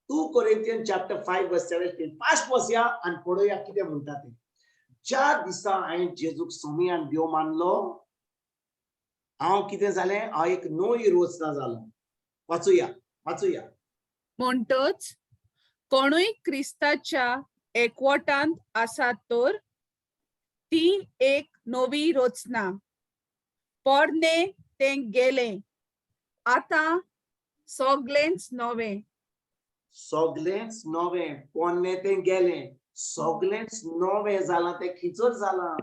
2 कोरिंथियन चॅप्टर 5 वर्स 17 फास्ट वचया आनी पळोवया कितें म्हणटा तें. ज्या दिसा हांवें जेजूक स्वामी आनी देव मानलो, हांव कितें जालें? हांव एक नवी रचना जालो. वाचुया, वाचुया. म्हणटच कोणूय क्रिस्ताच्या एकवटांत आसा तर ती एक नवी रचना, पोरणे तें गेलें, आतां सगळेंच नवें. सगळेंच नवें, पोन्नें तें गेलें, सगळेंच नवें जालां, तें खिचर जालां.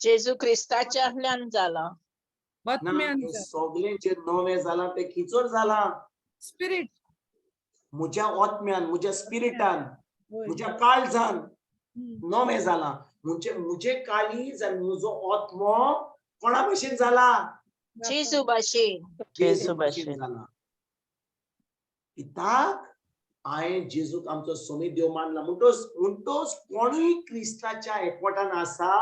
जेजू क्रिस्ताच्या आहल्यान जालां. ना, आत्म्यान तें सगळें जें नवें जालां तें खिचर जालां. स्पिरीट. म्हज्या आत्म्यान, म्हज्या स्पिरिटान, म्हज्या काळजान नवें जालां. म्हणजे म्हजें काळीज आनी म्हजो आत्मो कोणा भशेन जाला? जेजू भाशेन. जेजू भशेन. जाला. कित्याक हांवें जेजूक आमचो स्वामी देव मानला. म्हणटोच कोणूय क्रिस्ताच्या एकवटान आसा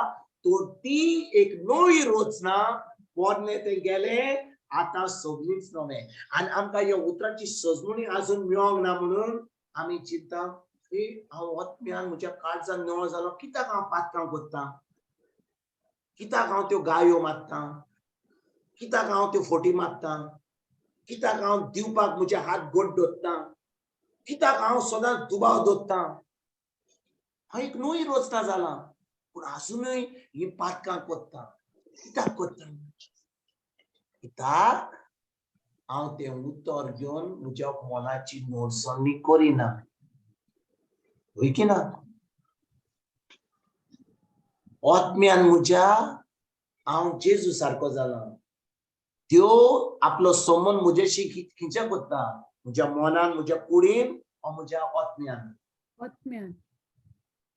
तर ती एक नवी रचना, पोरणे तें गेलें, आतां सगळींच नवें. आनी आमकां ह्या उतरांची सजमणी आजून मेळोंक ना म्हणून आमी चिंता की हांव आत्म्यान म्हज्या काळजान नवो जालो, कित्याक हांव पातकां करता, कित्याक हांव त्यो गायो मारता, कित्याक हांव त्यो फोटी मारता, कित्याक हांव दिवपाक म्हजे हात गोड दवरता, कित्याक हांव सदांच दुबाव दवरता. हांव एक नवी रचना जाला, पूण आजुनूय ही पातकां करता. कित्याक करता? कित्याक हांव तें उतर घेवन म्हज्या मनाची नोटसणी करिना, वय की ना? आत्म्यान म्हज्या हांव जेजू सारको जाला. देव आपलो संबंद म्हज्याशी खंयच्या करता? म्हज्या मनान, म्हज्या कुडीन ओ म्हज्या आत्म्यान? आत्म्यान.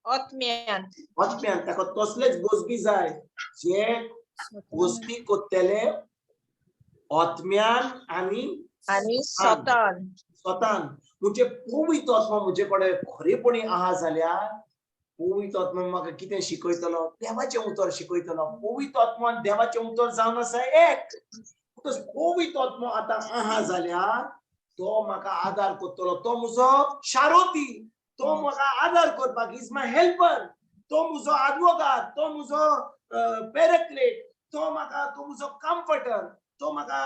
आत्म्यान. आत्म्यान. ताका तसलेच गोजबी जाय जे गोजबी करतले आत्म्यान आनी आनी स्वतान. स्वतान. म्हणजे पवित्र आत्मा म्हजे कडेन खरेपणी आहा जाल्यार पवित्र आत्मा म्हाका कितें शिकयतलो? देवाचें उतर शिकयतलो. पवित्र आत्मा देवाचें उतर जावन आसा एक. म्हणटकच पवित्र आत्मा आतां आहा जाल्यार तो म्हाका आदार करतलो. तो म्हजो शारोती, तो म्हाका आदार करपाक, is my helper. तो म्हजो आदवोगाद, तो म्हजो पेरेक्लेट, तो म्हाका, तो म्हजो कम्फर्टर. तो म्हाका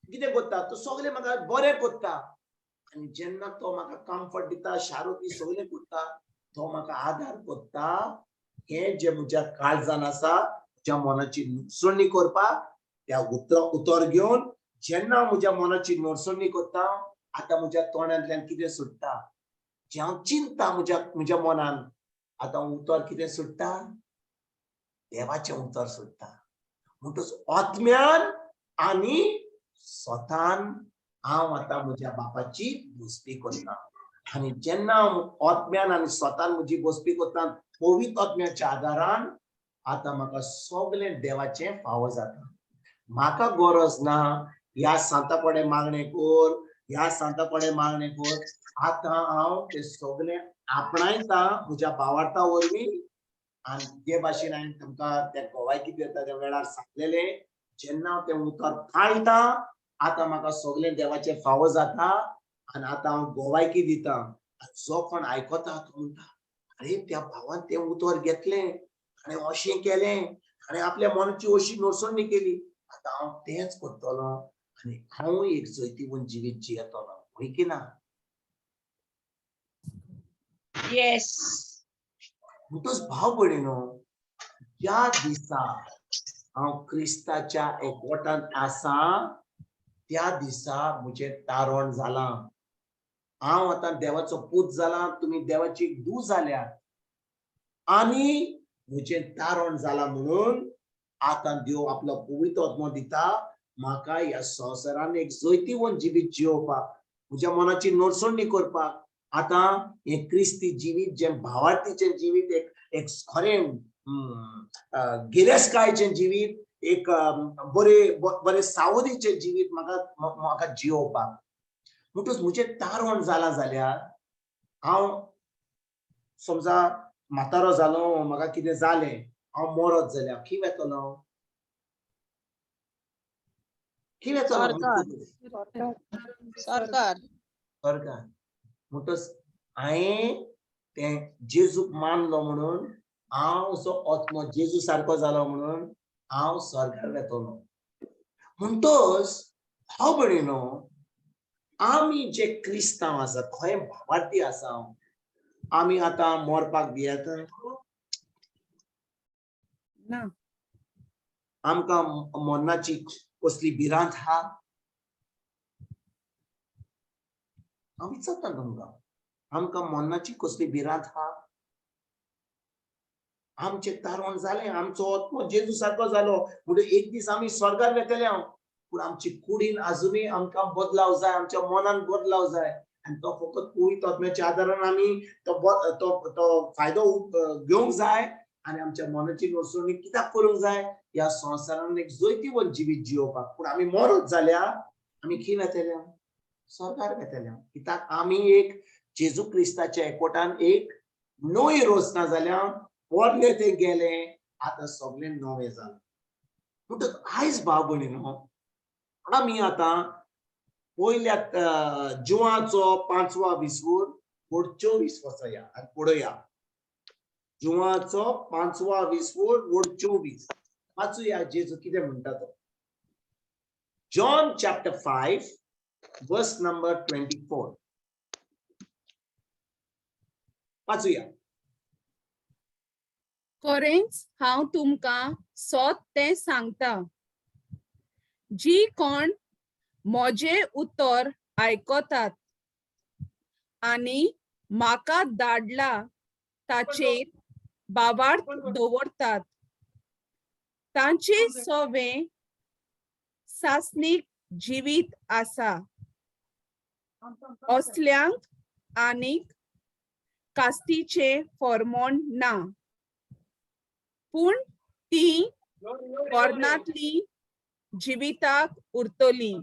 कितें करता? तो सगळें म्हाका बरें करता. आनी जेन्ना तो म्हाका कम्फर्ट दिता, शारोती सगळें करता, तो म्हाका आदार करता. हें जें म्हज्या काळजान आसा, म्हज्या मनाची नुकसणी करपाक, त्या उतर घेवन जेन्ना म्हज्या मनाची नडसणी करता, आतां म्हज्या तोंडांतल्यान कितें सुट्टा? जें हांव चिंता म्हज्या म्हज्या मनान, आतां उतर कितें सुट्टा? देवाचें उतर सुट्टा. म्हणटच आत्म्यान आनी स्वतान हांव आतां म्हज्या बापाची बसपी करता. आनी जेन्ना हांव आत्म्यान आनी स्वतान म्हजी बसपी करता, पवित्र आत्म्याच्या आदारान आतां म्हाका सगळें देवाचें फावो जाता. म्हाका गरज ना ह्या सांता कडेन मागणें कर, ह्या सांता कडेन मागणें कर. आतां हांव तें सगळें आपणायता म्हज्या भावार्था वरवीं. आनी जे भाशेन हांवें तुमकां त्या गोवायकी दिता त्या वेळार सांगलेलें, जेन्ना हांव तें उतर पाळटा, आतां म्हाका सगळें देवाचें फावो जाता. आनी आतां हांव गोवायकी दिता. आनी जो कोण आयकता तो म्हणटा, आरे त्या भावान तें उतर घेतलें, ताणें अशें केलें, ताणें आपल्या मनाची अशी नडसणी केली, आतां हांव तेंच करतलो आनी हांव एक जैतिवंत जिवीत जियेतलो. हय की ना? येस. म्हणटच भाव भयणीनो, ज्या दिसा हांव क्रिस्ताच्या एकवटांत आसा, त्या दिसा म्हजें तारण जालां. हांव आतां देवाचो पूत जाला, तुमी देवाची धूव जाल्या आनी म्हजें तारण जालां. म्हणून आतां देव आपलो पवित्र आत्मो दिता म्हाका ह्या संवसारान एक जैतिवंत जिवीत जियोवपाक, म्हज्या मनाची नडसणी करपाक. आतां हें क्रिस्ती जिवीत, जें भावार्थीचें जिवीत, एक एक खरें गिरेस्तकायेचें जिवीत, एक बरे बरे सावधीचें जिवीत म्हाका म्हाका जियोवपाक. म्हणटच म्हजें तारण जालां जाल्यार हांव समजा म्हातारो जालो, म्हाका कितें जालें, हांव मरत जाल्यार खंय वेतलो? खंय वेतलो? सरकार. सरकार. सरकार. म्हणटच हांवें तें जेजूक मानलो म्हणून हांव असो आत्मो जेजू सारको जालो म्हणून हांव स्वर्गार वेतलो. म्हणटच भाव भयणीनो, आमी जे क्रिस्तांव आसा, खंय भावार्थी आसा, आमी आतां मरपाक भियेता? ना. आमकां मरणाची कसली भिरांत आहा? हांव विचारता तुमकां, आमकां मरणाची कसली भिरांत आहा? आमचें तारण जालें, आमचो आत्मो जेजू सारको जालो म्हणून एक दीस आमी स्वर्गार वेतले हांव. पूण आमची कुडीन आजुनूय आमकां बदलाव जाय, आमच्या मनान बदलाव जाय. आनी तो फकत पवित्र आत्म्याच्या आदारान आमी तो तो तो फायदो घेवंक जाय. आनी आमच्या मनाची नडसणी कित्याक करूंक जाय? ह्या संवसारान एक जैतिवंत जिवीत जियोवपाक. पूण आमी मरत जाल्यार आमी खंय वेतले? स्वर्गार वेतले. कित्याक आमी एक जेजू क्रिस्ताच्या एकवटान एक नवी रचना जाल्या. पोरणे ते गेले, आतां सगळें नवें जालां. म्हणटच आयज भाव भयणीनो, आमी आतां पयल्या जुवाचो 5वा विसवूर वड 24 वचया आनी पळोवया. जुवाचो 5वा विसवूर वड 24 वाचुया. जेजू कितें म्हणटा तो. John chapter 5 verse number 24 वाचुया. खरेंच हांव तुमकां सोत तें सांगता, जी कोण म्हजें उतर आयकतात आनी म्हाका धाडला ताचेर भावार्थ दवरतात, तांचे सवें सासणीक जिवीत आसा. असल्यांक आनीक कास्तीचें फॉर्मोण ना, पूण ती मरणांतली जिविताक उरतली.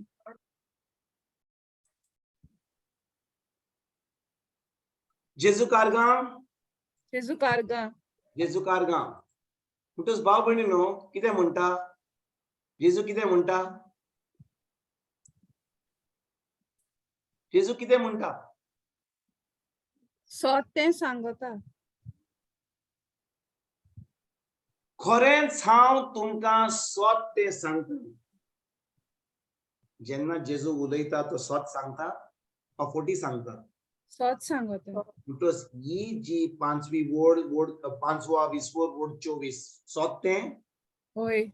जेजू कारगांव. जेजू कारगांव. जेजू कारगांव. म्हणटच भाव भयणी न्हू, कितें म्हणटा जेजू? कितें म्हणटा जेजू? कितें म्हणटा? सत तें सांगता. खरेंच हांव तुमकां सत तें सांगता. जेन्ना जेजू उलयता तो सत सांगता वा फोटी सांगता? सत सांगता. म्हणटच ही जी पांचवी वोड, वोड पांचवा विसवोर वोड 24, सत तें? होय.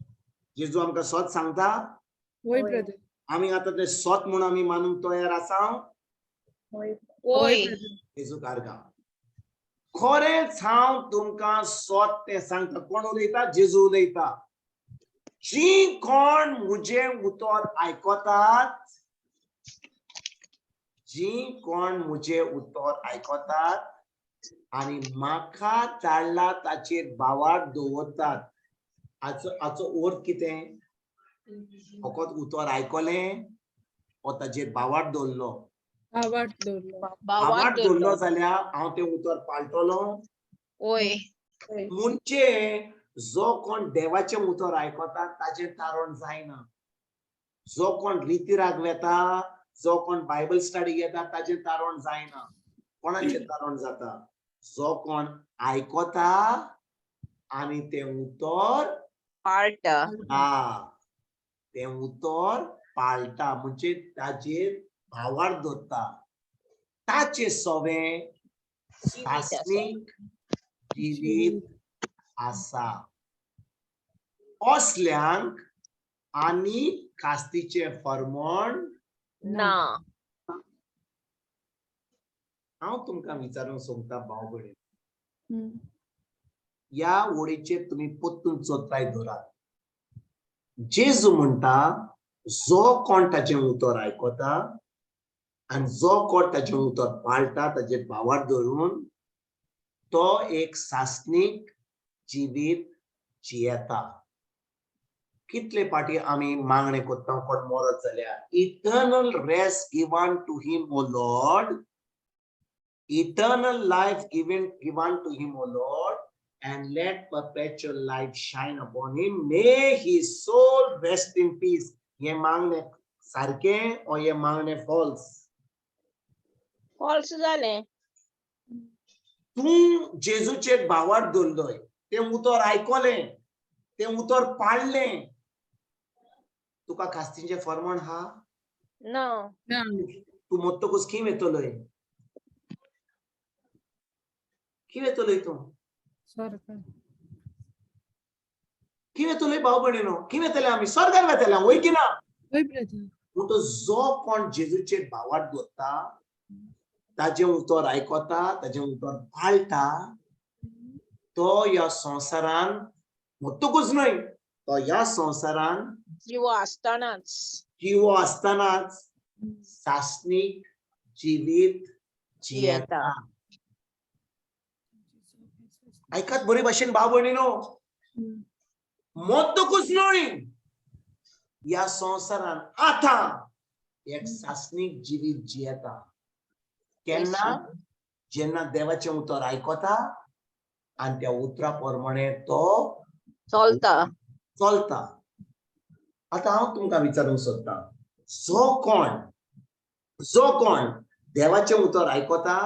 जेजू आमकां सत सांगता? होय होय. ब्रदर. आमी आतां तें सत म्हूण आमी मानूंक तयार आसा? होय. वय. ब्रदर. जेजू कारगांव. खरेंच हांव तुमकां सत तें सांगता. कोण उलयता? जेजू उलयता. जी कोण म्हजें उतर आयकतात, जी कोण म्हजें उतर आयकतात आनी म्हाका धाडला ताचेर भावार्थ दवरतात. हाचो अर्थ कितें? फकत उतर आयकलें वो ताचेर भावार्थ दवरलो? भावार्थ दवरलो. भावार्थ भावार्थ दवरलो दवरलो. जाल्यार हांव तें उतर पाळटलो. वय. म्हणजे जो कोण देवाचें उतर आयकता ताचें तारण जायना. जो कोण रितीराग वेता, जो कोण बायबल स्टडी घेता ताचें तारण जायना. कोणाचें तारण जाता? जो कोण आयकता आनी तें उतर पाळटा. हा, तें उतर पाळटा, म्हणजे ताचेर भावार्थ दवरता, ताचें सवें जिवीत आसा. सासणीक जिवीत आसा. असल्यांक आनी कास्तीचें फर्मण ना. हांव तुमकां विचारूंक सोदता भाव भयणी, ह्या वडीचेर तुमी परतून चोत्राय दवरात. जेजू म्हणटा, जो कोण ताचें उतर आयकता आनी जो कोण ताचें उतर पाळटा ताचेर भावार्थ धरून, तो एक सासणीक जिवीत जियेता. कितले पाटी आमी मागणें करता कोण मरत जाल्यार, "Eternal rest given to him, O Lord, eternal life given to him, O Lord, and let perpetual light shine upon him. May his soul rest in peace." हे मागणे सारकें ओ हे मागणे फॉल्स? फॉल्स जालें. तूं जेजूचेर भावार्थ दवरलोय, तें उतर आयकलें, तें उतर पाळलें, तुका खास्तींचें फर्मण हा? ना. ना. तूं मरतकूच खंय वेतलोय? खंय वेतलोय तूं? स्वर्गार. खंय वेतलोय भाव भयणीनो? खंय वेतले आमी? स्वर्गार वेतले, वय की ना? होय ब्रदर. म्हणटच जो कोण जेजूचेर भावार्थ दवरता, ताजें उतर आयकता, ताजें उतर पाळटा, तो ह्या संवसारान मरतकूच न्हय, तो ह्या संवसारान जिवो आसतनाच. जिवो आसतनाच सासणीक जिवीत जियेता. आयकात बरे भाशेन भाव भयणीनो, मरतकूच न्हय, ह्या संवसारान आतां एक सासणीक जिवीत जियेता. केन्ना? जेन्ना देवाचें उतर आयकता आनी त्या उतरा प्रमाणे तो चलता. चलता. आतां हांव तुमकां विचारूंक सोदतां, जो कोण देवाचें उतर आयकता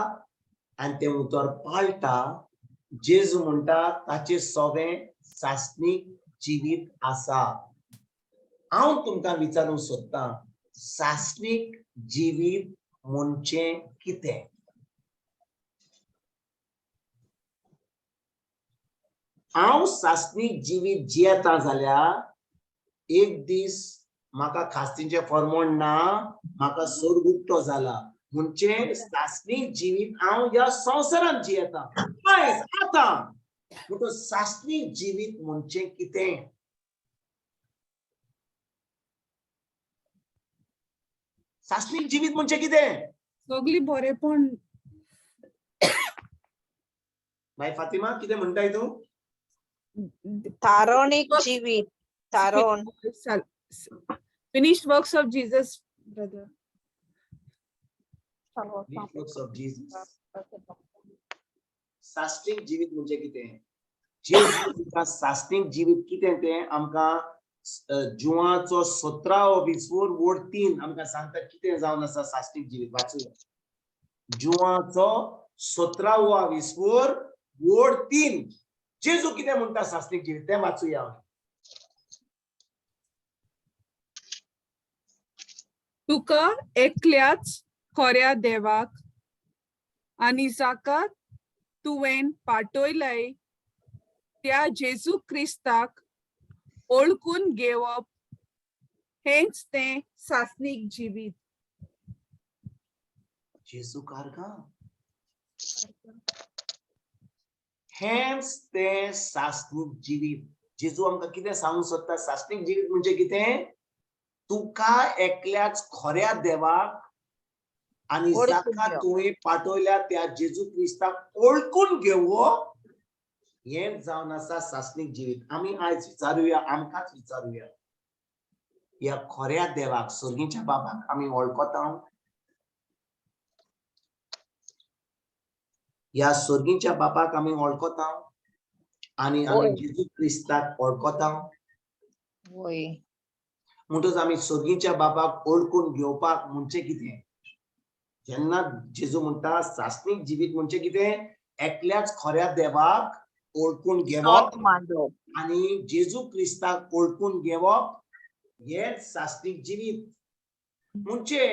आनी तें उतर पाळटा, जेजू म्हणटा ताचें सवें सासणीक जिवीत आसा. हांव तुमकां विचारूंक सोदतां, सासणीक जिवीत म्हणजे कितें? हांव सासणीक जिवीत जियेता जाल्यार एक दीस म्हाका खास्तींचें फर्मण ना, म्हाका सोर्ग उक्तो जाला, म्हणजे सासणीक जिवीत हांव ह्या संवसारांत जियेता आयज आतां. म्हणटच सासणीक जिवीत म्हणजे कितें? सासणीक जिवीत म्हणजे कितें? सगळी बरेपण. बाय फातिमा, कितें म्हणटाय तूं? तारण एक जिवीत तारण. Finished works of Jesus, brother. Works of Jesus. सासणीक जिवीत म्हणजे कितें? जेजू तुका सासणीक जिवीत कितें तें आमकां जुवाचो 17वो विसवोर वोड 3 आमकां सांगता कितें जावन आसा सासणीक जिवीत. वाचूया जुवाचो 17वो विसवोर वोड 3. जेजू कितें म्हणटा सासणीक जिवीत तें वाचूया. तुका एकल्याच खऱ्या देवाक आनी जाका तुवें पाठयलाय त्या जेजू क्रिस्ताक ओळखून घेवप हेंच तें सासणीक जिवीत. जेजू कारगा हेंच तें सासणीक जिवीत. जेजू आमकां कितें सांगूंक सोदता? सासणीक जिवीत म्हणजे कितें? तुका एकल्याच खऱ्या देवाक आनी ओळखून जाका घेवप. तुवें पाठयल्या त्या जेजू क्रिस्ताक ओळखून घेवप हेंच जावन आसा सासणीक जिवीत. आमी आयज विचारुया, आमकांच विचारुया, ह्या खऱ्या देवाक, सर्गीच्या बाबाक आमी वळखता? ह्या सर्गीच्या बापाक आमी वळखता आनी आमी होय. जेजू क्रिस्ताक वळखता? वय. म्हणटच आमी सर्गीच्या बापाक ओळखून घेवपाक म्हणजे कितें? जेन्ना जेजू म्हणटा सासणीक जिवीत म्हणजे कितें? एकल्याच खऱ्या देवाक ओळखून घेवप सत मांडप आनी जेजू क्रिस्ताक ओळखून घेवप हेच सासणीक जिवीत. म्हणजे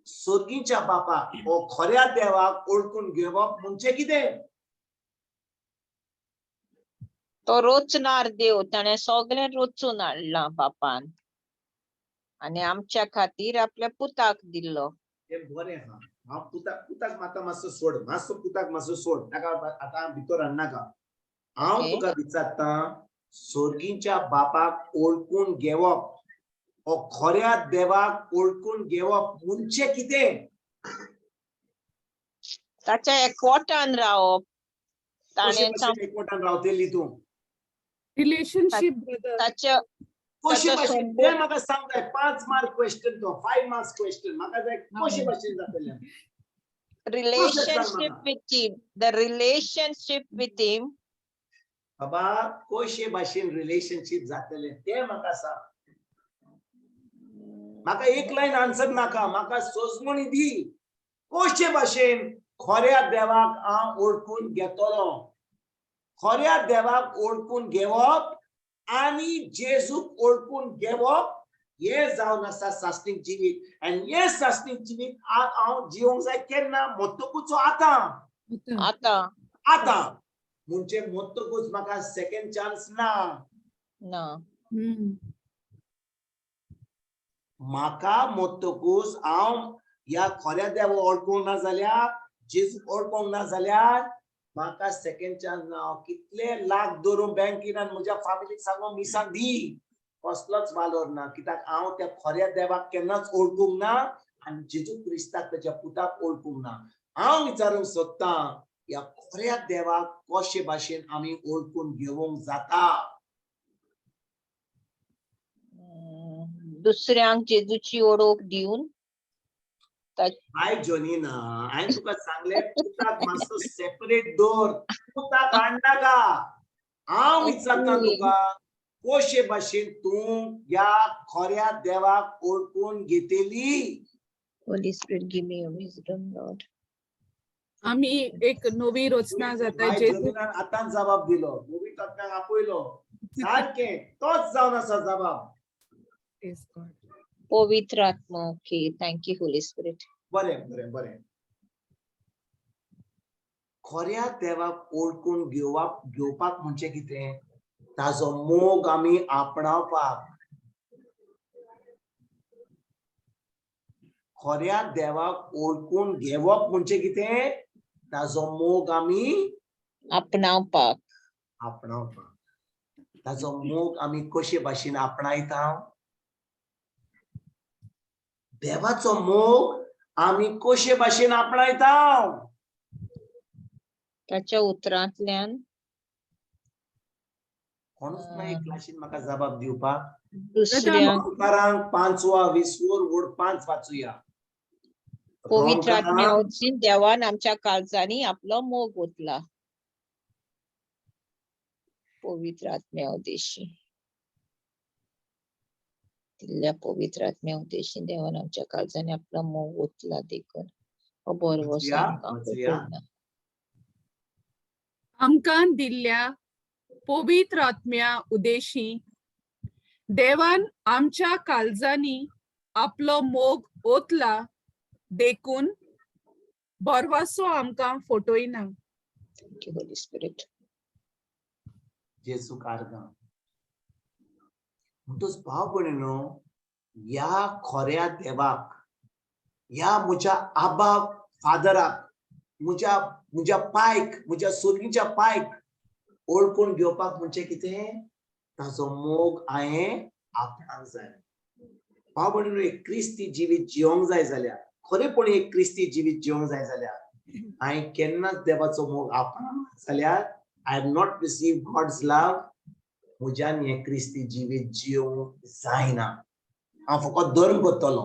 सर्गीच्या बापाक ओ खऱ्या देवाक ओळखून घेवप म्हणजे कितें? तो रोचणार देव, ताणें सगळें रचून हाडलां बापान आनी आमच्या खातीर आपल्या पुताक दिल्लो. तें बरें आहा. हांव पुताक पुताक म्हाका मातसो सोड, मातसो पुताक मातसो सोड, ताका आतां भितर हाडनाका. हांव ओके. तुका विचारता, सर्गीच्या बापाक ओळखून घेवप ओ खऱ्या देवाक ओळखून घेवप म्हणजे कितें? ताच्या एकवटान रावप. कशे ताणें भाशेन एकवटान रावतली तूं? Relationship brother. ताच्या कशे ताचो भाशेन संबंद- तें म्हाका सांग जाय. 5 मार्क क्वेश्चन तो, 5 मार्क्स क्वेश्चन म्हाका जाय. कशे भाशेन जातलें? Relationship with him, the relationship with him. बाबा, कशे भाशेन रिलेशनशीप जातलें तें म्हाका सांग. म्हाका एक लायन आन्सर नाका, म्हाका सोजमणी दी. कशे भाशेन खऱ्या देवाक हांव ओळखून घेतलो? खऱ्या देवाक ओळखून घेवप आनी जेजूक ओळखून घेवप हें जावन आसा सासणीक जिवीत. आनी हें सासणीक जिवीत हांव जिवंक जाय केन्ना? मरतकूच आतां? आतां. आतां म्हणजे मरतकूच म्हाका सेकंड चान्स ना. ना. म्हाका मरतकूच हांव ह्या खऱ्या देवा वळखूंक ना जाल्यार, जेजूक वळखूंक ना जाल्यार म्हाका सेकंड चान्स ना. हांव कितले लाख दवरून बँकीन आनी म्हज्या फामिलीक सांगून मिसां दी, कसलोच वालोर ना. कित्याक हांव त्या खऱ्या देवाक केन्नाच वळखूंक ना आनी जेजू क्रिस्ताक ताच्या पुताक वळखूंक ना. हांव विचारूंक सोदतां, ह्या खऱ्या देवाक कशे भाशेन आमी वळखून घेवंक जाता? दुसऱ्यांक जेजूची ओळख दिवन. हाय जोनीना, हांवें तुका सांगलें पुताक मातसो सेपरेट दवर, पुताक हाडनाका. हांव विचारता तुका, कशे भाशेन तूं ह्या खऱ्या देवाक वळखून घेतली? Holy Spirit, give me your wisdom, Lord. आमी एक नवी रचना जाता बाय जेजू. जोनीनान आतांच जबाब दिलो, नवी तज्ञांक आपयलो, सारकें तोच जावन आसा जबाब. Praise God. पवित्र आत्मा. Okay, thank you, Holy Spirit. बरें बरें बरें. खऱ्या देवाक वळखून घेवपाक म्हणजे कितें? ताजो मोग आमी आपणावपाक. खऱ्या देवाक वळखून घेवप म्हणजे कितें? ताजो मोग आमी आपणावपाक. आपणावपाक. ताजो मोग आमी कशे भाशेन आपणायता? देवाचो मोग आमी कशे भाशेन आपणायता? ताच्या उतरांतल्यान. कोणूच ना एक क्लासीन म्हाका जबाब दिवपाक. दुसऱ्यांक. रोमकारांक 5 20 वड 5 वाचूया. पवित्र रोमकारांक आत्म्या वरवीं देवान आमच्या काळजांनी आपलो मोग ओतला. पवित्र आत्म्या उद्देशी दिल्ल्या पवित्र आत्म्या उद्देशी देवान आमच्या काळजांनी आपलो मोग ओतला देखून हो बरो वाचया, आमकां वाचया. पटोवना. आमकां दिल्ल्या पवित्र आत्म्या उदेशी देवान आमच्या काळजांनी आपलो मोग ओतला देखून बरवासो आमकां फटयना. Thank you, Holy Spirit. जेजू कारगां. म्हणटच भाव भयणीनो, ह्या खऱ्या देवाक, ह्या म्हज्या आबा फादराक, म्हज्या म्हज्या पायक, म्हज्या सोर्गीच्या पायक ओळखून घेवपाक म्हणजे कितें, ताचो मोग हांवें आपणाक जाय. भाव भयणीनो, एक क्रिस्ती जिवीत जिवंक जाय जाल्यार, खरेपणी एक क्रिस्ती जिवीत जिवंक जाय जाल्यार, हांवें केन्नाच देवाचो मोग आपणाक जाल्यार, I have not receive God's love, म्हज्यान हें क्रिस्ती जिवीत जिवंक जायना. हांव फकत धर्म करतलो.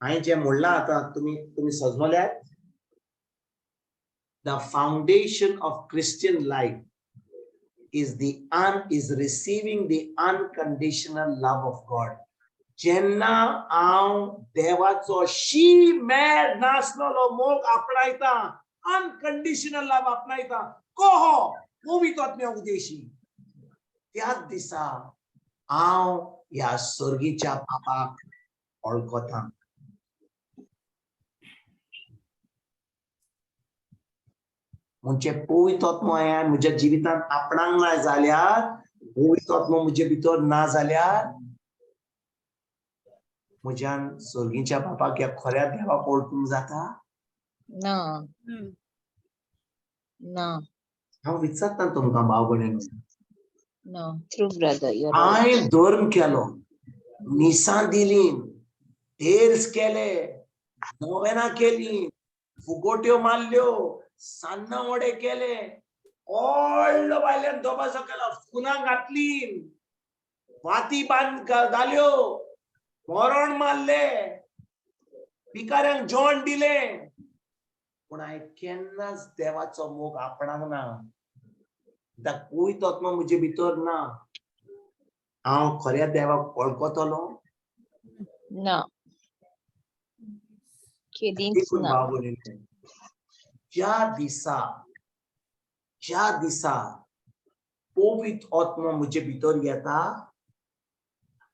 हांवें जें म्हणलां आतां तुमी तुमी सजमल्यात. The foundation of Christian life is receiving the unconditional love of God. जेन्ना हांव देवाचो शी मेर नासलेलो मोग आपणायता, अनकंडिशनल लव आपणायता, कोहो पवित्र आत्म्या उद्देशी, त्याच दिसा हांव ह्या सर्गीच्या बापाक वळखता. म्हणजे पवित्र आत्मो हांवें म्हज्या जिवितांत आपणाक ना जाल्यार, पवित्र आत्मो म्हजे भितर ना जाल्यार, म्हज्यान सर्गीच्या बापाक, ह्या खऱ्या देवाक वळखूंक जाता? ना. ना. हांव विचारता तुमकां भाव भयणीनो. No, true, brother, you're right. हांवें धर्म केलो, मिसां दिली, तेल्स केले, नोवेनां केली, फुगोट्यो मारल्यो, सान्नां वडे केले, व्हडलो भायल्यान दबाजो केलो, फुलां घातली, वाती बांद घाल्यो, मरण मारले, भिकाऱ्यांक जेवण दिलें, पूण हांवें केन्नाच देवाचो मोग आपणाक ना. पवित्र आत्मा म्हजे भितर ना. हांव खऱ्या देवाक वळखतलो? ना, केदींच देखून ना. भाव भयणीनो, ज्या दिसा पवित्र आत्मा म्हजे भितर येता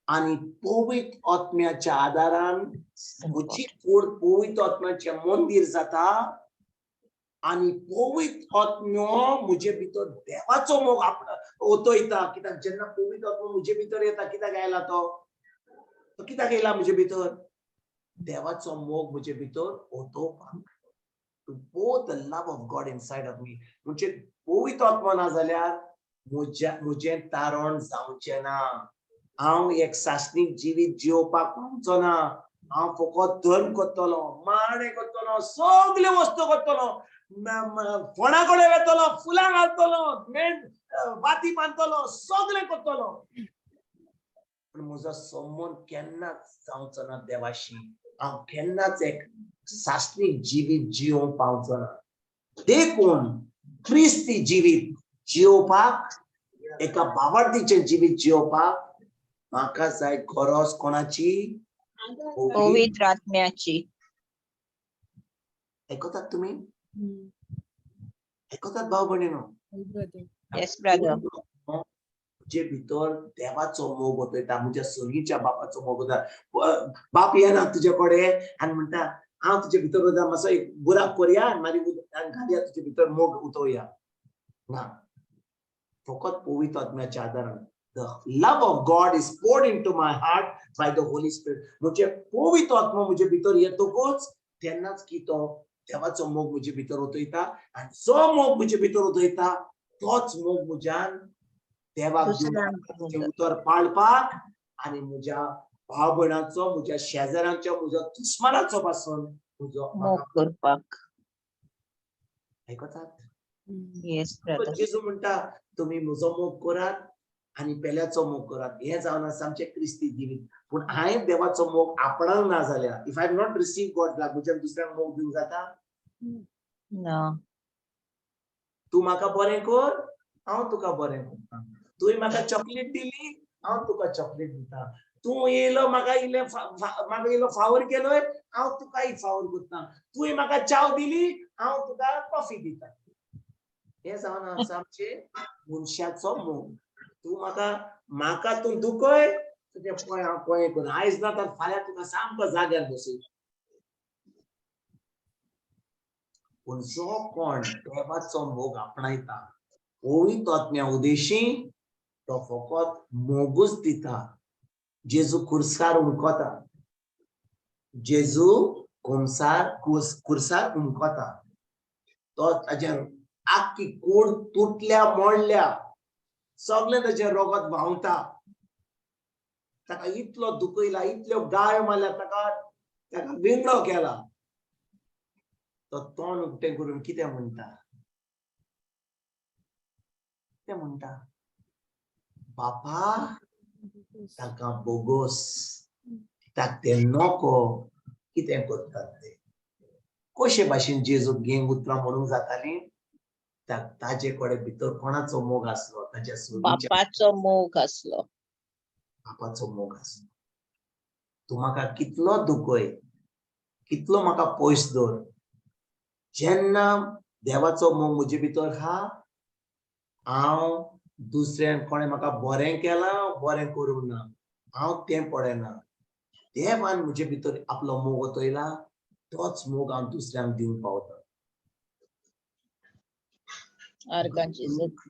आनी पवित्र आत्म्याच्या आदारान म्हजी कूड पवित्र आत्म्याचें मंदीर जाता आनी पवित्र आत्म्यो म्हजे भितर देवाचो मोग ओतयता. कित्याक जेन्ना पवित्र आत्मो म्हजे भितर येता, कित्याक आयला तो? तो कित्याक येयला म्हजे भितर? देवाचो मोग म्हजे भितर ओतोवपाक, to pour the love of God inside of me. म्हणजे पवित्र आत्मो ना जाल्यार म्हज्या म्हजें तारण जावचें ना. हांव एक सासणीक जिवीत जियोवपाक पावचो ना. हांव फकत धर्म करतलो, मारणे करतलो, सगल्यो वस्तू करतलो, फोंडा कडेन वेतलो, फुलां घालतलो, मेण वाती बांदतलो, सगळें करतलो, पूण म्हजो संबंद केन्नाच जावचो ना देवाशी. हांव केन्नाच एक सासणीक जिवीत जियोवंक पावचो ना. देखून क्रिस्ती जिवीत जियोवपाक, एका भावार्थीचें जिवीत जियोवपाक म्हाका जाय गरज कोणाची? पवित्र आत्म्याची. आयकतात तुमी? आयकतात भाव भयणीनो? Brother. Yes, brother. जे भितर देवाचो मोग वतयता, म्हज्या सर्गीच्या बापाचो मोग वता. बाप येना तुजे कडेन आनी म्हणटा, हांव तुजे भितर वता, मातसो एक बुराक करया आनी मागीर आनी घालया तुजे भितर, मोग उतोवया. ना, फकत पवित्र आत्म्याच्या आदारान. The love of God is poured into my heart by the Holy Spirit. म्हणजे पवित्र आत्मा म्हजे भितर येतकूच तेन्नाच की तो देवाचो मोग म्हजे भितर ओतयता आनी जो मोग म्हजे भितर ओतयता तोच मोग म्हज्यान देवाक दुसऱ्यांक दिवपाक, उतर पाळपाक आनी म्हज्या भाव भयणाचो, म्हज्या शेजाऱ्यांचो, म्हज्या दुस्मानाचो पासून म्हजो मोग करपाक. आयकतात? Yes, brother. जेजू म्हणटा, तुमी म्हजो मोग करात आनी पेल्याचो मोग करात. हें जावन आसा आमचें क्रिस्ती जिवीत. पूण हांवें देवाचो मोग आपणाक ना जाल्यार, if I not receive God love, म्हज्यान दुसऱ्यांक मोग दिवंक जाता? ना. तूं म्हाका बरें कर, हांव तुका बरें करता. तुवें म्हाका चॉकलेट दिली, हांव तुका चॉकलेट दिता. तूं येयलो म्हाका इल्लें म्हाका इल्लो फावर केलोय, हांव तुकाय फावर करता. तुवें म्हाका च्याव दिली, हांव तुका कॉफी दिता. हें जावन आसा आमचें मनशाचो मोग. तूं म्हाका म्हाका तूं दुखय, तुजें पळय हांव पळय करून आयज ना तर फाल्यां तुका सामको जाग्यार बसयता. पूण जो कोण देवाचो मोग आपणायता, पवित्र आत्म्या उदेशी तो फकत मोगूच दिता. जेजू कुर्सार उमकता, जेजू कुमसार कुर्सार उमकता, तो ताजें आख्खी कूड तुटल्या मोडल्या, सगळें ताजें रगत व्हांवता. ताका इतलो दुखयला, इतल्यो गायो मारल्या ताका, ताका विंगडो केला. तो तोंड उक्तें करून कितें म्हणटा? कितें म्हणटा? बापा ताका बोगोस, कित्याक तें नको कितें करतात ते. कशे भाशेन जेजूक गेंग उतरां म्हणूंक जातालीं? ताजे कडेन भितर कोणाचो मोग आसलो? ताच्या सोबीच्या बापाचो मोग आसलो. बापाचो मोग आसलो. तूं म्हाका कितलो दुखय, कितलो म्हाका पयस दवर, जेन्ना देवाचो मोग म्हजे भितर आहा, हांव दुसऱ्यान कोणें म्हाका बरें केलां बरें करूंक ना, हांव तें पळयना. देवान म्हजे भितर आपलो मोग ओतयला, तोच मोग हांव दुसऱ्यांक दिवंक पावता. आर्गां जेजूक.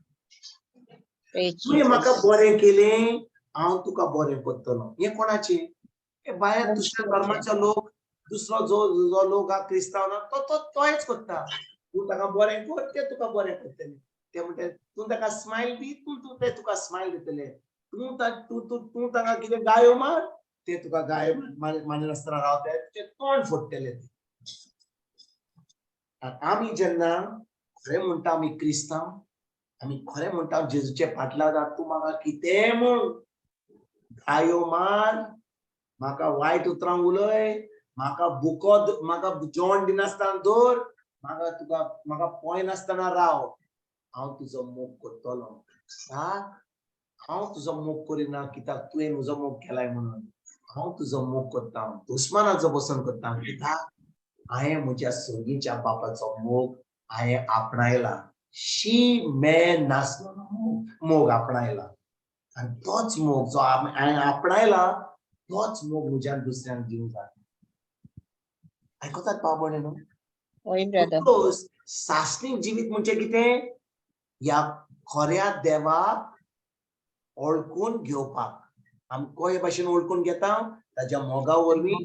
तुवें म्हाका बरें केलें, हांव तुका बरें करतलो. हें कोणाचें? हे भायर दुसऱ्या धर्माचो लोक, दुसरो जो जो लोक आहा क्रिस्तांव ना, तो तो तोच करता. तूं ताका बरें कर, ते तुका बरें करतले. ते म्हणटा तूं ताका स्मायल दी, तूं तूं ते तुका स्मायल दितले. तूं तूं तूं तूं ताका कितें गायो मार, ते तुका गायो मारिनासतना रावतले, तुजें तोंड फोडटले ते. आमी जेन्ना खरें म्हणटा आमी क्रिस्तांव, आमी खरें म्हणटा जेजूचे फाटल्यान, तूं म्हाका कितेंय म्हूण गायो मार, म्हाका वायट उतरां उलय, म्हाका बुको, म्हाका जेवण दिनासतना दवर, म्हाका तुका म्हाका पळयनासतना राव, हांव तुजो मोग करतलो. हांव तुजो मोग करिना कित्याक तुवें म्हजो मोग केलाय म्हणून. हांव तुजो मोग करता, दुस्मानाचो पसंत करता, कित्याक हांवें म्हज्या सर्गीच्या बापाचो मोग हांवें आपणायला. शी मे नासलो मोग आपणायला. आनी तोच मोग जो हांवें आपणायला, तोच मोग म्हज्यान दुसऱ्यांक दिवंक जाता. आयकतात भाव भयणीनो? सासणीक जिवीत म्हणजे कितें? ह्या खऱ्या देवाक ओळखून घेवपाक. आमी कशे भाशेन ओळखून घेता? ताज्या मोगा वरवीं,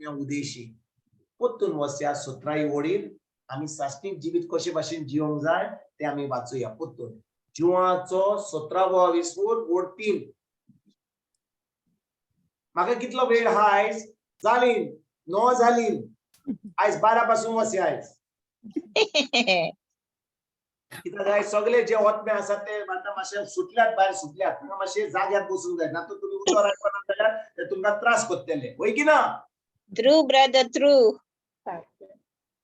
उदेशी. परतून वचया 17 वडील, आमी सासणीक जिवीत कशे भाशेन जिवंक जाय तें आमी वाचुया. परतून जिवाचो 17वो विस्फोट वोड 3. म्हाका कितलो वेळ आहा आयज? जाली 9 जाली, आयज 12 पासून वचया आयज. कित्याक आयज सगळे जे ओतमे आसात ते आतां मातशे सुटल्यात, भायर सुटल्यात, तुमकां मातशे जाग्यार बसूंक जाय, ना तर तुमी उतर आयकना जाल्यार ते तुमकां त्रास करतले. वय की ना? True brother, true.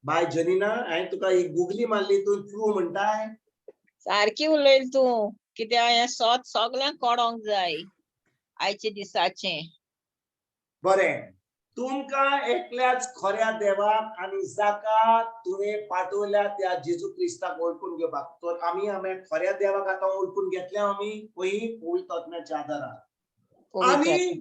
बाय जनीना, हांवें तुका एक गुगली मारली, तूं ट्रू म्हणटाय. सारकी उलयली तूं. कित्याक हें सोत सगल्यांक कोडोंक जाय आयच्या दिसाचें. बरें, तुमकां एकल्याच खऱ्या देवाक आनी जाका तुवें पाठवल्या त्या जेजू क्रिस्ताक वळखून घेवपाक. तर आमी आमी खऱ्या देवाक आतां वळखून घेतल्या आमी पयलीं पवित्र आत्म्याच्या आदारान, आनी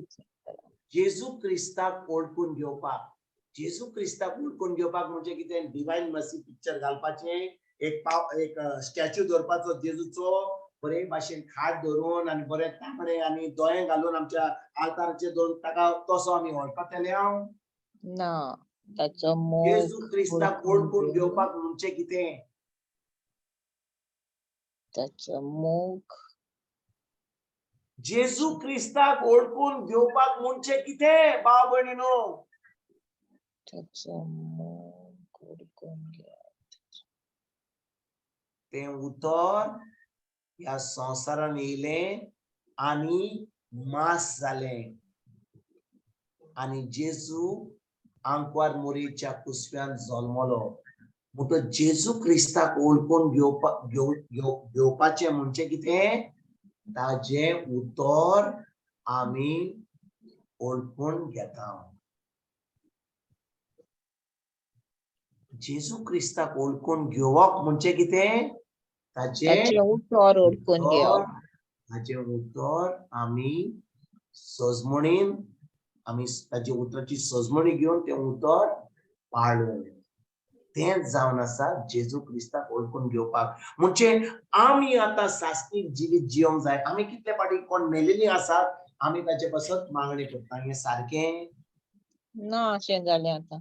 जेजू क्रिस्ताक वळखून घेवपाक. जेजू क्रिस्ताक वळखून घेवपाक म्हणजे कितें? डिवायन मर्सी पिक्चर घालपाचें, एक पाव एक स्टॅच्यू दवरपाचो जेजूचो, बरे भाशेन खाट धरून आनी बरे तांबडे आनी दोळे घालून आमच्या आल्ताराचेर दवरून ताका तसो आमी वळखतले हांव ना, ताचो मोग. जेजू क्रिस्ताक वळखून घेवपाक म्हणजे कितें? ताचो मोग. जेजू क्रिस्ताक वळखून घेवपाक म्हणजे कितें भाव भयणीनो? ताचो मोग वळखून घेवप. तें उतर ह्या संवसारान येयलें आनी मास जालें, आनी जेजू आंकवार मोरीच्या कुसव्यान जल्मलो. म्हणटच जेजू क्रिस्ताक वळखून घेवपा घेव घेव घेवपाचें म्हणजे कितें? ताजें उतर आमी वळखून घेता. जेजू क्रिस्ताक वळखून घेवप म्हणजे कितें? ताजें ताचें उतर ओळखून घेवप. ताजें उतर आमी सजमणीन, आमी ताजे उतराची सजमणी घेवन तें उतर पाळून, तेंच जावन आसा जेजू क्रिस्ताक वळखून घेवपाक. म्हणजे आमी आतां सासणीक जिवीत जिवंक जाय. आमी कितले फावटी कोण मेलेलीं आसात आमी ताचे पासत मागणी करता, हें सारकें ना अशें जालें आतां.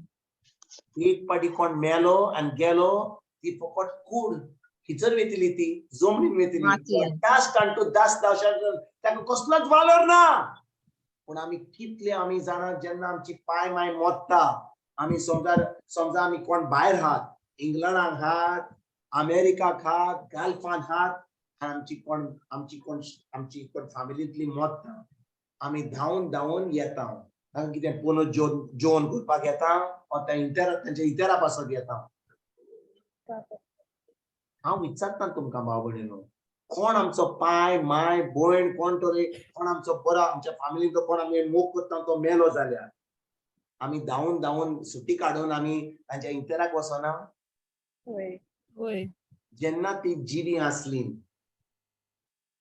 एक पाटी कोण मेलो आनी गेलो, ती फकत कूड खिचर वेतली, ती जमनीन वेतली, मातयेन. दास कांटू दास दाशान, ताका कसलोच वालोर ना. पूण आमी कितले आमी जाणा, जेन्ना आमची पाय माय मोडटा, आमी समजा समजा आमी कोण भायर आहात, इंग्लंडाक आहात, अमेरिकाक आहात, गल्फान आहात, आनी आमची कोण फॅमिलींतली मोडटा, आमी धांवून धांवून येता. तांकां कितें पोलो जेवन जेवण करपाक येता वा त्या इंतेरा तांच्या इंतेरा पासत येता. हांव विचारता तुमकां भाव भयणीनो, कोण आमचो पाय माय भयण कोण तरी कोण आमचो बरो आमच्या फॅमिलींतलो कोण आमी मोग करता तो मेलो जाल्यार आमी धांवून धांवून सुटी काडून आमी तांच्या इंतेराक वचना? वय. वय. जेन्ना ती जिवी आसली,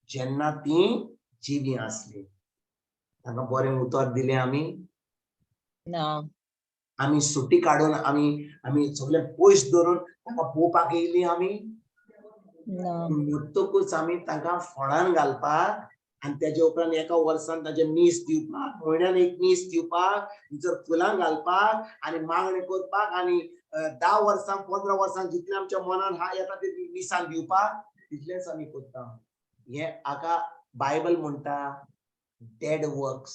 जेन्ना ती जिवी आसली, तांकां बरें उतर दिलें आमी? ना. आमी सुटी काडून आमी आमी सगळें पयस धरून तांकां पळोवपाक येयली आमी? ना. मरतकूच आमी तांकां फोंडान घालपाक आनी तेजे उपरांत एका वर्सान ताजें मीस दिवपाक, म्हयन्यान एक मीस दिवपाक, भितर फुलां घालपाक आनी मागणें करपाक आनी 10 वर्सां 15 वर्सां जितलें आमच्या मनान हा येता ते मिसान दिवपाक, तितलेंच आमी करता. हें हाका बायबल म्हणटा डेड वर्क्स.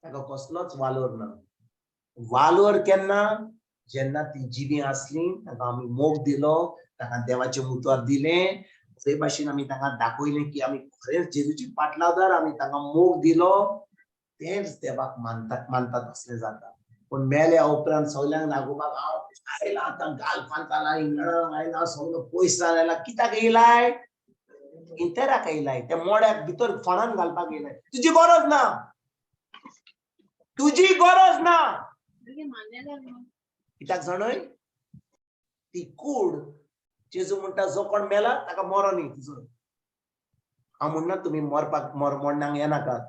ताका कसलोच वालोर ना. वालोर केन्ना? जेन्ना ती जिवी आसली, ताका आमी मोग दिलो, ताका देवाचें उतर दिलें, ते भाशेन आमी तांकां दाखयलें की आमी खरेंच जेजूचे पाटलादार, आमी तांकां मोग दिलो, तेंच देवाक मानतात मानतात असलें जाता. पूण मेल्या उपरांत सगल्यांक दाखोवपाक हांव आयला आतां गाल्फांत आयला, इंग्लंडान आयला, सगलो पयसान आयला. कित्याक येयलाय? इंतेराक येयलाय, त्या मोड्याक भितर फोंडान घालपाक येयलाय. तुजी गरज ना, तुजी गरज ना. कित्याक जाणय? ती कूड जेजू म्हणटा जो कोण मेला ताका मरो न्ही तुजो. हांव म्हणना तुमी मरपाक मरणाक येनाकात,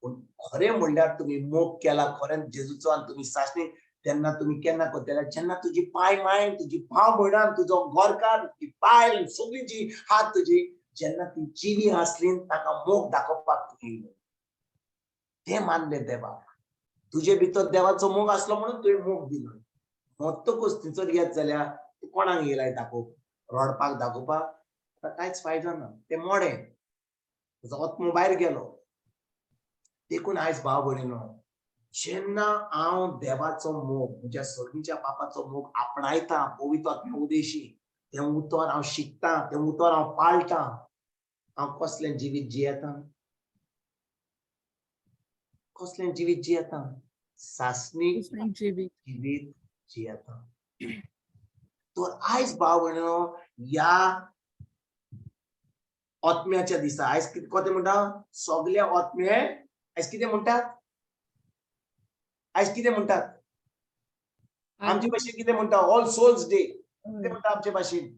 पूण खरें म्हणल्यार तुमी मोग केला खरेंच जेजूचो आनी तुमी सासणी, तेन्ना तुमी केन्ना करतले? जेन्ना तुजी पाय माय, तुजी भाव भयणां, तुजो घरकार, तुजी बायल, सगळी जी हात तुजी, जेन्ना ती जिवी आसली ताका मोग दाखोवपाक तूं येयलो, तें मानलें देवाक. तुजे भितर देवाचो मोग आसलो म्हणून तुवें मोग दिलो. मरतकूच थंयसर येत जाल्यार तूं कोणाक येयलाय दाखोवपाक? रडपाक दाखोवपाक? आतां कांयच फायदो ना, तें मोडें, तुजो आत्मो भायर गेलो. देखून आयज भाव भयणीनो, जेन्ना हांव देवाचो मोग, म्हज्या सर्गीच्या बापाचो मोग आपणायता पवित्र आत्म्या उदेशी, तें उतर हांव शिकता, तें उतर हांव पाळटा, हांव कसलें जिवीत जियेता? कसलें जिवीत जियेता? सासणीक जिवीत जिवीत जियेता. तर आयज भाव भयणीनो, ह्या आत्म्याच्या दिसा आयज कितें कोतें म्हणटा? सगळे आत्मे आयज कितें म्हणटात? आयज कितें म्हणटात आमचे भाशेन? कितें म्हणटा? ऑल सोल्स डे कितें म्हणटा आमचे भाशेन?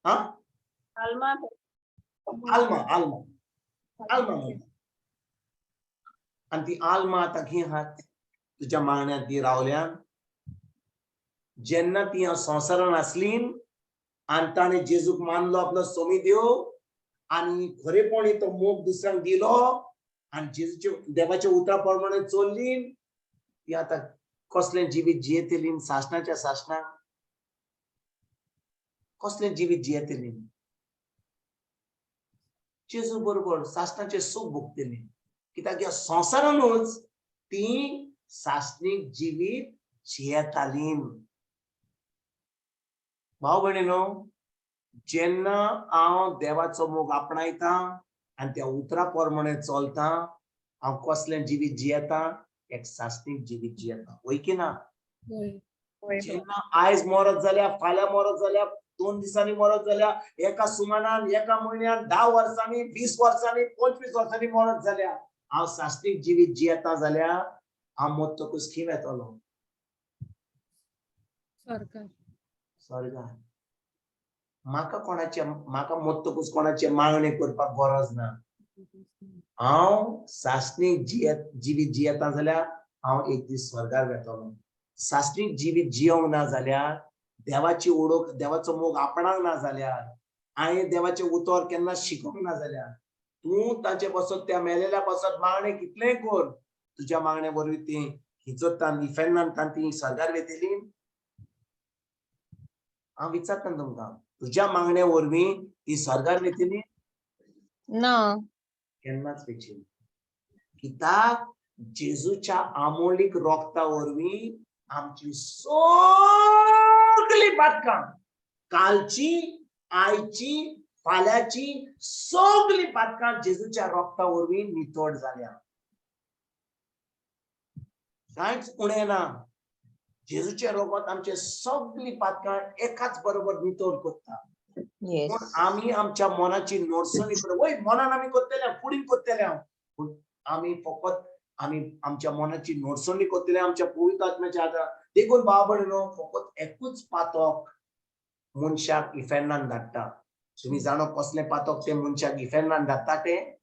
हा, आल्मा. आल्मा, आल्मा, आल्मा म्हणटा. आनी ती आल्मा आतां खंय आहात? तुज्या मागण्यांत ती रावल्या. जेन्ना ती संवसारान आसली आनी ताणें जेजूक मानलो आपलो सोमी देव आनी खरेपणी तो मोग दुसऱ्यांक दिलो आनी जेजूचे देवाच्या उतरा प्रमाणे चल्ली, ती आतां कसलें जिवीत जियेतली? सासणाच्या सासणाक कसलें जिवीत जियेतली? जेजू बरोबर सासणाचें सूख भोगतली. कित्याक ह्या संवसारानूच ती सासणीक जिवीत जियेताली. भाव भयणीनो, जेन्ना हांव देवाचो मोग आपणायता आनी त्या उतरा प्रमाणे चलता, हांव कसलें जिवीत जियेता? एक सासणीक जिवीत जियेता. वय की ना? वय. जेन्ना आयज मरत जाल्यार, फाल्यां मरत जाल्यार, 2 दिसांनी मरत जाल्यार, एका सुमानान, एका म्हयन्यान, 10 वर्सांनी, 20 वर्सांनी, 25 वर्सांनी मरत जाल्यार, हांव साश्टीक जिवीत जियेता जाल्यार हांव मरतकूच खंय वेतलो? सरकार. स्वर्गार. म्हाका कोणाचे, म्हाका मरतकूच कोणाचे मागणी करपाक गरज ना. हांव सासणीक जिवीत जियेता जाल्यार हांव एक दीस स्वर्गार वेतलो. सासणीक जिवीत जियोंक ना जाल्यार, देवाची ओळख, देवाचो मोग आपणाक ना जाल्यार, हांवें देवाचें उतर केन्ना शिकोंक ना जाल्यार, तूं ताचे पासत, त्या मेलेल्या पासत मागणें कितलेंय कर, तुज्या मागणे वरवीं ती हिचोतान इफेर्नान ती स्वर्गार वेतली? हांव विचारता तुमकां, तुज्या मागणे वरवीं ती स्वर्गार वेतली? ना. केन्नाच वेची. कित्याक? जेजूच्या आमोलीक रोगता वरवीं आमची सगळी पातकां, कालची, आयची, फाल्यांची सगळी पातकां जेजूच्या रोगता वरवीं नितळ जाल्या. कांयच उणें ना. जेजूचें रोगत आमचे सगळी पातकां एकाच बरोबर नितळ करता. पूण आमी आमच्या मनाची नोडसणी करून, वय मनान आमी करतले, कुडीन करतले, पूण आमी फकत आमी आमच्या मनाची नोडसणी करतले आमच्या पवित्र आत्म्याच्या आदारान. देखून भाव भयणीनो, फकत एकूच पातक मनशाक इफेर्नान धाडटा. तुमी जाणो कसलें पातक तें मनशाक इफेर्नान धाडटा तें?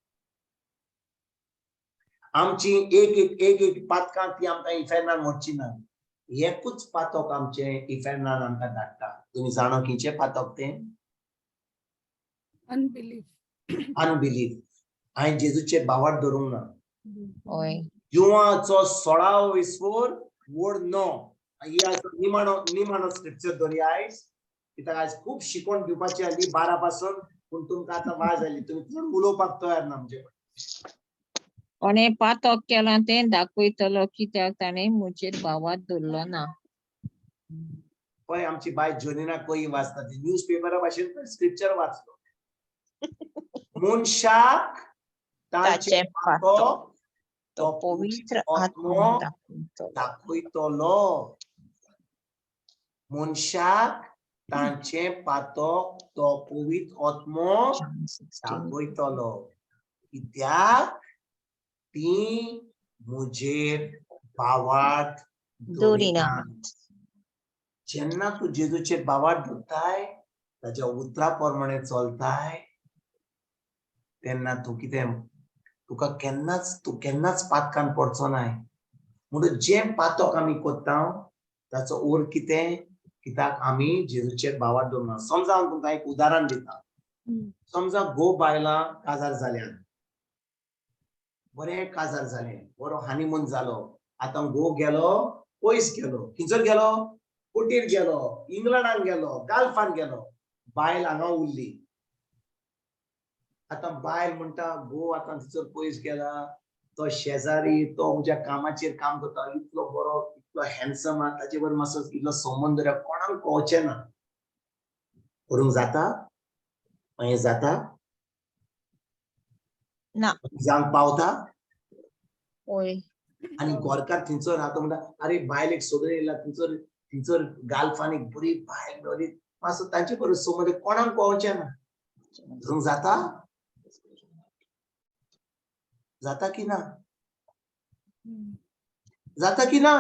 आमची एक एक एक एक पातकां ती आमकां इफेर्नान व्हरची ना. एकूच पातक आमचें इफेर्नान आमकां धाडटा. तुमी जाणो खंयचें पातक तें? अनबिलीफ. अनबिलीफ. हांवें जेजूचे भावार धरूंक ना. हय. युवाचो 16वो विस्फोर वड 9 ही आयज निमाणो निमाणो स्क्रिप्चर धरया आयज, कित्याक आयज खूब शिकवण दिवपाची आसली 12 पासून, पूण तुमकां आतां वाज जाली, तुमी चड उलोवपाक तयार ना म्हणजे. कोणें पातक केलां तें दाखयतलो, कित्याक ताणें म्हजेर भावात धरलो ना. पळय आमची बाय जोनिना कोई वाचता ती न्यूज पेपरा भाशेन स्क्रिप्चर वाचलो. मनशाक ताचें ताचें पातक तो तो पवित्र आत्मो आत्मो दाखयतलो. दाखयतलो. मनशाक तांचें पातक तो पवित्र आत्मो John 16. दाखयतलो. कित्याक ती म्हजेर भावार्थ दवरिना. जेन्ना तूं जेजूचेर भावार्थ धरताय, ताच्या उतरा प्रमाणे चलताय, तेन्ना तूं कितें, तुका केन्नाच, तूं केन्नाच पातकान पडचो नाय. म्हणून जें पातक आमी करता ताचो ओर कितें? कित्याक आमी जेजूचेर भावार्थ दवरना. समजा हांव तुमकां एक उदाहरण दिता. समजा घोव बायलां काजार जाल्यात, बरें काजार जालें, बरो हनीमून जालो. आतां घोव गेलो, पयस गेलो, खंयसर गेलो? कोटीर गेलो, इंग्लंडान गेलो, गाल्फान गेलो. बायल हांगा उरली. आतां बायल म्हणटा, घोव आतां थंयसर पयस गेला, तो शेजारी, तो म्हज्या कामाचेर काम करता, इतलो बरो, इतलो हँडसम आहा, ताचे बरोबर मातसो इल्लो संबंद दवरया, कोणाक कळचें ना. करूंक जाता? हें जाता ना. जावंक पावता? हय. आनी गोरकार थंयसर रावता, म्हणटा, आरे बायलेक सोदून येयला, थंयसर थंयसर गाल्फान एक बरी बायल मेवली, मातसो तांचे बरोबर संबंद, कोणाक कळचें ना. धरूंक जाता? जाता की ना? जाता की ना?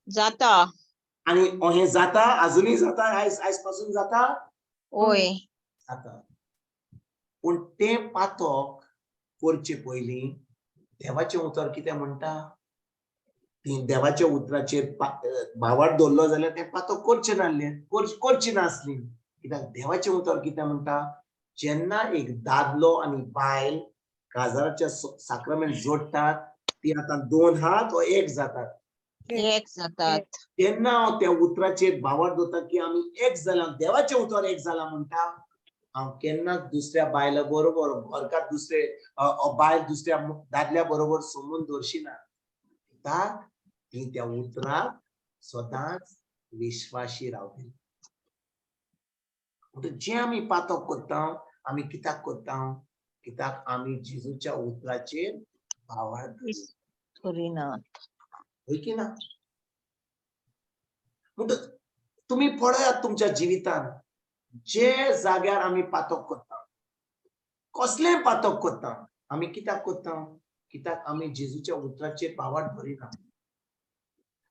जाता. आनी हें जाता, आजुनूय जाता, आयज आयज पासून जाता. हय. जाता. पूण तें पातक करचे पयलीं देवाचें उतर कितें म्हणटा? ती देवाच्या उतराचेर भावार्थ दवरलो जाल्यार तें पातक करचें नासलें, करचें नासलीं. कित्याक देवाचें उतर कितें म्हणटा? जेन्ना एक दादलो आनी बायल काजाराच्या साक्रामेंत जोडटात, ती आतां 2 हात वा एक जातात. एक जातात. तेन्ना हांव त्या उतराचेर भावार्थ दवरता की आमी एक जाला, देवाचें उतर एक जाला म्हणटा, हांव केन्नाच दुसऱ्या बायला बरोबर, घरकार दुसरे बायल दुसऱ्या दादल्या बरोबर संबंद दवरची ना. कित्याक ती त्या उतराक सदांच विश्वाशी रावतली. म्हणटकच जें आमी पातक करता, आमी कित्याक करता? कित्याक आमी जेजूच्या उतराचेर भावार्थ दवरिनात. हय की ना? म्हणटच तुमी पळयात तुमच्या जिवितान जे जाग्यार आमी पातक करता, कसलें पातक करता, आमी कित्याक करता? कित्याक आमी जेजूच्या उतराचेर भावार्थ धरिना.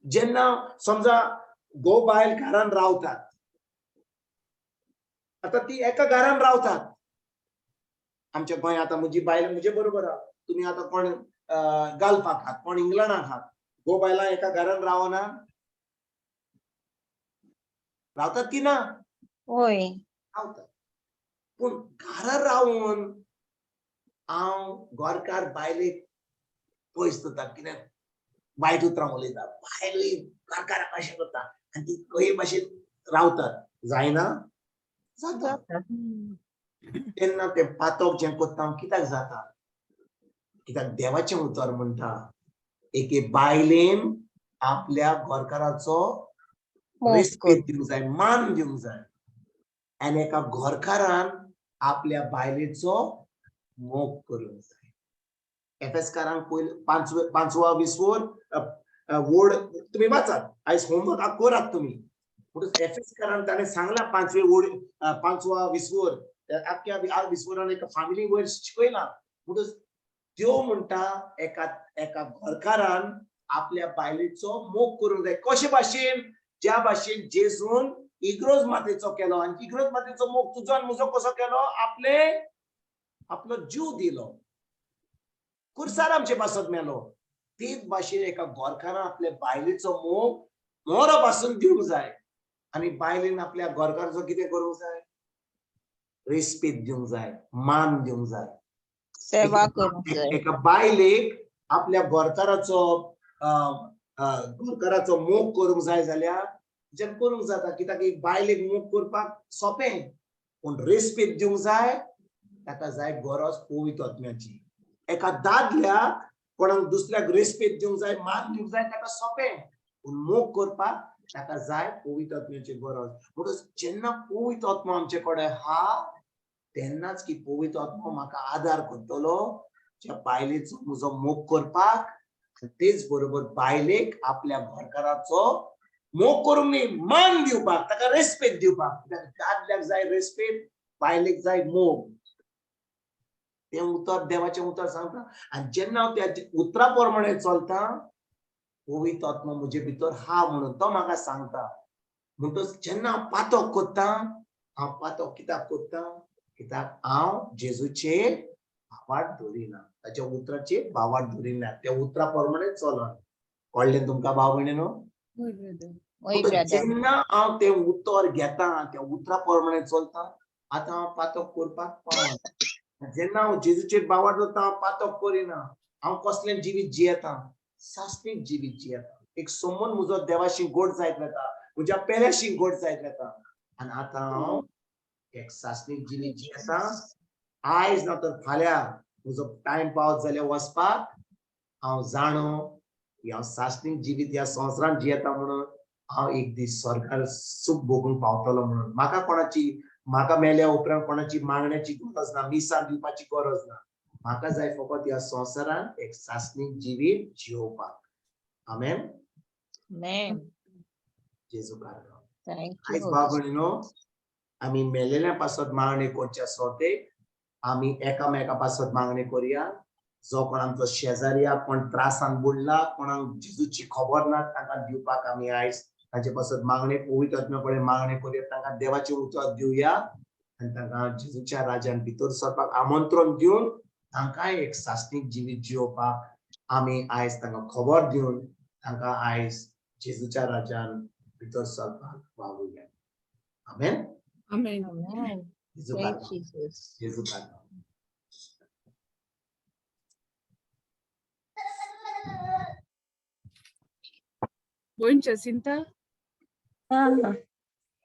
जेन्ना समजा घोव बायल घरान रावतात, आतां ती एका घरान रावतात. आमच्या गोंयांत आतां म्हजी बायल म्हजे बरोबर आहा, तुमी आतां कोण गल्फाक आहात, कोण इंग्लंडाक आहात, घोव बायलां एका घरान रावना, रावतात की ना? होय. रावतात. पूण घरा रावन हांव गोरकार बायलेक पयस करता, कितें वायट उतरां उलयता, बायलूय घरकाराक अशें करता आनी ती कही भाशेन रावतात. जायना? जाता. तेन्ना तें पातक जें करता हांव कित्याक जाता? कित्याक देवाचें उतर म्हणटा एके बायलेन आपल्या घरकाराचो मोग रेस्पेद दिवंक जाय, मान दिवंक जाय, आनी एका घरकारान आपल्या बायलेचो मोग करूंक जाय. एफएसकारांक पयले पांचवा विसवोर वोड तुमी वाचात, आयज होमवर्क करात तुमी. म्हणून एफएसकारान ताणें सांगलां पांचवे वोड पांचवा विसवोर आख्ख्या विसवोरान एका फामिली वयर शिकयलां. म्हणून देव म्हणटा एका एका घरकारान आपल्या बायलेचो मोग करूंक जाय. कशे भाशेन? ज्या भाशेन जेजून इग्रोज मातेचो केलो. आनी इग्रोज मातेचो मोग तुजो आनी म्हजो कसो केलो? आपले आपलो जीव दिलो, कुर्सार आमचे पासत मेलो. तेच भाशेन एका गोरकारान आपल्या बायलेचो मोग मोरो पासून दिवंक जाय. आनी बायलेन आपल्या गोरकाराचो कितें करूंक जाय? रेस्पेद दिवंक जाय, मान दिवंक जाय, सेवा करूंक जाय. एका बायलेक आपल्या गोरकाराचो घरकाराचो मोग करूंक जाय जाल्यार जें करूंक जाता. कित्याक एक बायलेक मोग करपाक सोंपें, पूण रेस्पेद दिवंक जाय ताका जाय गरज पवित्र आत्म्याची. एका दादल्याक कोणाक दुसऱ्याक रेस्पेद दिवंक जाय, मान दिवंक जाय, ताका सोंपें, पूण मोग करपाक ताका जाय पवित्र आत्म्याची गरज. म्हणून जेन्ना पवित्र आत्मो आमचे कडेन आहा तेन्नाच की पवित्र आत्मो म्हाका आदार करतलो ज्या बायलेचो म्हजो मोग करपाक, तेच बरोबर बायलेक आपल्या घरकाराचो मोग करूंक न्ही, मान दिवपाक, ताका रेस्पेद दिवपाक. दादल्याक जाय रेस्पेद, बायलेक जाय मोग. तें उतर देवाचें उतर सांगता. आनी जेन्ना हांव त्या उतरा प्रमाणे चलता, पवित्र आत्मो म्हजे भितर हा म्हणून तो म्हाका सांगता. म्हणटच जेन्ना हांव पातक करता, हांव पातक कित्याक करता? कित्याक हांव जेजूचेर भावार्थ धरिना, ताच्या उतराचेर भावार्थ धरिना, त्या उतरा प्रमाणे चलना. कळ्ळें तुमकां भाव भयणीनो? हय ब्रदर. होय ब्रदर. जेन्ना हांव तें उतर घेता, त्या उतरा प्रमाणे चलता, आतां हांव पातक करपाक पावना. जेन्ना हांव जेजूचेर भावार्थ धरता, हांव पातक करिना. हांव कसलें जिवीत जियेता? सासणीक जिवीत जियेता. एक संबंद म्हजो देवाशी गोड जायत वता, म्हज्या पेल्याशी गोड जायत वता. आनी आतां हांव एक सासणीक जिवीत जियेता. आयज ना तर फाल्यां म्हजो टायम पावत जाल्यार वचपाक, हांव जाणो की हांव सासणीक जिवीत ह्या संवसारांत जियेता म्हणून हांव एक दीस स्वर्गार सूख भोगूंक पावतलो म्हणून. म्हाका कोणाची, म्हाका मेल्या उपरांत कोणाची मागण्याची गरज ना, मिसां दिवपाची गरज ना. म्हाका जाय फकत ह्या संवसारांत एक सासणीक जिवीत जियोवपाक. आमेन. आमेन. जेजू कारभार. Thank आयज you. भाव भयणीनो, आमी मेलेल्या पासत मागणी करच्या सोते आमी एकामेका पासत मागणी करुया. जो कोण आमचो शेजारी आहा, कोण त्रासान बुडला, कोणाक जेजूची खबर ना, तांकां दिवपाक आमी आयज तांचे पासत मागणी पवित्र आत्म्या कडेन मागणी करुया. तांकां देवाचें उतर दिवया आनी तांकां जेजूच्या राज्यान भितर सरपाक आमंत्रण दिवन तांकांय एक सासणीक जिवीत जियोवपाक आमी आयज तांकां खबर दिवन तांकां आयज जेजूच्या राज्यान भितर सरपाक वावुया. आमेन. आमेन. आमेन. जेजू Thank कारभार. Jesus. जेजू कारभार. भयण जसिंता.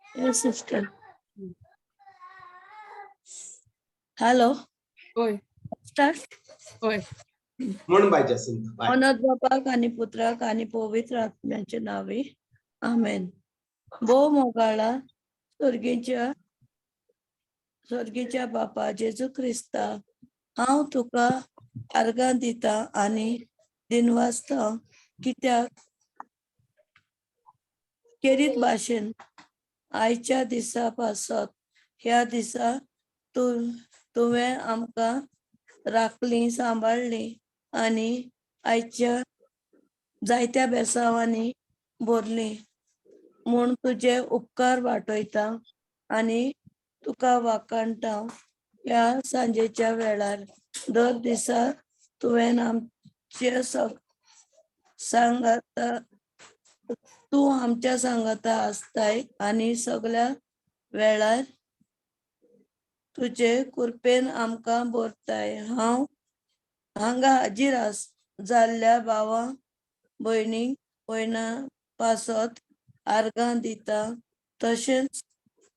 Yes, sister. Hello. हय. Start. हय. म्हण बाय जसिंता बाय. अनाथ बापाक आनी पुत्राक आनी पवित्र आत्म्याच्या नावे आमेन. भोव मोगाळा स्वर्गीच्या स्वर्गीच्या बापा जेजू क्रिस्ता, हांव तुका आर्गां दिता आनी दिनवासता कित्याक केरीत भाशेन आयच्या दिसा पासत ह्या दिसा तूं तुवें आमकां राखली सांबाळ्ळी आनी आयच्या जायत्या बेसांवांनी भरली म्हूण तुजे उपकार वाटयता आनी तुका वाखाणटा. ह्या सांजेच्या वेळार दर दिसा तुवें आमचे सांगाता, तूं आमच्या सांगाता आसताय आनी सगळ्या वेळार तुजे कृपेन आमकां भरताय. हांव हांगा हाजीर आस जाल्ल्या भावा भयणीक भयणां पासत आर्गां दिता. तशेंच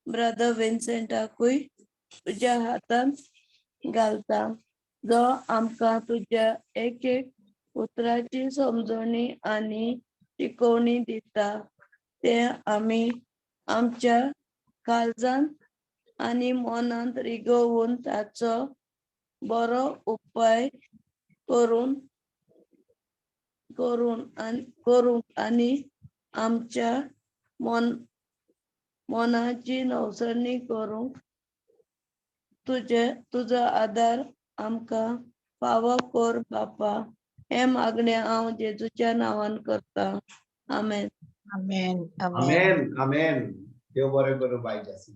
ब्रदर विन्सेंटाकूय तुज्या हातांत घालता, जो आमकां तुज्या एक एक उतराची समजणी आनी शिकवणी दिता. ते आमी आमच्या काळजांत आनी मनांत रिगोवन ताचो बरो उपाय करून करून आनी करूंक आनी आमच्या मनाची नवसरणी करूंक तुजो आदार आमकां फावो कर बापा. हें मागणें हांव जेजूच्या नांवान करता. आमेन. आमेन. आमेन, आमेन. देव बरें करूं बाय जासी.